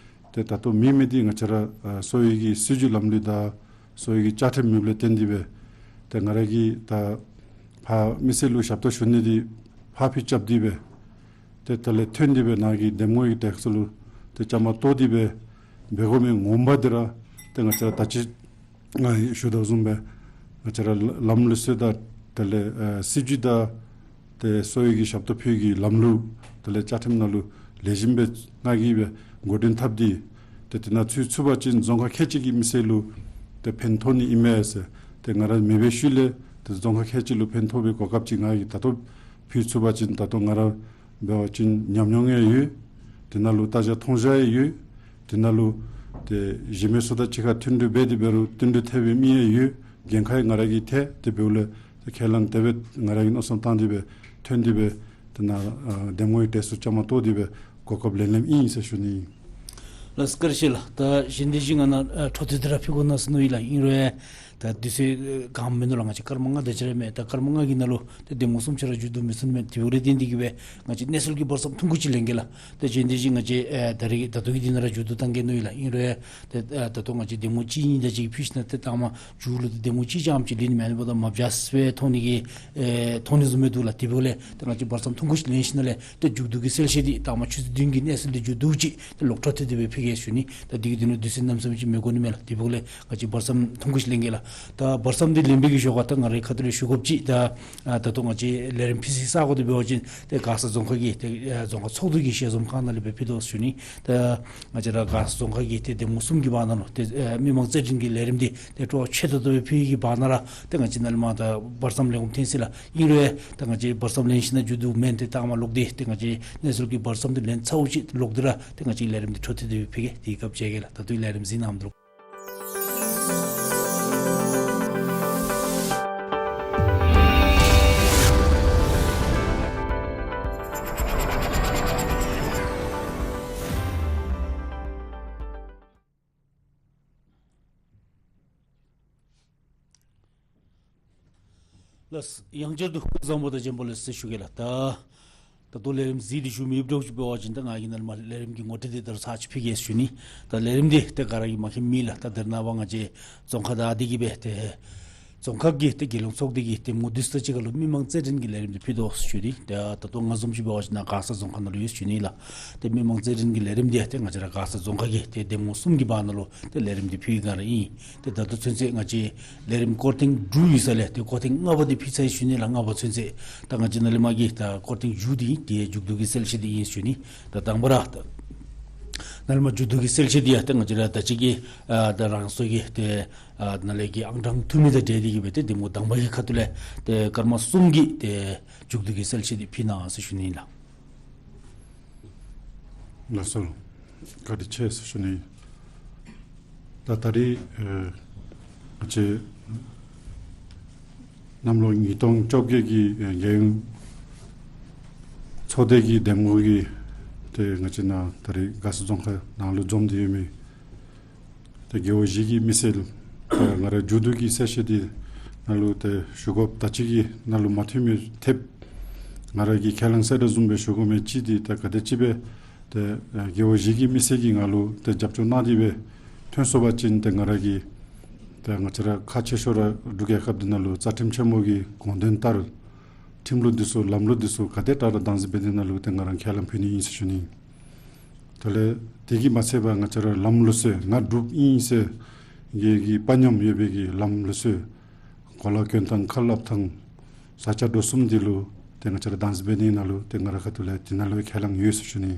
ཏེ་ད་ལྟོ་མེད་མི་འདི་ང་བཅས་ར་ཨ་གསོ་བའི་གི་སྲིད་བྱུས་ལམ་ལུགས་དང་གསོ་བའི་གི་བཅའ་ཁྲིམས་མེདཔ་ལས་བརྟེན་ཏེ་སྦེ་ཏེ་ང་ར་གིས་ད་ཕར་མི་སེར་ལུ་ཞབས་ཏོག་ཞུ་ནི་འདི་ཕར་འཕུལ་རྐྱབ་སྟེ་སྦེ་ཏེ་དེ་ལས་ཐོན་ཏེ་སྦེ་ནཱ་གི་འདེམས་ངོ་གི་གྲལ་ཚུ་ལུ་ཏེ་བཅའ་མར་གཏོགས་ཏེ་སྦེ་འབད་དགོ་མི་ངོ་མ་འདི་ར་ཏེ་ང་བཅས་ར་ད་ཅི་ང་ཞུ་དོ་བཟུམ་སྦེ་ང་བཅས་ར་ལམ་ལུགས་སྲོལ་དང་དེ་ལས་ཨ་སྲིད་བྱུས་དང་ཏེ་གསོ་བའི་གི་ཞབས་ཏོག་ཕུལ་གྱི་ལམ་ལུགས་དེ་ལས་བཅའ་ཁྲིམས་ནང་ལུ་ལེགས་ཤོམ་སྦེ་ང་གིས་སྦེ་འགོ་འདྲེན་འཐབ་སྟེ་ཏེ་དེ་ནང་ཚུད་ཚུགས་པ་ཅིན་རྫོང་ཁག་ཁལ་གཅིག་གི་མི་སེར་ལུ་ཏེ་ཕན་ཐོགས་ནི་ཨིན་མས་ཟེར། ཏེ་ང་ར་མེད་པའི་ཤུལ་ལས་ཏེ་རྫོང་ཁག་ཁལ་གཅིག་ལུ་ཕན་ཐོགས་པའི་གོ་སྐབས་ཅིག་ང་གིས་ད་ལྟོ་ཕུལ་ཚུགས་པ་ཅིན་ད་ལྟོ་ང་ར་འབད་བ་ཅིན་ཉམས་མྱོང་ཡང་ཡོད། དེ་ནང་ལུ་ལྟ་བཞག་མཐོང་བཞག་ཡང་ཡོད། དེ་ནང་ལུ་ཏེ་གཞན་མི་ཚུ་དང་གཅིག་ཁར་མཐུན་སྒྲིལ་འབད་དེ་འབད་རུང་བསྟུན་གྲོས་འཐབ་པའི་མི་ཡང་ཡོད། འགན་ཁག་ཡང་ང་ར་གིས་ཐེག། དེ་འབདཝ་ལས་ཏེ་ཁས་བླངས་དེ་སྦེ་ང་ར་གིས་མནོ་བསམ་བཏང་སྟེ་སྦེ་ཐོན་ཏེ་སྦེ་ཏེ་ནཱ་ཨ་འདེམས་ངོ་གི་གྲལ་ཚུ་བཅའ་མར་གཏོགས་ཏེ་སྦེ་གོ་སྐབས་ལེན་ལེནམ་ཨིན་ཟེར་ཞུ་ནི། ལགས་སོ་བཀའ་དྲིན་ཆེ་ལགས། ད་གཞན་དེ་བཞིན་ང་ནཱ་ཨ་འཕྲོ་མཐུད་དེ་ར་ཕུལ་དགོ་མནོ་ཟེར་མནོ་ཡི་ལགས། ཨིན་རུང་ད་དུས་ཚོད་གང་མིན་འདུག་ལགས། ང་བཅས་སྐར་མ་ལྔ་དེ་ཅིག་ར་མས། ད་སྐར་མ་ལྔ་གི་ནང་ལུ་ཏེ་འདེམས་ངོ་གསུམ་ཅིག་ར་མཇུག་བསྡུ་མི་ཚུགས་མས། དེ་འབདཝ་ལས་བརྟེན་ཏེ་གིས་སྦེ་ང་བཅས་གནས་ཚུལ་གྱི་བར་མཚམས་ཐུང་ཀུ་ཅིག་ལེན་གེ་ལགས། ཏེ་གཞན་དེ་བཞིན་ང་བཅས་ཨེ་ད་རེས་ད་ལྟོ་གི་འདི་ནང་ར་མཇུག་བསྡུ་བཏང་གེ་མནོ་ཡི་ལགས། ཨིན་རུང་ད་ད་ལྟོ་ང་བཅས་འདེམས་ངོ་གཅིག་གཉིས་དེ་ཅིག་ཕུལ་ཞིནམ་ལས་ཏེ་ད་མ་མཇུག་ལུ་ཏེ་འདེམས་ངོ་གཅིག་རྐྱངམ་ཅིག་ལེན་ནི་མེན་པར་ད་མ་བཞག་སྦེ་མཐོང་ནི་གི་ཨེ་མཐོང་ནི་བཟུམ་མས་འདུག་ལགས། དེ་འབདཝ་ལས་ཏེ་ང་བཅས་བར་མཚམས་ཐུང་ཀུ་ཅིག་ལེན་ཞིནམ་ལས་ཏེ་མཇུག་བསྡུ་གི་གསལ་བཤད་འདི་ད་མ་ཆུ་ཚོད་བདུན་གྱི་གནས་ཚུལ་འདི་མཇུག་བསྡུ་ཅིག་ཏེ་ལོག་འཕྲོ་མཐུད་དེ་སྦེ་ཕུལ་གེ་ཞུ་ནི། ད་འདི་གི་དོན་ལུ་དུས་ཚོད་གནམ་མེད་ས་མེད་ཅིག་མི་དགོ་ནི་མས་ལགས། དེ་འབདཝ་ལས་ང་བཅས་བར་མཚམས་ཐུང་ཀུ་ཅིག་ལེན་གེ་ལགས། ད་བར་མཚམས་འདི་ལེན་པའི་གི་ཞོར་ཁར་ད་ང་རའི་ཁ་ཐུག་ལས་ཞུ་དགོཔ་ཅིག་ད་ཨ་ད་ལྟོ་ང་བཅས་ལས་རིམ་ཕུལ་སའི་ས་གོ་འདི་འབད་བ་ཅིན་ཏེ་མགར་ས་རྫོང་ཁག་གི་ཏེ་ཨ་རྫོང་ཁག་ཚོགས་འདུ་གི་ཞལ་འཛོམས་ཁང་ནང་ལས་སྦེ་ཕུལ་དོ་ཞུ་ནི། ད་ང་བཅས་ར་མགར་ས་རྫོང་ཁག་གི་ཏེ་འདེམས་ངོ་གསུམ་གྱི་བར་ན་ལུ་ཏེ་ཨ་མི་མང་རྩོད་འགྲན་གྱི་ལས་རིམ་འདི་ཏེ་སྤྲོ་བ་ཆེ་ཏོག་ཏོ་སྦེ་ཕུལ་བའི་གི་བར་ན་ར་ཏེ་ང་བཅས་ནཱ་ལས་མར་ད་བར་མཚམས་ལེན་དགོཔ་ཐོན་ཅི་ལགས། ཨིན་རུང་ད་ང་བཅས་བར་མཚམས་ལེན་ཞིནམ་ལས་མཇུག་བསྡུཝ་མེན། ཏེ་ད་མ་ལོག་སྟེ་ཏེ་ང་བཅས་གནས་ཚུལ་གྱི་བར་མཚམས་འདི་ལེན་ཚརཝ་ཅིག་ལོག་སྟེ་ར་ཏེ་ང་བཅས་ལས་རིམ་འདི་འཕྲོ་མཐུད་དེ་སྦེ་ཕུལ་གེ། དེ་སྐབས་མཇལ་གེ་ལགས། ད་ལྟོའི་ལས་རིམ་གཟིགས་གནང་དོ། ལགས། ཡང་བསྐྱར་དུ་སྐུ་གཟུགས་བཟང་པོ་དང་བྱོན་པ་ལེགས་ཟེར་ཞུ་གེ་ལགས། ད་ད་ལྟོ་ལས་རིམ་གཟིགས་ཏེ་བཞུགས་མི་འདི་ཅིག་འབད་བ་ཅིན་ད་ང་གིས་ནཱ་ལས་མར་ལས་རིམ་གྱི་ངོ་སྤྲོད་འདི་ད་རུང་ཚར་ཅིག་ཕུལ་གེ་ཞུ་ནི། ད་ལས་རིམ་འདི་ཏེ་ག་ར་གིས་མ་མཁྱེན་མེད་ལགས། ད་དེ་ནངས་པ་ང་བཅས་རྫོང་ཁག་དང་དེ་གིས་སྦེ་ཏེ་རྫོང་ཁག་གི་ཏེ་རྒྱལ་ཡོངས་ཚོགས་སྡེ་གི་ཏེ་ངོ་བསྟོད་ཚུ་གཅིག་ཁར་ལུ་མི་མང་རྩོད་འགྲན་གྱི་ལས་རིམ་འདི་ཕུལ་དོ་ཞུ་ནི། ཏེ་ད་ལྟོ་ང་བཟུམ་ཅིག་འབད་བ་ཅིན་ནཱ་མགར་ས་རྫོང་ཁག་ནང་ལུ་ཡོད་ཞུ་ནི་ལགས། ཏེ་མི་མང་རྩོད་འགྲན་གྱི་ལས་རིམ་འདི་ཏེ་ང་བཅས་ར་མགར་ས་རྫོང་ཁག་གི་ཏེ་འདེམས་ངོ་གསུམ་གྱི་བར་ན་ལུ་ཏེ་ལས་རིམ་འདི་ཕུལ་ག་ར་ཨིན། ཏེ་ད་ལྟོ་ཚུན་ཚོད་ང་བཅས་ལས་རིམ་སྐོར་ཐེངས་དྲུག་ཡོད་ས་ལས་ཏེ་སྐོར་ཐེངས་ལྔ་པ་འདི་ཕུལ་ཚར་ཡི་ཞུ་ནི་ལགས། ལྔ་པ་ཚུན་ཚོད། ད་ང་བཅས་ནཱ་ལས་མར་གྱི་ད་སྐོར་ཐེངས་མཇུག་འདི་ཏེ་མཇུག་བསྡུ་གི་གསལ་བཤད་འདི་ཨིན་ཞུ་ནི། ད་དང་པ་ར་ད་ནཱ་ལས་མར་མཇུག་བསྡུ་གི་གསལ་བཤད་འདི་ཡང་ཏེ་ང་བཅས་ར་ད་ཅི་གི་ཨ་ད་རང་སོའི་གི་ཏེ་ཨ་ནཱ་ལས་ཀྱི་ཨང་གྲངས་ཐུང་མི་དང་འབྲེལ་ཏེ་གིས་སྦེ་ཏེ་འདེམས་ངོ་དང་པ་གི་ཁ་ཐུག་ལས་ཏེ་སྐར་མ་གསུམ་གྱི་ཏེ་མཇུག་བསྡུ་གི་གསལ་བཤད་འདི་ཕུལ་གནང་ཟེར་ཞུ་ནི་ལགས། ལགས་སོ། བཀའ་དྲིན་ཆེ་ཟེར་ཞུ་ནི། ད་ད་རེས་ཨེ་ང་བཅས་གནམ་ལོ་ཉིས་སྟོང་བཅོ་བརྒྱད་ཀྱི་ཨེ་རྒྱལ་ཡོངས་ཚོགས་སྡེ་གི་འདེམས་ངོ་གི་ཏེ་ང་བཅས་ནཱ་ད་རེས་མགར་ས་རྫོང་ཁག་ནང་ལུ་འཛོམས་ཏེ་ཡོད་མི་ཏེ་རྒེད་འོག་བཞི་གི་མི་སེར་ད་ང་ར་མཇུག་བསྡུ་གི་གསལ་བཤད་འདི་ནང་ལུ་ཏེ་ཞུ་དགོཔ་ད་ཅི་གི་ནང་ལུ་མ་ཐོན་མི་ཐེབས། ང་ར་གིས་ཁས་བླངས་ཟེར་དོ་བཟུམ་སྦེ་ཞུ་དགོ་མི་ཅིག་འདི་ད་ག་དེ་ཅིག་སྦེ་ཏེ་ཨེ་རྒེད་འོག་བཞི་གི་མི་སེར་གྱིས་ང་ལུ་ཏེ་རྒྱབ་སྐྱོར་གནང་སྟེ་སྦེ་ཐོན་སོང་པ་ཅིན་ཏེ་ང་ར་གིས་ཏེ་ང་བཅས་ར་ཁག་ཆེ་ཤོས་ར་འབྲུག་རྒྱལ་ཁབ་འདི་ནང་ལུ་རྩ་ཁྲིམས་ཆེན་མོ་གི་དགོངས་དོན་ལྟར་ཁྲིམས་ལུགས་འདི་ཚུ་ལམ་ལུགས་འདི་ཚུ་ག་དེ་དྲག་ར་བདག་འཛིན་འབད་ནི་ནང་ལུ་ཏེ་ང་ར་ཁས་བླངས་ཕུལ་ནི་ཨིན་ཟེར་ཞུ་ནི། དེ་ལས་དེ་གིས་མ་ཚད་པར་ང་བཅས་ར་ལམ་ལུགས་སྲོལ་ང་འབྲུགཔ་ཨིན་ཟེར་གྱི་གི་དཔའ་ཉམས་ཡོད་པའི་གི་ལམ་ལུགས་སྲོལ་གོ་ལ་གྱོན་སྟངས་ཁ་སླབ་ཐངས་བཟའ་བཅའ་འགྲོ་གསུམ་འདི་ལུ་ཏེ་ང་བཅས་ར་བདག་འཛིན་འབད་ནི་ནང་ལུ་ཏེ་ང་ར་ཁ་ཐུག་ལས་དེ་ནང་ལུ་ཁས་བླངས་ཡོད་ཟེར་ཞུ་ནི།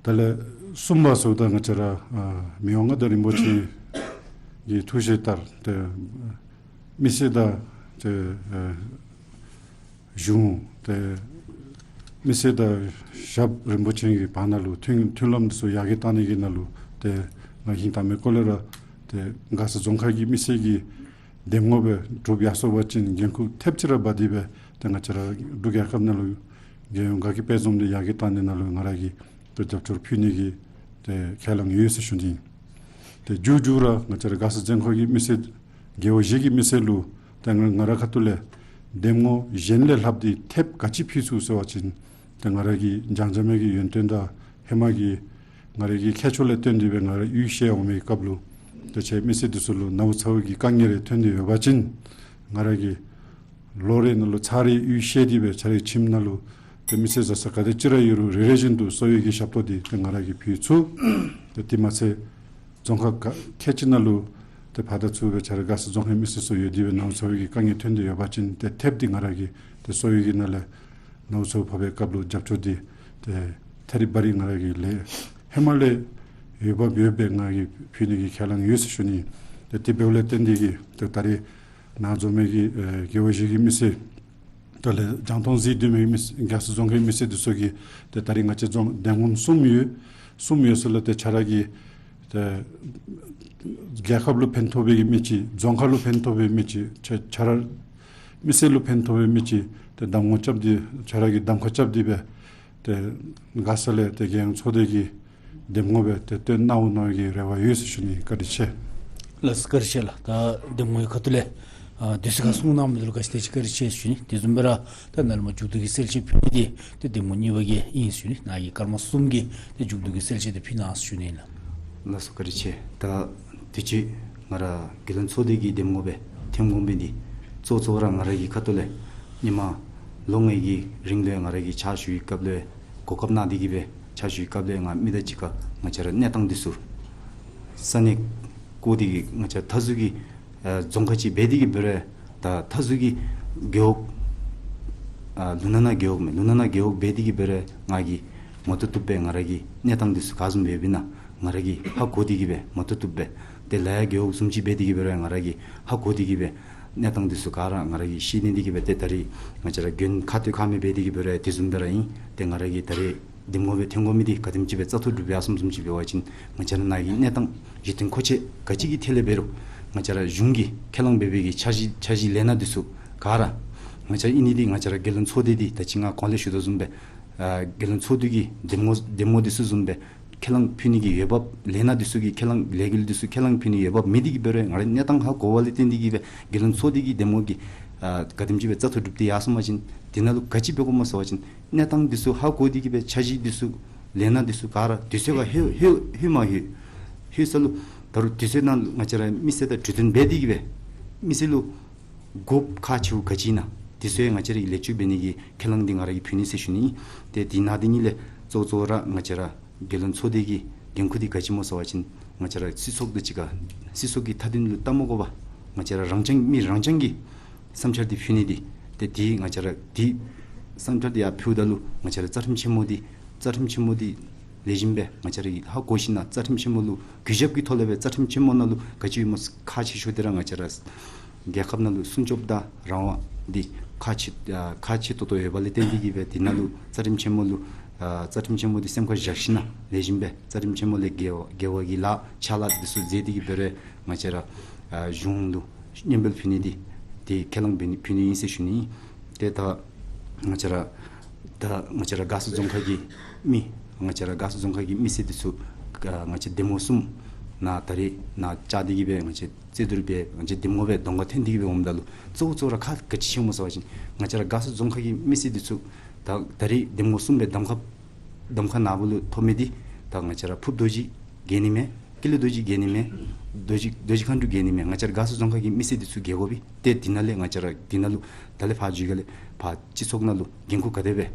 དེ་ལས་གསུམ་པ་ཟེརཝ་ད་ང་བཅས་ར་ཨ་མི་དབང་མངའ་བདག་རིན་པོ་ཆེ་གི་ཐུགས་བཞེད་ལྟར་ཏེ་མི་སེར་དང་ཏེ་ཨ་གཞུང་ཏེ་མི་སེར་དང་ཞབས་རིན་པོ་ཆེ་གི་བར་ན་ལུ་མཐུན་མཐུན་ལམ་འདི་ཚུ་ཡར་རྒྱས་བཏང་ནི་གི་ནང་ལུ་ཏེ་ང་ཧིང་དང་མི་སྐོར་ལས་ར་ཏེ་མགར་ས་རྫོང་ཁག་གི་མི་སེར་གྱི་འདེམས་ངོ་སྦེ་གྲུབ་ཡར་སོང་པ་ཅིན་འགན་ཁུར་ཐེབས་ཅིག་ར་འབག་སྟེ་སྦེ་ཏེ་ང་བཅས་ར་འབྲུག་རྒྱལ་ཁབ་ནང་ལུ་རྒྱལ་ཡོངས་དགའ་སྐྱིད་དཔལ་འཛོམས་འདི་ཡར་རྒྱས་བཏང་ནི་ནང་ལུ་ང་ར་གིས་ཏེ་རྒྱབ་སྐྱོར་ཕུལ་ནི་གི་ ཏེ་ཁས་བླངས་ཡོད་ཟེར་ཞུ་ནི། ཏེ་མཇུག་མཇུག་ར་ང་བཅས་ར་མགར་ས་རྫོང་ཁག་གི་མི་སེར་རྒེད་འོག་བཞི་གི་མི་སེར་ལུ་ཏེ་ང་ང་རའི་ཁ་ཐུག་ལས་འདེམས་ངོ་གཞན་ལས་ལྷགཔ་འདི་ཐེབས་ག་ཅི་ཕུལ་ཚུགས་ཟེར་བ་ཅིན་ཏེ་ང་ར་གི་བྱང་འཇམ་དབྱངས་ཀྱི་ཡོན་ཏན་དང་ཧེ་མ་གི་ང་ར་གི་ཁྱད་ཆོས་ལས་བརྟེན་ཏེ་སྦེ་ང་ར་གཡུས་བཤལ་འོང་མི་གི་སྐབས་ལུ་ཏེ་ཁྱེད་མི་སེར་འདི་ཚུ་ལུ་ནཝ་ཚཝ་གི་དཀའ་ངལ་རེ་ཐོན་ཏེ་ཡོད་པ་ཅིན་ང་ར་གིས་ལོ་རེ་ནང་ལུ་ཚར་རེ་གཡུས་བཤལ་ཏེ་སྦེ་ཁྱེད་རའི་ཁྱིམ་ནང་ལུ་ཏེ་མི་སེར་བཟའ་ཚང་ག་དེ་ཅིག་ར་ཡོད་རུང་རེ་རེ་བཞིན་དུ་གསོ་བའི་གི་ཞབས་ཏོག་འདི་ཏེ་ང་ར་གིས་ཕུལ་ཚུགས། ཏེ་དེ་མ་ཚད་རྫོང་ཁག་ག་ཁལ་གཅིག་ནང་ལུ་ཏེ་ཕར་དང་ཚུར་སྦེ་ཁྱེད་ར་མགར་ས་རྫོང་ཁག་མི་སེར་ཚུ་ཡོད་དེ་སྦེ་ནཝ་ཚཝ་གི་དཀའ་ངལ་ཐོན་ཏེ་ཡོད་པ་ཅིན་ཏེ་ཐེབས་འདི་ང་ར་གིས་ཏེ་གསོ་བའི་གི་ནང་ལས་ནཝ་ཚཝ་ཕབ་པའི་སྐབས་ལུ་རྒྱབ་སྐྱོར་འདི་ཏེ་ཐད་རི་བ་རི་ང་ར་གིས་ལས་ཧེ་མ་ལས་འོས་འབབ་ཡོདཔ་སྦེ་ང་གིས་ཕུལ་ནི་གི་ཁས་བླངས་ཡོད་ཟེར་ཞུ་ནི། ཏེ་དེ་འབདཝ་ལས་བརྟེན་ཏེ་གིས་ཏེ་ད་རེས་ནཱ་འཛོམས་མི་གི་ཨེ་རྒེད་འོག་བཞི་གི་མི་སེར་དེ་ལས་རྒྱང་མཐོང་གཟིགས་སྡོད་མི་གི་མི་སེར་མགར་ས་རྫོང་ཁག་མི་སེར་འདི་ཚུ་གིས་ཏེ་ད་རེས་ང་བཅས་རྫོང་འདེམས་ངོ་གསུམ་ཡོད། གསུམ་ཡོད་ས་ལུ་ཏེ་ཁྱེད་ར་གིས་ཏེ་རྒྱལ་ཁབ་ལུ་ཕན་ཐོགས་པའི་གི་མི་ཅིག་རྫོང་ཁག་ལུ་ཕན་ཐོགས་པའི་མི་ཅིག་ཁྱེད་ཁྱེད་ར་མི་སེར་ལུ་ཕན་ཐོགས་པའི་མི་ཅིག་ཏེ་གདམ་ངོ་རྐྱབ་སྟེ་ཁྱེད་ར་གིས་གདམ་ཁ་རྐྱབ་སྟེ་སྦེ་ཏེ་མགར་ས་ལས་ཏེ་རྒྱལ་ཡོངས་ཚོགས་སྡེ་གི་འདེམས་ངོ་སྦེ་ཏེ་བཏོན་གནང་འོང་ནི་གི་རེ་བ་ཡོད་ཟེར་ཞུ་ནི། བཀའ་དྲིན་ཆེ། ལགས་སོ་བཀའ་དྲིན་ཆེ་ལགས། ད་འདེམས་ངོའི་ཁ་ཐུག་ལས་ཨ་དུས་ཚོད་ཁར་གསུང་གནང་མི་འདི་ལུ་ག་ཅི་དེ་ཅིག་བཀའ་དྲིན་ཆེ་ཟེར་ཞུ་ནི། དེ་བཟུམ་སྦེ་ར་ད་ནཱ་ལས་མར་མཇུག་བསྡུ་གི་གསལ་བཤད་ཕུལ་ནི་འདི་ཏེ་འདེམས་ངོ་གཉིས་པ་གིས་ཨིན་ཟེར་ཞུ་ནི། ནཱ་གིས་སྐར་མ་གསུམ་གྱི་ཏེ་མཇུག་བསྡུ་གི་གསལ་བཤད་འདི་ཕུལ་གནང་ཟེར་ཞུ་ནི་ལགས། ལགས་སོ་བཀའ་དྲིན་ཆེ། ད་དུས་ཅི་ང་ར་རྒྱལ་ཡོངས་ཚོགས་སྡེ་གི་འདེམས་ངོ་སྦེ་ཐོན་དགོ་མི་འདི་གཙོ་གཙོ་ར་ང་ར་གི་ཁ་ཐུག་ལས་ཧེ་མ་ལོ་ལྔའི་གི་རིང་ལུ་ང་ར་གིས་ཕྱག་ཞུ་བའི་སྐབས་ལུ་གོ་སྐབས་གནང་སྟེ་གིས་སྦེ་ཕྱག་ཞུ་བའི་སྐབས་ལུ་ང་མི་དང་གཅིག་ཁར་ང་བཅས་ར་གནས་སྟངས་འདི་ཚུ་ས་གནས་བསྐོར་ཏེ་གིས་ང་བཅས་མཐའ་ཟུར་གྱི་ཨ་རྫོང་ཁག་ཅིག་འབད་དེ་གིས་འབད་རུང་ད་མཐའ་ཟུར་གྱི་རྒེད་འོག་ཨ་ལུང་ནག་ན་རྒེད་འོག་མས། ལུང་ནག་ན་རྒེད་འོག་འབད་དེ་གིས་འབད་རུང་ང་གིས་མ་བཏུབ་བཏུབ་སྦེ་ང་ར་གི་གནས་སྟངས་འདི་ཚུ་ག་བཟུམ་སྦེ་ཡོདཔ་ཨིན་ན་ང་ར་གིས་ཧ་གོ་སྟེ་གིས་སྦེ་མ་བཏུབ་བཏུབ་སྦེ། ཏེ་ལ་ཡ་རྒེད་འོག་བཟུམ་ཅིག་འབད་དེ་གིས་འབད་རུང་ང་ར་གིས་ཧ་གོ་སྟེ་གིས་སྦེ་གནས་སྟངས་འདི་ཚུ་ག་ར་ང་ར་གིས་ཤེས་ནི་འདི་གིས་སྦེ་ཏེ་ད་རེས་ང་བཅས་ར་མགོན་ཁ་ཐོག་ཁ་མེད་འབད་དེ་གིས་འབད་རུང་དེ་བཟུམ་སྦེ་ར་ཨིན། ཏེ་ང་ར་གིས་ད་རེས་འདེམས་ངོ་སྦེ་ཐོན་དགོ་མི་འདི་ག་དེམ་ཅིག་སྦེ་བཙག་འཐུ་གྲུབ་ཡར་སོངམ་བཟུམ་ཅིག་འབད་བ་ཅིན་ང་བཅས་ར་ནཱ་གི་གནས་སྟངས་གཞི་རྟེན་མཁོ་ཆས་ག་ཅི་གི་ཐད་ལས་འབད་རུང་ང་བཅས་ར་གཞུང་གིས་ཁས་བླངས་འབད་བའི་གི་འཆར་གཞི་འཆར་གཞི་ལས་སྣ་འདི་ཚུ་ག་ར་ང་བཅས་ཨིན་ནི་འདི་ང་བཅས་ར་རྒྱལ་ཡོངས་ཚོགས་སྡེ་འདི་ད་ཅི་ང་གོང་ལས་ཞུ་དོ་བཟུམ་སྦེ་ཨ་རྒྱལ་ཡོངས་ཚོགས་སྡེ་གི་འདེམས་ངོ་འདེམས་ངོ་འདི་ཚུ་བཟུམ་སྦེ་ཁས་བླངས་ཕུལ་ནི་གི་འོས་འབབ་ལས་སྣ་འདི་ཚུ་གི་ཁས་བླངས་ལས་འགུལ་འདི་ཚུ་ཁས་བླངས་ཕུལ་ནི་འོས་འབབ་མེད་དེ་གིས་འབད་རུང་ང་རའི་གནས་སྟངས་ཧ་གོ་བ་ལས་བརྟེན་ཏེ་གིས་སྦེ་རྒྱལ་ཡོངས་ཚོགས་སྡེ་གི་འདེམས་ངོ་གི་ཨ་ག་དེམ་ཅིག་སྦེ་བཙག་འཐུ་གྲུབ་སྟེ་ཡར་སོང་པ་ཅིན་དེ་ནང་ལུ་ག་ཅི་འབད་དགོཔ་སྨོ་ཟེར་བ་ཅིན་གནས་སྟངས་འདི་ཚུ་ཧ་གོ་སྟེ་གིས་སྦེ་འཆར་གཞི་འདི་ཚུ་ལས་སྣ་འདི་ཚུ་ག་ར་དུས་ཚོད་ཁར་ལྷོད་ལྷོད་ལྷོད་མ་ལྷོད་ལྷོད་ས་ལུ་ད་རུང་དུས་ཚོད་ནང་ལུ་ང་བཅས་ར་མི་སེར་དང་གྲོས་བསྟུན་འབད་དེ་གིས་སྦེ་མི་སེར་ལུ་དགོཔ་ཁག་ཆེཝ་ག་ཅི་ཨིན་ན་དེ་ཚུ་ཡང་ང་བཅས་ར་གིས་ལེགས་བཅོས་འབད་ནི་གི་ཁས་བླངས་འདི་ང་ར་གིས་ཕུལ་ནི་ཟེར་ཞུ་ནི། ཏེ་དེ་ནང་འདི་གཉིས་ལས་གཙོ་གཙོ་ར་ང་བཅས་ར་རྒྱལ་ཡོངས་ཚོགས་སྡེ་གི་འགན་ཁུར་འདི་ག་ཅི་སྨོ་ཟེར་བ་ཅིན་ང་བཅས་ར་སྲིད་ཚོགས་དང་གཅིག་ཁར་སྲིད་ཚོགས་ཀྱི་མཐའ་དོན་ལུ་ལྟ་མ་དགོ་པར་ང་བཅས་ར་རང་རྐྱང་མི་རང་རྐྱང་གི་བསམ་འཆར་འདི་ཕུལ་ནི་འདི་ཏེ་དེ་ང་བཅས་ར་དེ་བསམ་འཆར་འདི་ཡར་ཕུལཝ་ད་ལུ་ང་བཅས་ར་རྩ་ཁྲིམས་ཆེན་མོ་འདི་རྩ་ཁྲིམས་ཆེན་མོ་འདི་ལེགས་ཤོམ་སྦེ་ང་བཅས་ར་གིས་ཧ་གོ་ཞིན་ན་རྩ་ཁྲིམས་ཆེན་མོ་ལུ་གུས་ཞབས་ཀྱི་ཐོག་ལས་སྦེ་རྩ་ཁྲིམས་ཆེན་མོ་ནང་ལུ་ག་ཅི་ཡོདཔ་སྨོ་ཁག་ཆེ་ཤོས་འདི་ར་ང་བཅས་ར་རྒྱལ་ཁབ་ནང་ལུ་སྲུང་སྐྱོབ་དང་རང་དབང་འདི་ཁག་ཆེ་ཨ་ཁག་ཆེ་ཏོག་ཏོ་ཡོད་པ་ལས་བརྟེན་ཏེ་གིས་སྦེ་དེ་ནང་ལུ་རྩ་ཁྲིམས་ཆེན་མོ་ལུ་ཨ་རྩ་ཁྲིམས་ཆེན་མོ་འདི་སེམས་ཁར་བཞག་ཞིན་ན་ལེགས་ཤོམ་སྦེ་རྩ་ཁྲིམས་ཆེན་མོ་ལས་འགལ་བ་འགལ་བ་གི་ལཱ་ཕྱག་ལཱ་འདི་ཚུ་མཛད་དེ་གིས་འབད་རུང་ང་བཅས་ར་ཨ་གཞུང་ལུ་སྙན་འབུལ་ཕུལ་ནི་འདི་དེ་ཁས་བླངས་འབད་ནི་ཕུལ་ནི་ཨིན་ཟེར་ཞུ་ནི། ཏེ་ད་ང་བཅས་ར་ད་ང་བཅས་ར་མགར་ས་རྫོང་ཁག་གི་མི་ང་བཅས་ར་མགར་ས་རྫོང་ཁག་གི་མི་སེར་འདི་ཚུ་ཨ་ང་བཅས་འདེམས་ངོ་གསུམ་ནཱ་ད་རེས་ནཱ་བཅར་ཏེ་གིས་སྦེ་ང་བཅས་རྩོད་བསྡུར་འབད་ང་བཅས་འདེམས་ངོ་སྦེ་གདོང་ཁར་ཐོན་ཏེ་གིས་སྦེ་འོངམ་ད་ལུ་གཙོ་བོ་གཙོ་བོ་ར་ཁག་ག་ཅི་ཆེཝ་སྨོ་ཟེར་བ་ཅིན་ང་བཅས་ར་མགར་ས་རྫོང་ཁག་གི་མི་སེར་འདི་ཚུ་ད་ད་རེས་འདེམས་ངོ་གསུམ་སྦེ་གདམ་ཁ་གདམ་ཁ་ནཱ་བུ་ལུ་ཐོབ་མི་འདི་ད་ང་བཅས་ར་ཕུརཔ་རྡོ་རྗེ་རྒྱལ་ནི་མས། ཀུན་ལེགས་རྡོ་རྗེ་རྒྱལ་ནི་མས། རྡོ་རྗེ་རྡོ་རྗེ་མཁའ་འགྲོ་རྒྱལ་ནི་མས། ང་བཅས་ར་མགར་ས་རྫོང་ཁག་གི་མི་སེར་འདི་ཚུ་རྒྱལ་དགོ་པས། ཏེ་འདི་ནང་ལས་ང་བཅས་ར་འདི་ནང་ལུ་ད་ལས་ཕར་འགྱོ་ག་ལས་ཕར་སྤྱི་ཚོགས་ནང་ལུ་འགན་ཁུར་ག་དེ་སྦེ་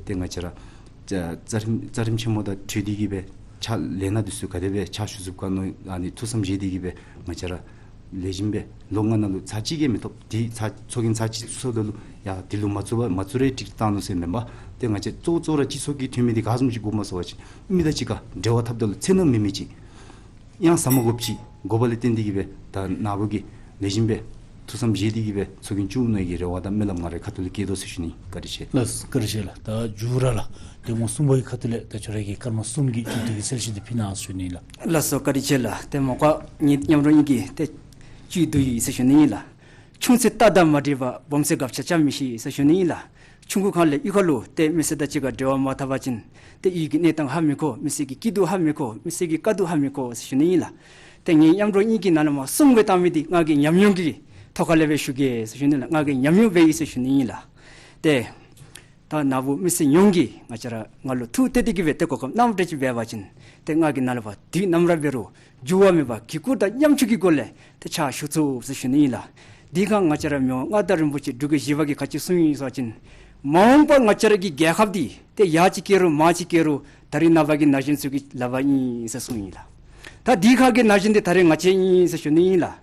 ཏེ་ང་བཅས་ར་རྩ་རྩ་ཁྲིམས་རྩ་ཁྲིམས་ཆེན་མོ་དང་འཁྲིལ་ཏེ་གིས་སྦེ་ཕྱག་ལས་སྣ་འདི་ཚུ་ག་དེ་སྦེ་ཕྱག་ཞུ་ཚུགས་ག་མནོ་ཨ་ནི་ཐུགས་བསམ་བཞེས་ཏེ་གིས་སྦེ་ང་བཅས་ར་ལེགས་ཤོམ་སྦེ་ལོ་ལྔ་ནང་ལུ་ཚར་གཅིག་ལས་མི་ཐོབ། དེ་ཚར་ཚོགས་རྒྱན་ཚར་གཅིག་ཚུགས་ད་ལུ་ཡ་དེ་ལུ་མ་ཚུགས་པར་མ་ཚུགས་རུང་ཅིག་བཏང་ནུག་ཟེར་མེན་པར་ཏེ་ང་བཅས་གཙོ་བོ་གཙོ་བོ་ར་སྤྱི་ཚོགས་ཀྱི་འཐུས་མི་འདི་ག་བཟུམ་ཅིག་དགོཔ་སྨོ་ཟེར་བ་ཅིན་མི་དང་གཅིག་ཁར་འབྲེལ་བ་འཐབ་ད་ལུ་འཚེར་སྣང་མེད་མི་ཅིག་གཡང་ཟ་མ་དགོཔ་ཅིག་དགོ་པ་ལས་བརྟེན་ཏེ་གིས་སྦེ་ད་ནཱ་བུ་གིས་ལེགས་ཤོམ་སྦེ་ཐུགས་བསམ་བཞེས་ཏེ་གིས་སྦེ་ཚོགས་རྒྱན་བཙུགས་ནི་གི་རེ་བ་དང་སྨོན་ལམ་ང་རའི་ཁ་ཐུག་ལས་བསྐྱེད་དོ་ཟེར་ཞུ་ནི། བཀའ་དྲིན་ཆེ། ལགས་སོ་བཀའ་དྲིན་ཆེ་ལགས། ད་མཇུག་ར་ལགས་འདེམས་ངོ་གསུམ་པ་གི་ཁ་ཐུག་ལས་ད་ཁྱོད་ར་གིས་སྐར་མ་གསུམ་གྱི་མཇུག་བསྡུ་གི་གསལ་བཤད་འདི་ཕུལ་གནང་ཟེར་ཞུ་ནི་ལགས། ལགས་སོ་བཀའ་དྲིན་ཆེ་ལགས། ཏེ་མ་པ་ངེ་མཉམ་རོགས་གཉིས་ཀྱིས་ཏེ་མཇུག་བསྡུ་ཡི་ཟེར་ཞུ་ནི་ལགས། ཆུང་ཚེ་རྟ་དང་མ་འདྲེས་པ། སྦོམ་ཚེ་སྒ་ཆས་བཅའ་མི་ཤེས་ཟེར་ཞུ་ནི་ལགས། ཆུང་ཀུ་ཁ་ལས་གཡུས་ཁ་ལུ་ཏེ་མི་སེར་དང་གཅིག་ཁར་འབྲེལ་བ་མ་འཐབ་པ་ཅིན་ཏེ་གཡུས་ཀྱི་གནས་སྟངས་ཧ་མི་གོ། མི་སེར་གྱི་སྐྱིད་སྡུག་ཧ་མི་གོ། མི་སེར་གྱི་དཀའ་སྡུག་ཧ་མི་གོ་ཟེར་ཞུ་ནི་ཨིན་ལགས། ཏེ་ངེའི་མཉམ་རོགས་གཉིས་ཀྱི་ནང་ལས་མར་སྲུང་སྦེ་བཏང་མི་འདི་ང་གི་ཉམས་མྱོང་གི་ཐོག་ཁ་ལས་སྦེ་ཞུ་གེ་ཟེར་ཞུ་ནི་ལགས། ང་གི་ཉམས་མྱོང་སྦེ་ཨིན་ཟེར་ཞུ་ནི་ཨིན་ལགས། ཏེ་ད་ནཱ་བུ་མི་སེར་ཡོངས་ཀྱིས་ང་བཅས་ར་ང་ལུ་ཐུགས་གཏད་དེ་གིས་སྦེ་ཏེ་གོ་སྐབས་གནངམ་འདྲཝ་ཅིག་འབད་བ་ཅིན་ཏེ་ང་གིས་ནཱ་ལས་ཕར་དུས་ནམ་ར་འབད་རུང་འགྱུར་བ་མེད་པར་གུས་བཀུར་དང་ཉམ་ཆུང་གི་སྒོ་ལས་ཏེ་ཕྱག་ཞུ་ཚུགས་ཟེར་ཞུ་ནི་ཨིན་ལགས། དེ་སྒང་ང་བཅས་ར་མི་དབང་མངའ་བདག་རིན་པོ་ཆེ་འབྲུག་རྒྱལ་བཞི་པ་གིས་ག་ཅི་གསུངས་ཡི་ཟེར་བ་ཅིན་མ་འོངས་པ་ང་བཅས་ར་གི་རྒྱལ་ཁབ་འདི་ཏེ་ཡར་ཅིག་སྐྱེ་རུང་མར་ཅིག་སྐྱེ་རུང་ད་རིས་ནངས་པ་གི་ན་གཞོན་ཚུ་གི་ལག་པར་ཨིན་ཟེར་གསུངས་ཡི་ལགས། ད་དེ་ཁ་གི་ན་གཞོན་འདི་ད་རིས་ང་བཅས་ཨིན་ཟེར་ཞུ་ནི་ཨིན་ལགས།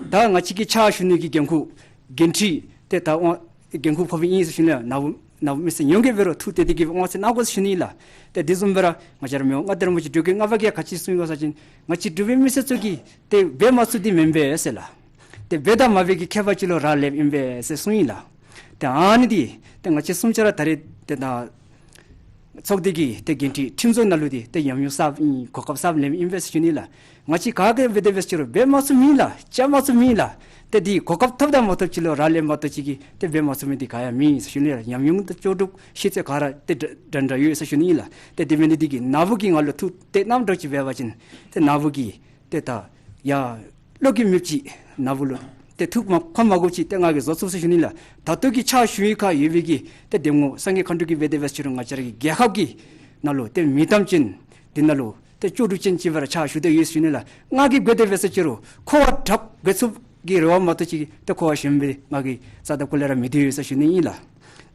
ད་ང་བཅས་ཀྱི་ཕྱག་ཞུ་ནི་གི་འགན་ཁུར་འགན་འཁྲི་ཏེ་ད་འོང་འགན་ཁུར་ཕོགཔ་ཨིན་ཟེར་ཞུ་ནི་ལགས། ནཱ་བུ་ནཱ་བུ་མི་སེར་ཡོངས་ཀྱིས་འབད་རུང་ཐུགས་གཏད་དེ་གིས་དབང་ཚད་གནང་དགོ་ཟེར་ཞུ་ནི་ལགས། ཏེ་དེ་བཟུམ་སྦེ་ར་ང་བཅས་ར་མི་དབང་མངའ་བདག་རིན་པོ་ཆེ་འབྲུག་རྒྱལ་ལྔ་པ་གིས་ག་ཅི་གསུངས་ཡོད་ཟེར་བ་ཅིན་ང་བཅས་འབྲུག་པའི་མི་སེར་ཚུ་གིས་ཏེ་འབད་མ་ཚུགས་འདི་མེན་པས་ཟེར་ལགས། ཏེ་འབད་དང་མ་འབད་ཀྱི་ཁྱད་པར་ཅིག་ལུ་རག་ལསཔ་ཨིན་པས་ཟེར་གསུངས་ཡི་ལགས། ཏེ་ཨ་ནི་འདི་ཏེ་ང་བཅས་གསུམ་ཆ་ར་ད་རིས་ཏེ་ད་ཚོགས་སྡེ་གི་ཏེ་འགན་འཁྲི་ཁྲིམས་བཟོ་ནང་ལུ་འདི་ཏེ་ཉམས་མྱོང་གསརཔ་ཨིན། གོ་སྐབས་གསརཔ་ལེནམ་ཨིན་པས་ཟེར་ཞུ་ནི་ལགས། ང་བཅས་ག་གིས་འབད་དེ་འབད་ཟེར་རུང་འབད་མ་ཚུགས་མེད་ལགས། བཅའ་མ་ཚུགས་མེད་ལགས། ཏེ་འདི་གོ་སྐབས་ཐོབ་དང་མ་ཐོབ་ཅིག་ལུ་རག་ལས་མ་གཏོགས་ཅིག་གིས་ཏེ་འབད་མ་ཚུགས་མི་འདི་ག་ཡང་མེད་ཟེར་ཞུ་ནི་ལགས། ཉམས་མྱོང་དང་ལྕོགས་གྲུབ་ཤེས་ཚད་ག་ར་ཏེ་འདྲ་འདྲ་ཡོད་ཟེར་ཞུ་ནི་ཨིན་ལགས། ཏེ་དེ་འབད་ནི་འདི་གིས་ནཱ་བུ་གིས་ང་ལུ་ཐུགས་གཏད་གནངམ་འདྲཝ་ཅིག་འབད་བ་ཅིན་ཏེ་ནཱ་བུ་གིས་ཏེ་ད་ཡར་ལོག་གི་མེདཔ་ཅིག་ནཱ་བུ་ལུ་ཏེ་ཐུགས་མ་ཁོམ་མ་དགོཔ་ཅིག་ཏེ་ང་གིས་བཟོ་ཚུགས་ཟེར་ཞུ་ནི་ལགས། ད་ལྟོ་གི་ཕྱག་ཞུ་བའི་ཁར་ཡོད་པའི་གི་ཏེ་གདམ་ངོ་སངས་རྒྱས་མཁའ་འགྲོ་གིས་འབད་དེ་འབད་ཟེར་རུང་ང་བཅས་ར་གི་རྒྱལ་ཁབ་ཀྱི་ནང་ལུ་ཏེ་མི་གཏམ་ཅན་འདི་ནང་ལུ་ཏེ་ལྕོགས་གྲུབ་ཅན་ཅིག་སྦེ་ར་ཕྱག་ཞུ་སྟེ་ཡོད་ཟེར་ཞུ་ནི་ལགས། ང་གིས་འབད་དེ་འབད་ཟེར་རུང་ཁོ་བ་དྲག་འབད་ཚུགསཔ་གི་རེ་བ་མ་གཏོགས་ཅིག་ཏེ་ཁོ་བ་གཞན་སྦེ་ང་གིས་རྩ་དང་ཀུ་ལས་ར་མི་འདོད་ཡོད་ཟེར་ཞུ་ནི་ཨིན་ལགས།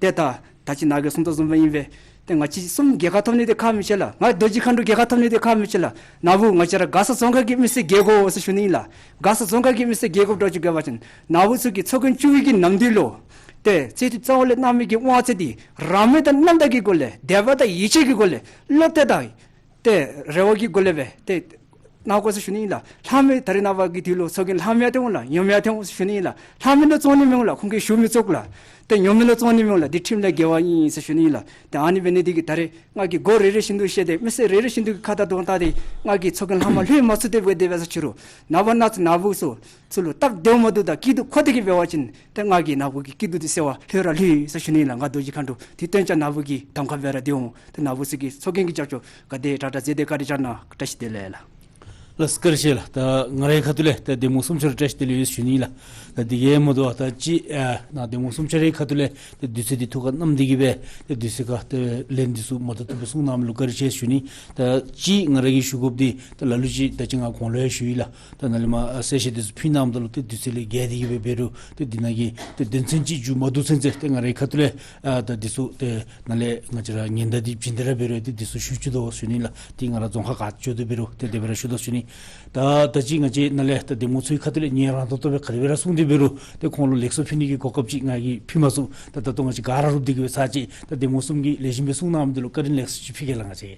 ཏེ་ད་ད་ཅི་ནཱ་གིས་གསུངས་དོ་བཟུམ་སྦེ་ཨིན་པས། ཏེ་ང་བཅས་གསུམ་རྒྱལ་ཁ་ཐོབ་ནི་འདི་ཁག་མི་ཆེ་ལགས། ང་རྡོ་རྗེ་མཁའ་འགྲོ་རྒྱལ་ཁ་ཐོབ་ནི་འདི་ཁག་མི་ཆེ་ལགས། ནཱ་བུ་ང་བཅས་ར་མགར་ས་རྫོང་ཁག་གི་མི་སེར་རྒྱལ་དགོ་ཟེར་ཞུ་ནི་ཨིན་ལགས། མགར་ས་རྫོང་ཁག་གི་མི་སེར་རྒྱལ་དགོཔ་འདྲཝ་ཅིག་འབད་བ་ཅིན་ནཱ་བུ་ཚུ་གིས་ཚོགས་རྒྱན་བཙུགས་པའི་གི་ནམ་དུས་ལུ་ཏེ་ཚེ་ཐིབས་གཙང་བོ་ལས་གནང་མི་གི་དབང་ཚད་འདི་རང་མོས་དང་རྣམ་དག་གི་སྒོ་ལས་དད་པ་དང་ཡིད་ཆེས་ཀྱི་སྒོ་ལས་བློ་གཏད་དང་ཏེ་རེ་བ་གི་སྒོ་ལས་སྦེ་ཏེ་གནང་དགོ་ཟེར་ཞུ་ནི་ཨིན་ལགས། ལྷག་མི་ད་རིས་ནངས་པ་གི་དུས་ལུ་ཚོགས་རྒྱན་ལྷག་མི་ཡང་ཐོན་འོང་ལགས། ཉོ་མི་ཡང་ཐོན་འོང་ཟེར་ཞུ་ནི་ཨིན་ལགས། ལྷག་མི་ལུ་བཙོང་ནི་མི་འོང་ལགས། ཁོང་གིས་ཞུ་མི་བཙོང་ལགས། ཏེ་ཉོ་མི་ལུ་བཙོང་ནི་མི་འོང་ལགས། འདི་ཁྲིམས་ལས་འགལ་བ་ཨིན་ཟེར་ཞུ་ནི་ཨིན་ལགས། ཏེ་ཨ་ནི་འབད་ནི་འདི་གིས་ད་རིས་ང་གིས་སྒོ་རེ་རེ་བཞིན་དུ་བཤད་དེ་མི་སེར་རེ་རེ་བཞིན་དུ་གི་ཁ་བརྡ་དོན་དག་འདི་ང་གིས་ཚོགས་རྒྱན་ལྷག་མ་ལྷོད་མ་ཚུགས་ཏེ་འབད་དེ་འབད་ཟེར་ཞུ་རུང་ནངས་པ་གནངས་ཚེ་ནཱ་བུ་ཚུ་ཚུ་ལུ་སྟབས་བདེཝ་མ་བདེཝ་དང་སྐྱིད་སྡུག་མཁོ་སྟེ་གིས་འབད་བ་ཅིན་ཏེ་ང་གིས་ནཱ་བུ་གི་སྐྱིད་སྡུག་འདི་སེལ་བར་ལྷོད་ར་ལྷོད་ཟེར་ཞུ་ནི་ཨིན་ལགས། མགར་རྡོ་རྗེ་མཁའ་འགྲོ། དེ་སྟོན་ཆ་ནཱ་བུ་གི་གདམ་ཁ་སྦེ་ར་སྡོད་འོང་། ཏེ་ནཱ་བུ་ཚུ་གིས་ཚོགས་རྒྱན་གྱི་རྒྱབ་སྐྱོར་ག་དེ་དྲག་དྲག་མཛད་དེ་བཀའ་དྲིན་བསྐྱང་གནང་། བཀྲ་ཤིས་བདེ་ལེགས་ལགས། ལགས་སོ་བཀྲ་ཤིས་བདེ་ལེགས། ད་ང་རའི་ཁ་ཐུག་ལས་ད་གདམ་ངོ་གསུམ་ཆ་ར་བཀྲ་ཤིས་བདེ་ལེགས་ཡོད་ཟེར་ཞུ་ནི་ཨིན་ལགས། ད་དེ་གིས་མ་དོ་བར་ད་ཅི་ཨ་ནཱ་གདམ་ངོ་གསུམ་ཆ་རའི་ཁ་ཐུག་ལས་ད་དུས་ཚོད་འདི་ཐུགས་ཁར་བསྣམས་ཏེ་གིས་སྦེ་ད་དུས་ཚོད་ཁར་ད་ལན་འདི་ཚུ་མ་ཐུབ་ཐུབ་སྦེ་གསུང་གནངམ་ལུ་བཀའ་དྲིན་ཆེ་ཟེར་ཞུ་ནི། ད་ཅི་ང་ར་གིས་ཞུ་དགོཔ་འདི་ད་ལ་ལུ་ཅིག་ད་ཅི་ང་གོང་ལུ་ཡང་ཞུ་ཡི་ལགས། ད་ནཱ་ལས་མར་ཨ་གསལ་བཤད་འདི་ཚུ་ཕུལ་གནངམ་ད་ལུ་ཏེ་དུས་ཚོད་ལས་འགལ་ཏེ་གིས་སྦེ་འབད་རུང་ཏེ་འདི་ནང་གི་ཏེ་དོན་ཚན་ཅིག་མཇུག་མ་བསྡུ་ཚུན་ཚོད་ཏེ་ང་རའི་ཁ་ཐུག་ལས་ཨ་ད་འདི་ཚུ་ཏེ་ནཱ་ལས་ང་བཅས་ར་ཉེན་བརྡ་འདི་བྱིན་ཏེ་ར་འབད་རུང་ཏེ་འདི་ཚུ་ཞུ་བཅུག་དོ་ཟེར་ཞུ་ནི་ལགས། ཏེ་ང་ར་རྫོང་ཁག་ག་ཏེ་འགྱོ་དོ་འབད་རུང་ཏེ་དེ་སྦེ་ར་ཞུ་དོ་ཟེར་ཞུ་ནི། ད་ད་ཅི་ང་བཅས་ནཱ་ལས་ད་གདམ་ངོ་ཚུའི་ཁ་ཐུག་ལས་ངེའི་རང་ཐོག་ཐོག་སྦེ་ག་དེ་སྦེ་ར་གསུངས་ཏེ་འབད་རུང་ཏེ་ཁོང་ལུ་ལེགས་སོ་ཕུལ་ནི་གི་གོ་སྐབས་ཅིག་ང་གིས་ཕུལ་མ་ཚུགས། ད་ད་ལྟོ་ང་བཅས་ག་ར་རུབ་སྟེ་གིས་སྦེ་ཚར་ཅིག་ད་གདམ་ངོ་གསུམ་གྱིས་ལེགས་ཤོམ་སྦེ་གསུང་གནངམ་འདི་ལུ་བཀའ་དྲིན་ལེགས་སོ་ཅིག་ཕུལ་གེ་ལགས། ང་བཅས་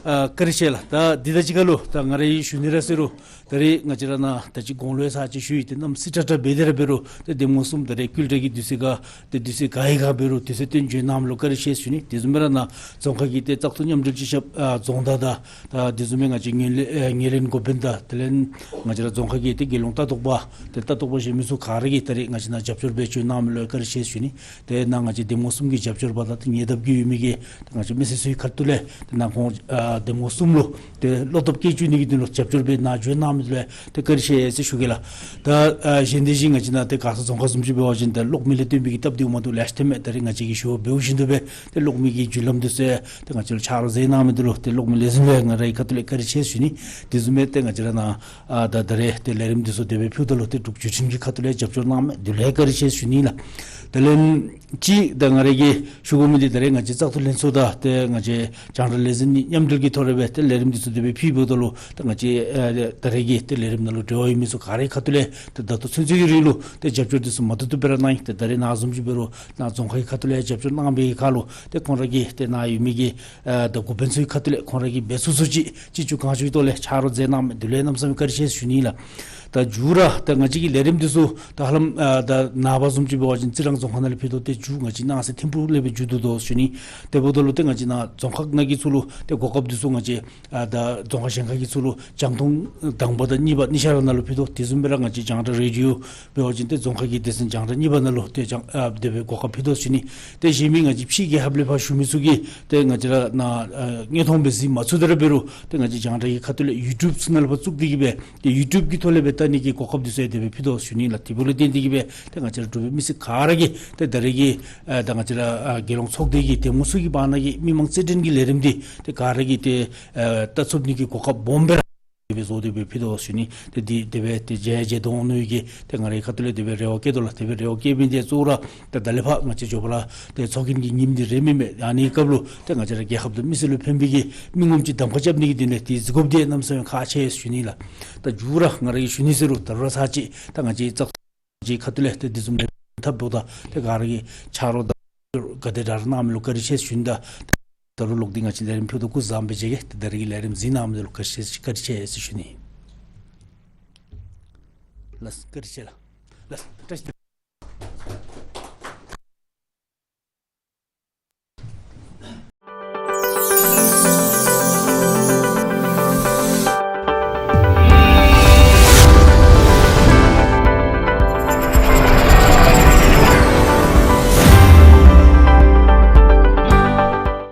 ཨ་བཀའ་དྲིན་ཆེ་ལགས། ད་འདི་དང་གཅིག་ཁར་ལུ་ད་ང་ར་གིས་ཞུ་ནི་ར་ཟེར་རུང་ད་རེས་ང་བཅས་ར་ནཱ་ད་ཅི་གོང་ལུ་ཡང་ཚར་ཅིག་ཞུ་ཡི། ཏེ་གནམ་སྲིད་ཁྲ་ཁྲ་འབད་དེ་ར་འབད་རུང་ཏེ་གདམ་ངོ་གསུམ་ད་རེས་ཀུན་བཏུས་ཀྱི་དུས་ཚོད་ཁར་ཏེ་དུས་ཚོད་ག་ཡི་ཁར་འབད་རུང་དུས་ཚོད་བཏོན་འབྱོན་གནངམ་ལུ་བཀའ་དྲིན་ཆེ་ཟེར་ཞུ་ནི། དེ་བཟུམ་སྦེ་ར་ནཱ་རྫོང་ཁག་གི་ཏེ་བཙག་འཐུ་མཉམ་འབྲེལ་སྤྱི་ཁྱབ་ཨ་རྫོང་བདག་དང་ད་དེ་བཟུམ་སྦེ་ང་བཅས་ངན་ལྷད་ཨེ་ངན་ལྷད་འགོ་དཔོན་དང་དེ་ལས་ང་བཅས་ར་རྫོང་ཁག་གི་ཏེ་རྒྱལ་ཡོངས་ལྟ་རྟོག་པ་ཏེ་ལྟ་རྟོག་པ་གཞན་མི་ཚུ་ག་ར་གིས་ད་རེས་ང་བཅས་ནཱ་རྒྱབ་སྐྱོར་འབད་འབྱོན་གནངམ་ལུ་བཀའ་དྲིན་ཆེ་ཟེར་ཞུ་ནི། ཏེ་ནཱ་ང་བཅས་གདམ་ངོ་གསུམ་གྱི་རྒྱབ་སྐྱོར་པ་དང་ཏེ་ཉེ་འདབས་ཀྱི་ཡོད་མི་གི་ཏེ་ང་བཅས་མི་སེར་ཚུའི་ཁ་ཐུག་ལས་ཏེ་ནཱ་ཁོང་ཨ་གདམ་ངོ་གསུམ་ལུ་ཏེ་བློ་སྟོབས་བསྐྱེད་བཅུག་ནི་གི་དོན་ལུ་རྒྱབ་སྐྱོར་འབད་ནཱ་འབྱོན་གནང་མི་ལུ་ཏེ་བཀའ་དྲིན་ཆེ་ཟེར་ཞུ་གེ་ལགས། ད་ཨ་གཞན་དེ་བཞིན་ང་བཅས་ནཱ་ཏེ་མགར་ས་རྫོང་ཁག་བཟུམ་ཅིག་འབད་བ་ཅིན་ཏེ་གློག་མེ་ལས་བརྟེན་པའི་གི་སྟབས་བདེཝ་མ་བདེཝ་ལེ་ཤ་ཐོནམ་མས། ད་རེས་ང་བཅས་ཀྱིས་ཞུ་བ་འབདཝ་བཞིན་དུ་སྦེ་ཏེ་གློག་མེ་གི་རྒྱུ་ལམ་འདི་ཚུ་ཡང་ཏེ་གློག་མེ་ལས་ཟིན་སྦེ་ང་རའི་ཁ་ཐུག་ལས་བཀའ་དྲིན་ཆེ་ཟེར་ཞུ་ནི། དེ་བཟུམ་སྦེ་ཏེ་ང་བཅས་ར་ནཱ་ཨ་ད་ད་རེས་ཏེ་ལས་རིམ་འདི་ཚུ་དེ་སྦེ་ཕུལཝ་ད་ལུ་ཏེ་འབྲུག་བརྒྱུད་འཕྲིན་གྱི་ཁ་ཐུག་ལས་རྒྱབ་སྐྱོར་གནངམ་མས། དེ་ལུ་ཡང་བཀའ་དྲིན་ཆེ་ཟེར་ཞུ་ནི་ལགས། དེ་ལས་ཅིག་ད་ང་ར་གིས་ཞུ་དགོ་མི་འདི་ད་རེས་ང་བཅས་བཙག་འཐུ་ལྷན་ཚོགས་དང་ཏེ་ང་བཅས་རྒྱང་བསྒྲགས་ལས་འཛིན་གཉིས་མཉམ་འབྲེལ་གྱི་ཐོག་ལས་སྦེ་ཏེ་ལས་རིམ་འདི་ཚུ་དེ་སྦེ་ཕུལ་འབདཝ་ད་ལུ་ད་ང་བཅས་ཨ་ད་རེས་ཀྱི་ཏེ་ལས་རིམ་ནང་ལུ་འབྲེལ་བ་ཡོད་མི་ཚུ་ག་རའི་ཁ་ཐུག་ལས་ཏེ་ད་ལྟོ་ཚུན་ཚོད་ཀྱི་རིང་ལུ་ཏེ་རྒྱབ་སྐྱོར་འདི་ཚུ་མ་ཐུབ་ཐུབ་སྦེ་ར་གནང་ཡི། ཏེ་ད་རེས་ནཱ་བཟུམ་ཅིག་འབད་རུང་ནཱ་རྫོང་ཁག་གི་ཁ་ཐུག་ལས་རྒྱབ་སྐྱོར་གནང་བའི་ཁར་ལུ་ཏེ་ཁོང་ར་གིས་ཏེ་ནཱ་ཡོད་མི་གི་ཨ་ད་འགོ་དཔོན་ཚུ་གི་ཁ་ཐུག་ལས་ཁོང་ར་གིས་འབད་ཚུགས་ཚུགས་ཅིག་ཅི་ལྕོགས་གང་ལྕོགས་ཀྱི་ཐོག་ལས་ཕྱག་རོགས་མཛད་གནངམ་མས། དེ་ལུ་ཡང་གནམ་མེད་ས་མེད་བཀའ་དྲིན་ཆེ་ཟེར་ཞུ་ནི་ལགས། ད་མཇུག་ར་ད་ང་བཅས་ཀྱི་ལས་རིམ་འདི་ཚུ་ད་ཧ་ལམ་ཨ་ད་ནངས་པ་བཟུམ་ཅིག་འབད་བ་ཅིན་རྩི་རང་རྫོང་ཁག་ནང་ལས་ཕུལ་དོ། ཏེ་མཇུག་ང་བཅས་གནངས་ཚེ་ཐིམ་ཕུག་ལས་སྦེ་མཇུག་བསྡུ་དོ་ཟེར་ཞུ་ནི། དེ་འབདཝ་ད་ལུ་ཏེ་ང་བཅས་ནཱ་རྫོང་ཁག་ནང་གི་ཚུ་ལུ་ཏེ་གོ་སྐབས་འདི་ཚུ་ང་བཅས་ཨ་ད་རྫོང་ཁག་གཞན་ཁ་གི་ཚུ་ལུ་རྒྱང་མཐོང་དང་པ་དང་གཉིས་པ་གཉིས་ཆ་ར་ནང་ལུ་ཕུལ་དོ། དེ་བཟུམ་སྦེ་ར་ང་བཅས་རྒྱང་བསྒྲགས་རེ་ཌི་ཡོ་འབད་བ་ཅིན་ཏེ་རྫོང་ཁག་གི་སྡེ་ཚན་རྒྱང་བསྒྲགས་གཉིས་པ་ནང་ལུ་ཏེ་རྒྱང་ཨ་དེ་སྦེ་གོ་སྐབས་ཕུལ་དོ་ཟེར་ཞུ་ནི། ཏེ་གཞན་མི་ང་བཅས་ཕྱི་རྒྱལ་ཁབ་ལས་ཕར་བཞུགས་མི་ཚུ་གིས་ཏེ་ང་བཅས་ར་ནཱ་ཨ་དངོས་མཐོང་སྦེ་གཟིགས་མ་ཚུགས་ད་ར་འབད་རུང་ཏེ་ང་བཅས་རྒྱང་བསྒྲགས་ཀྱི་ཁ་ཐུག་ལས་ཡུ་ཊུབ་ཚུ་ནང་ལས་ཕར་བཙུགས་ཏེ་གི་སྦེ་ཏེ་ཡུ་ཊུབ་ཀྱི་ཐོག་ལས་སྦེ་བལྟ་ནི་གི་གོ་སྐབས་འདི་ཚུ་ཡང་དེ་སྦེ་ཕུལ་དོ་ཟེར་ཞུ་ནི་ལགས། དེ་འབདཝ་ལས་བརྟེན་ཏེ་གི་སྦེ་ཏེ་ང་བཅས་ར་འབྲུག་པའི་མི་སེར་ག་ར་གིས་ཏེ་ད་རེས་ཀྱི་ཨ་ད་ང་བཅས་ར་ཨ་རྒྱལ་ཡོངས་ཚོགས་སྡེ་གི་འདེམས་ངོ་ཚུ་གི་བར་ན་གི་མི་མང་རྩེད་འགྲན་གྱི་ལས་རིམ་འདི་ཏེ་ག་ར་གིས་ཏེ་ཨ་བལྟ་ཚུགས་ནི་གི་གོ་སྐབས་སྦོམ་སྦེ་ར་དེ་སྦེ་བཟོ་སྟེ་སྦེ་ཕུལ་དོ་ཟེར་ཞུ་ནི། ཏེ་འདི་དེ་སྦེ་ཏེ་མཇལ་མཇལ་དོ་འོང་མནོ་ཡི་གི་ཏེ་ང་རའི་ཁ་ཐུག་ལས་དེ་སྦེ་རེ་བ་བསྐྱེད་དོ་ལགས། དེ་སྦེ་རེ་བ་བསྐྱེད་མི་འདི་གཙོ་བོ་ར་ཏེ་ད་ལས་ཕར་ང་བཅས་མགྱོགས་པ་ར་ཏེ་ཚོགས་རྒྱན་གྱི་ཉིནམ་འདི་རན་མི་མས། ཨ་ནི་སྐབས་ལུ་ཏེ་ང་བཅས་ར་རྒྱལ་ཁབ་དང་མི་སེར་ལུ་ཕན་པའི་གི་མི་ངོམ་ཅིག་གདམ་ཁ་རྐྱབ་ནི་གི་དོན་ལས་ཏེ་གཟིགས་དགོཔ་འདི་གནམ་མེད་ས་མེད་ཁག་ཆེ་ཟེར་ཞུ་ནི་ལགས། ད་མཇུག་ར་ང་ར་གིས་ཞུ་ནི་ཟེར་རུང་ད་རུང་ཚར་གཅིག་ད་ང་བཅས་ཙག་ཅིག་ཁ་ཐུག་ལས་ཏེ་འདི་བཟུམ་ལས་འཐབ་འབདཝ་ད་ཏེ་ག་ར་གིས་ཆ་རོགས་དང་ག་དེ་དྲག་ར་གནང་མི་ལུ་བཀའ་དྲིན་ཆེ་ཞུ་ནི། ད་ད་རུང་ལོག་སྟེ་ང་བཅས་ལས་རིམ་ཕུལ་དོ་སྐུ་གཟུགས་བཟང་པོ་སྦེ་མཇལ་གེ། ཏེ་ད་རེས་ཀྱི་ལས་རིམ་གཟིགས་གནང་མི་ལུ་བཀའ་དྲིན་ཆེ་བཀའ་དྲིན་ཆེ་ཟེར་ཞུ་ནི། ལགས་བཀའ་དྲིན་ཆེ་ལགས། ལགས་བཀྲ་ཤིས་བདེ་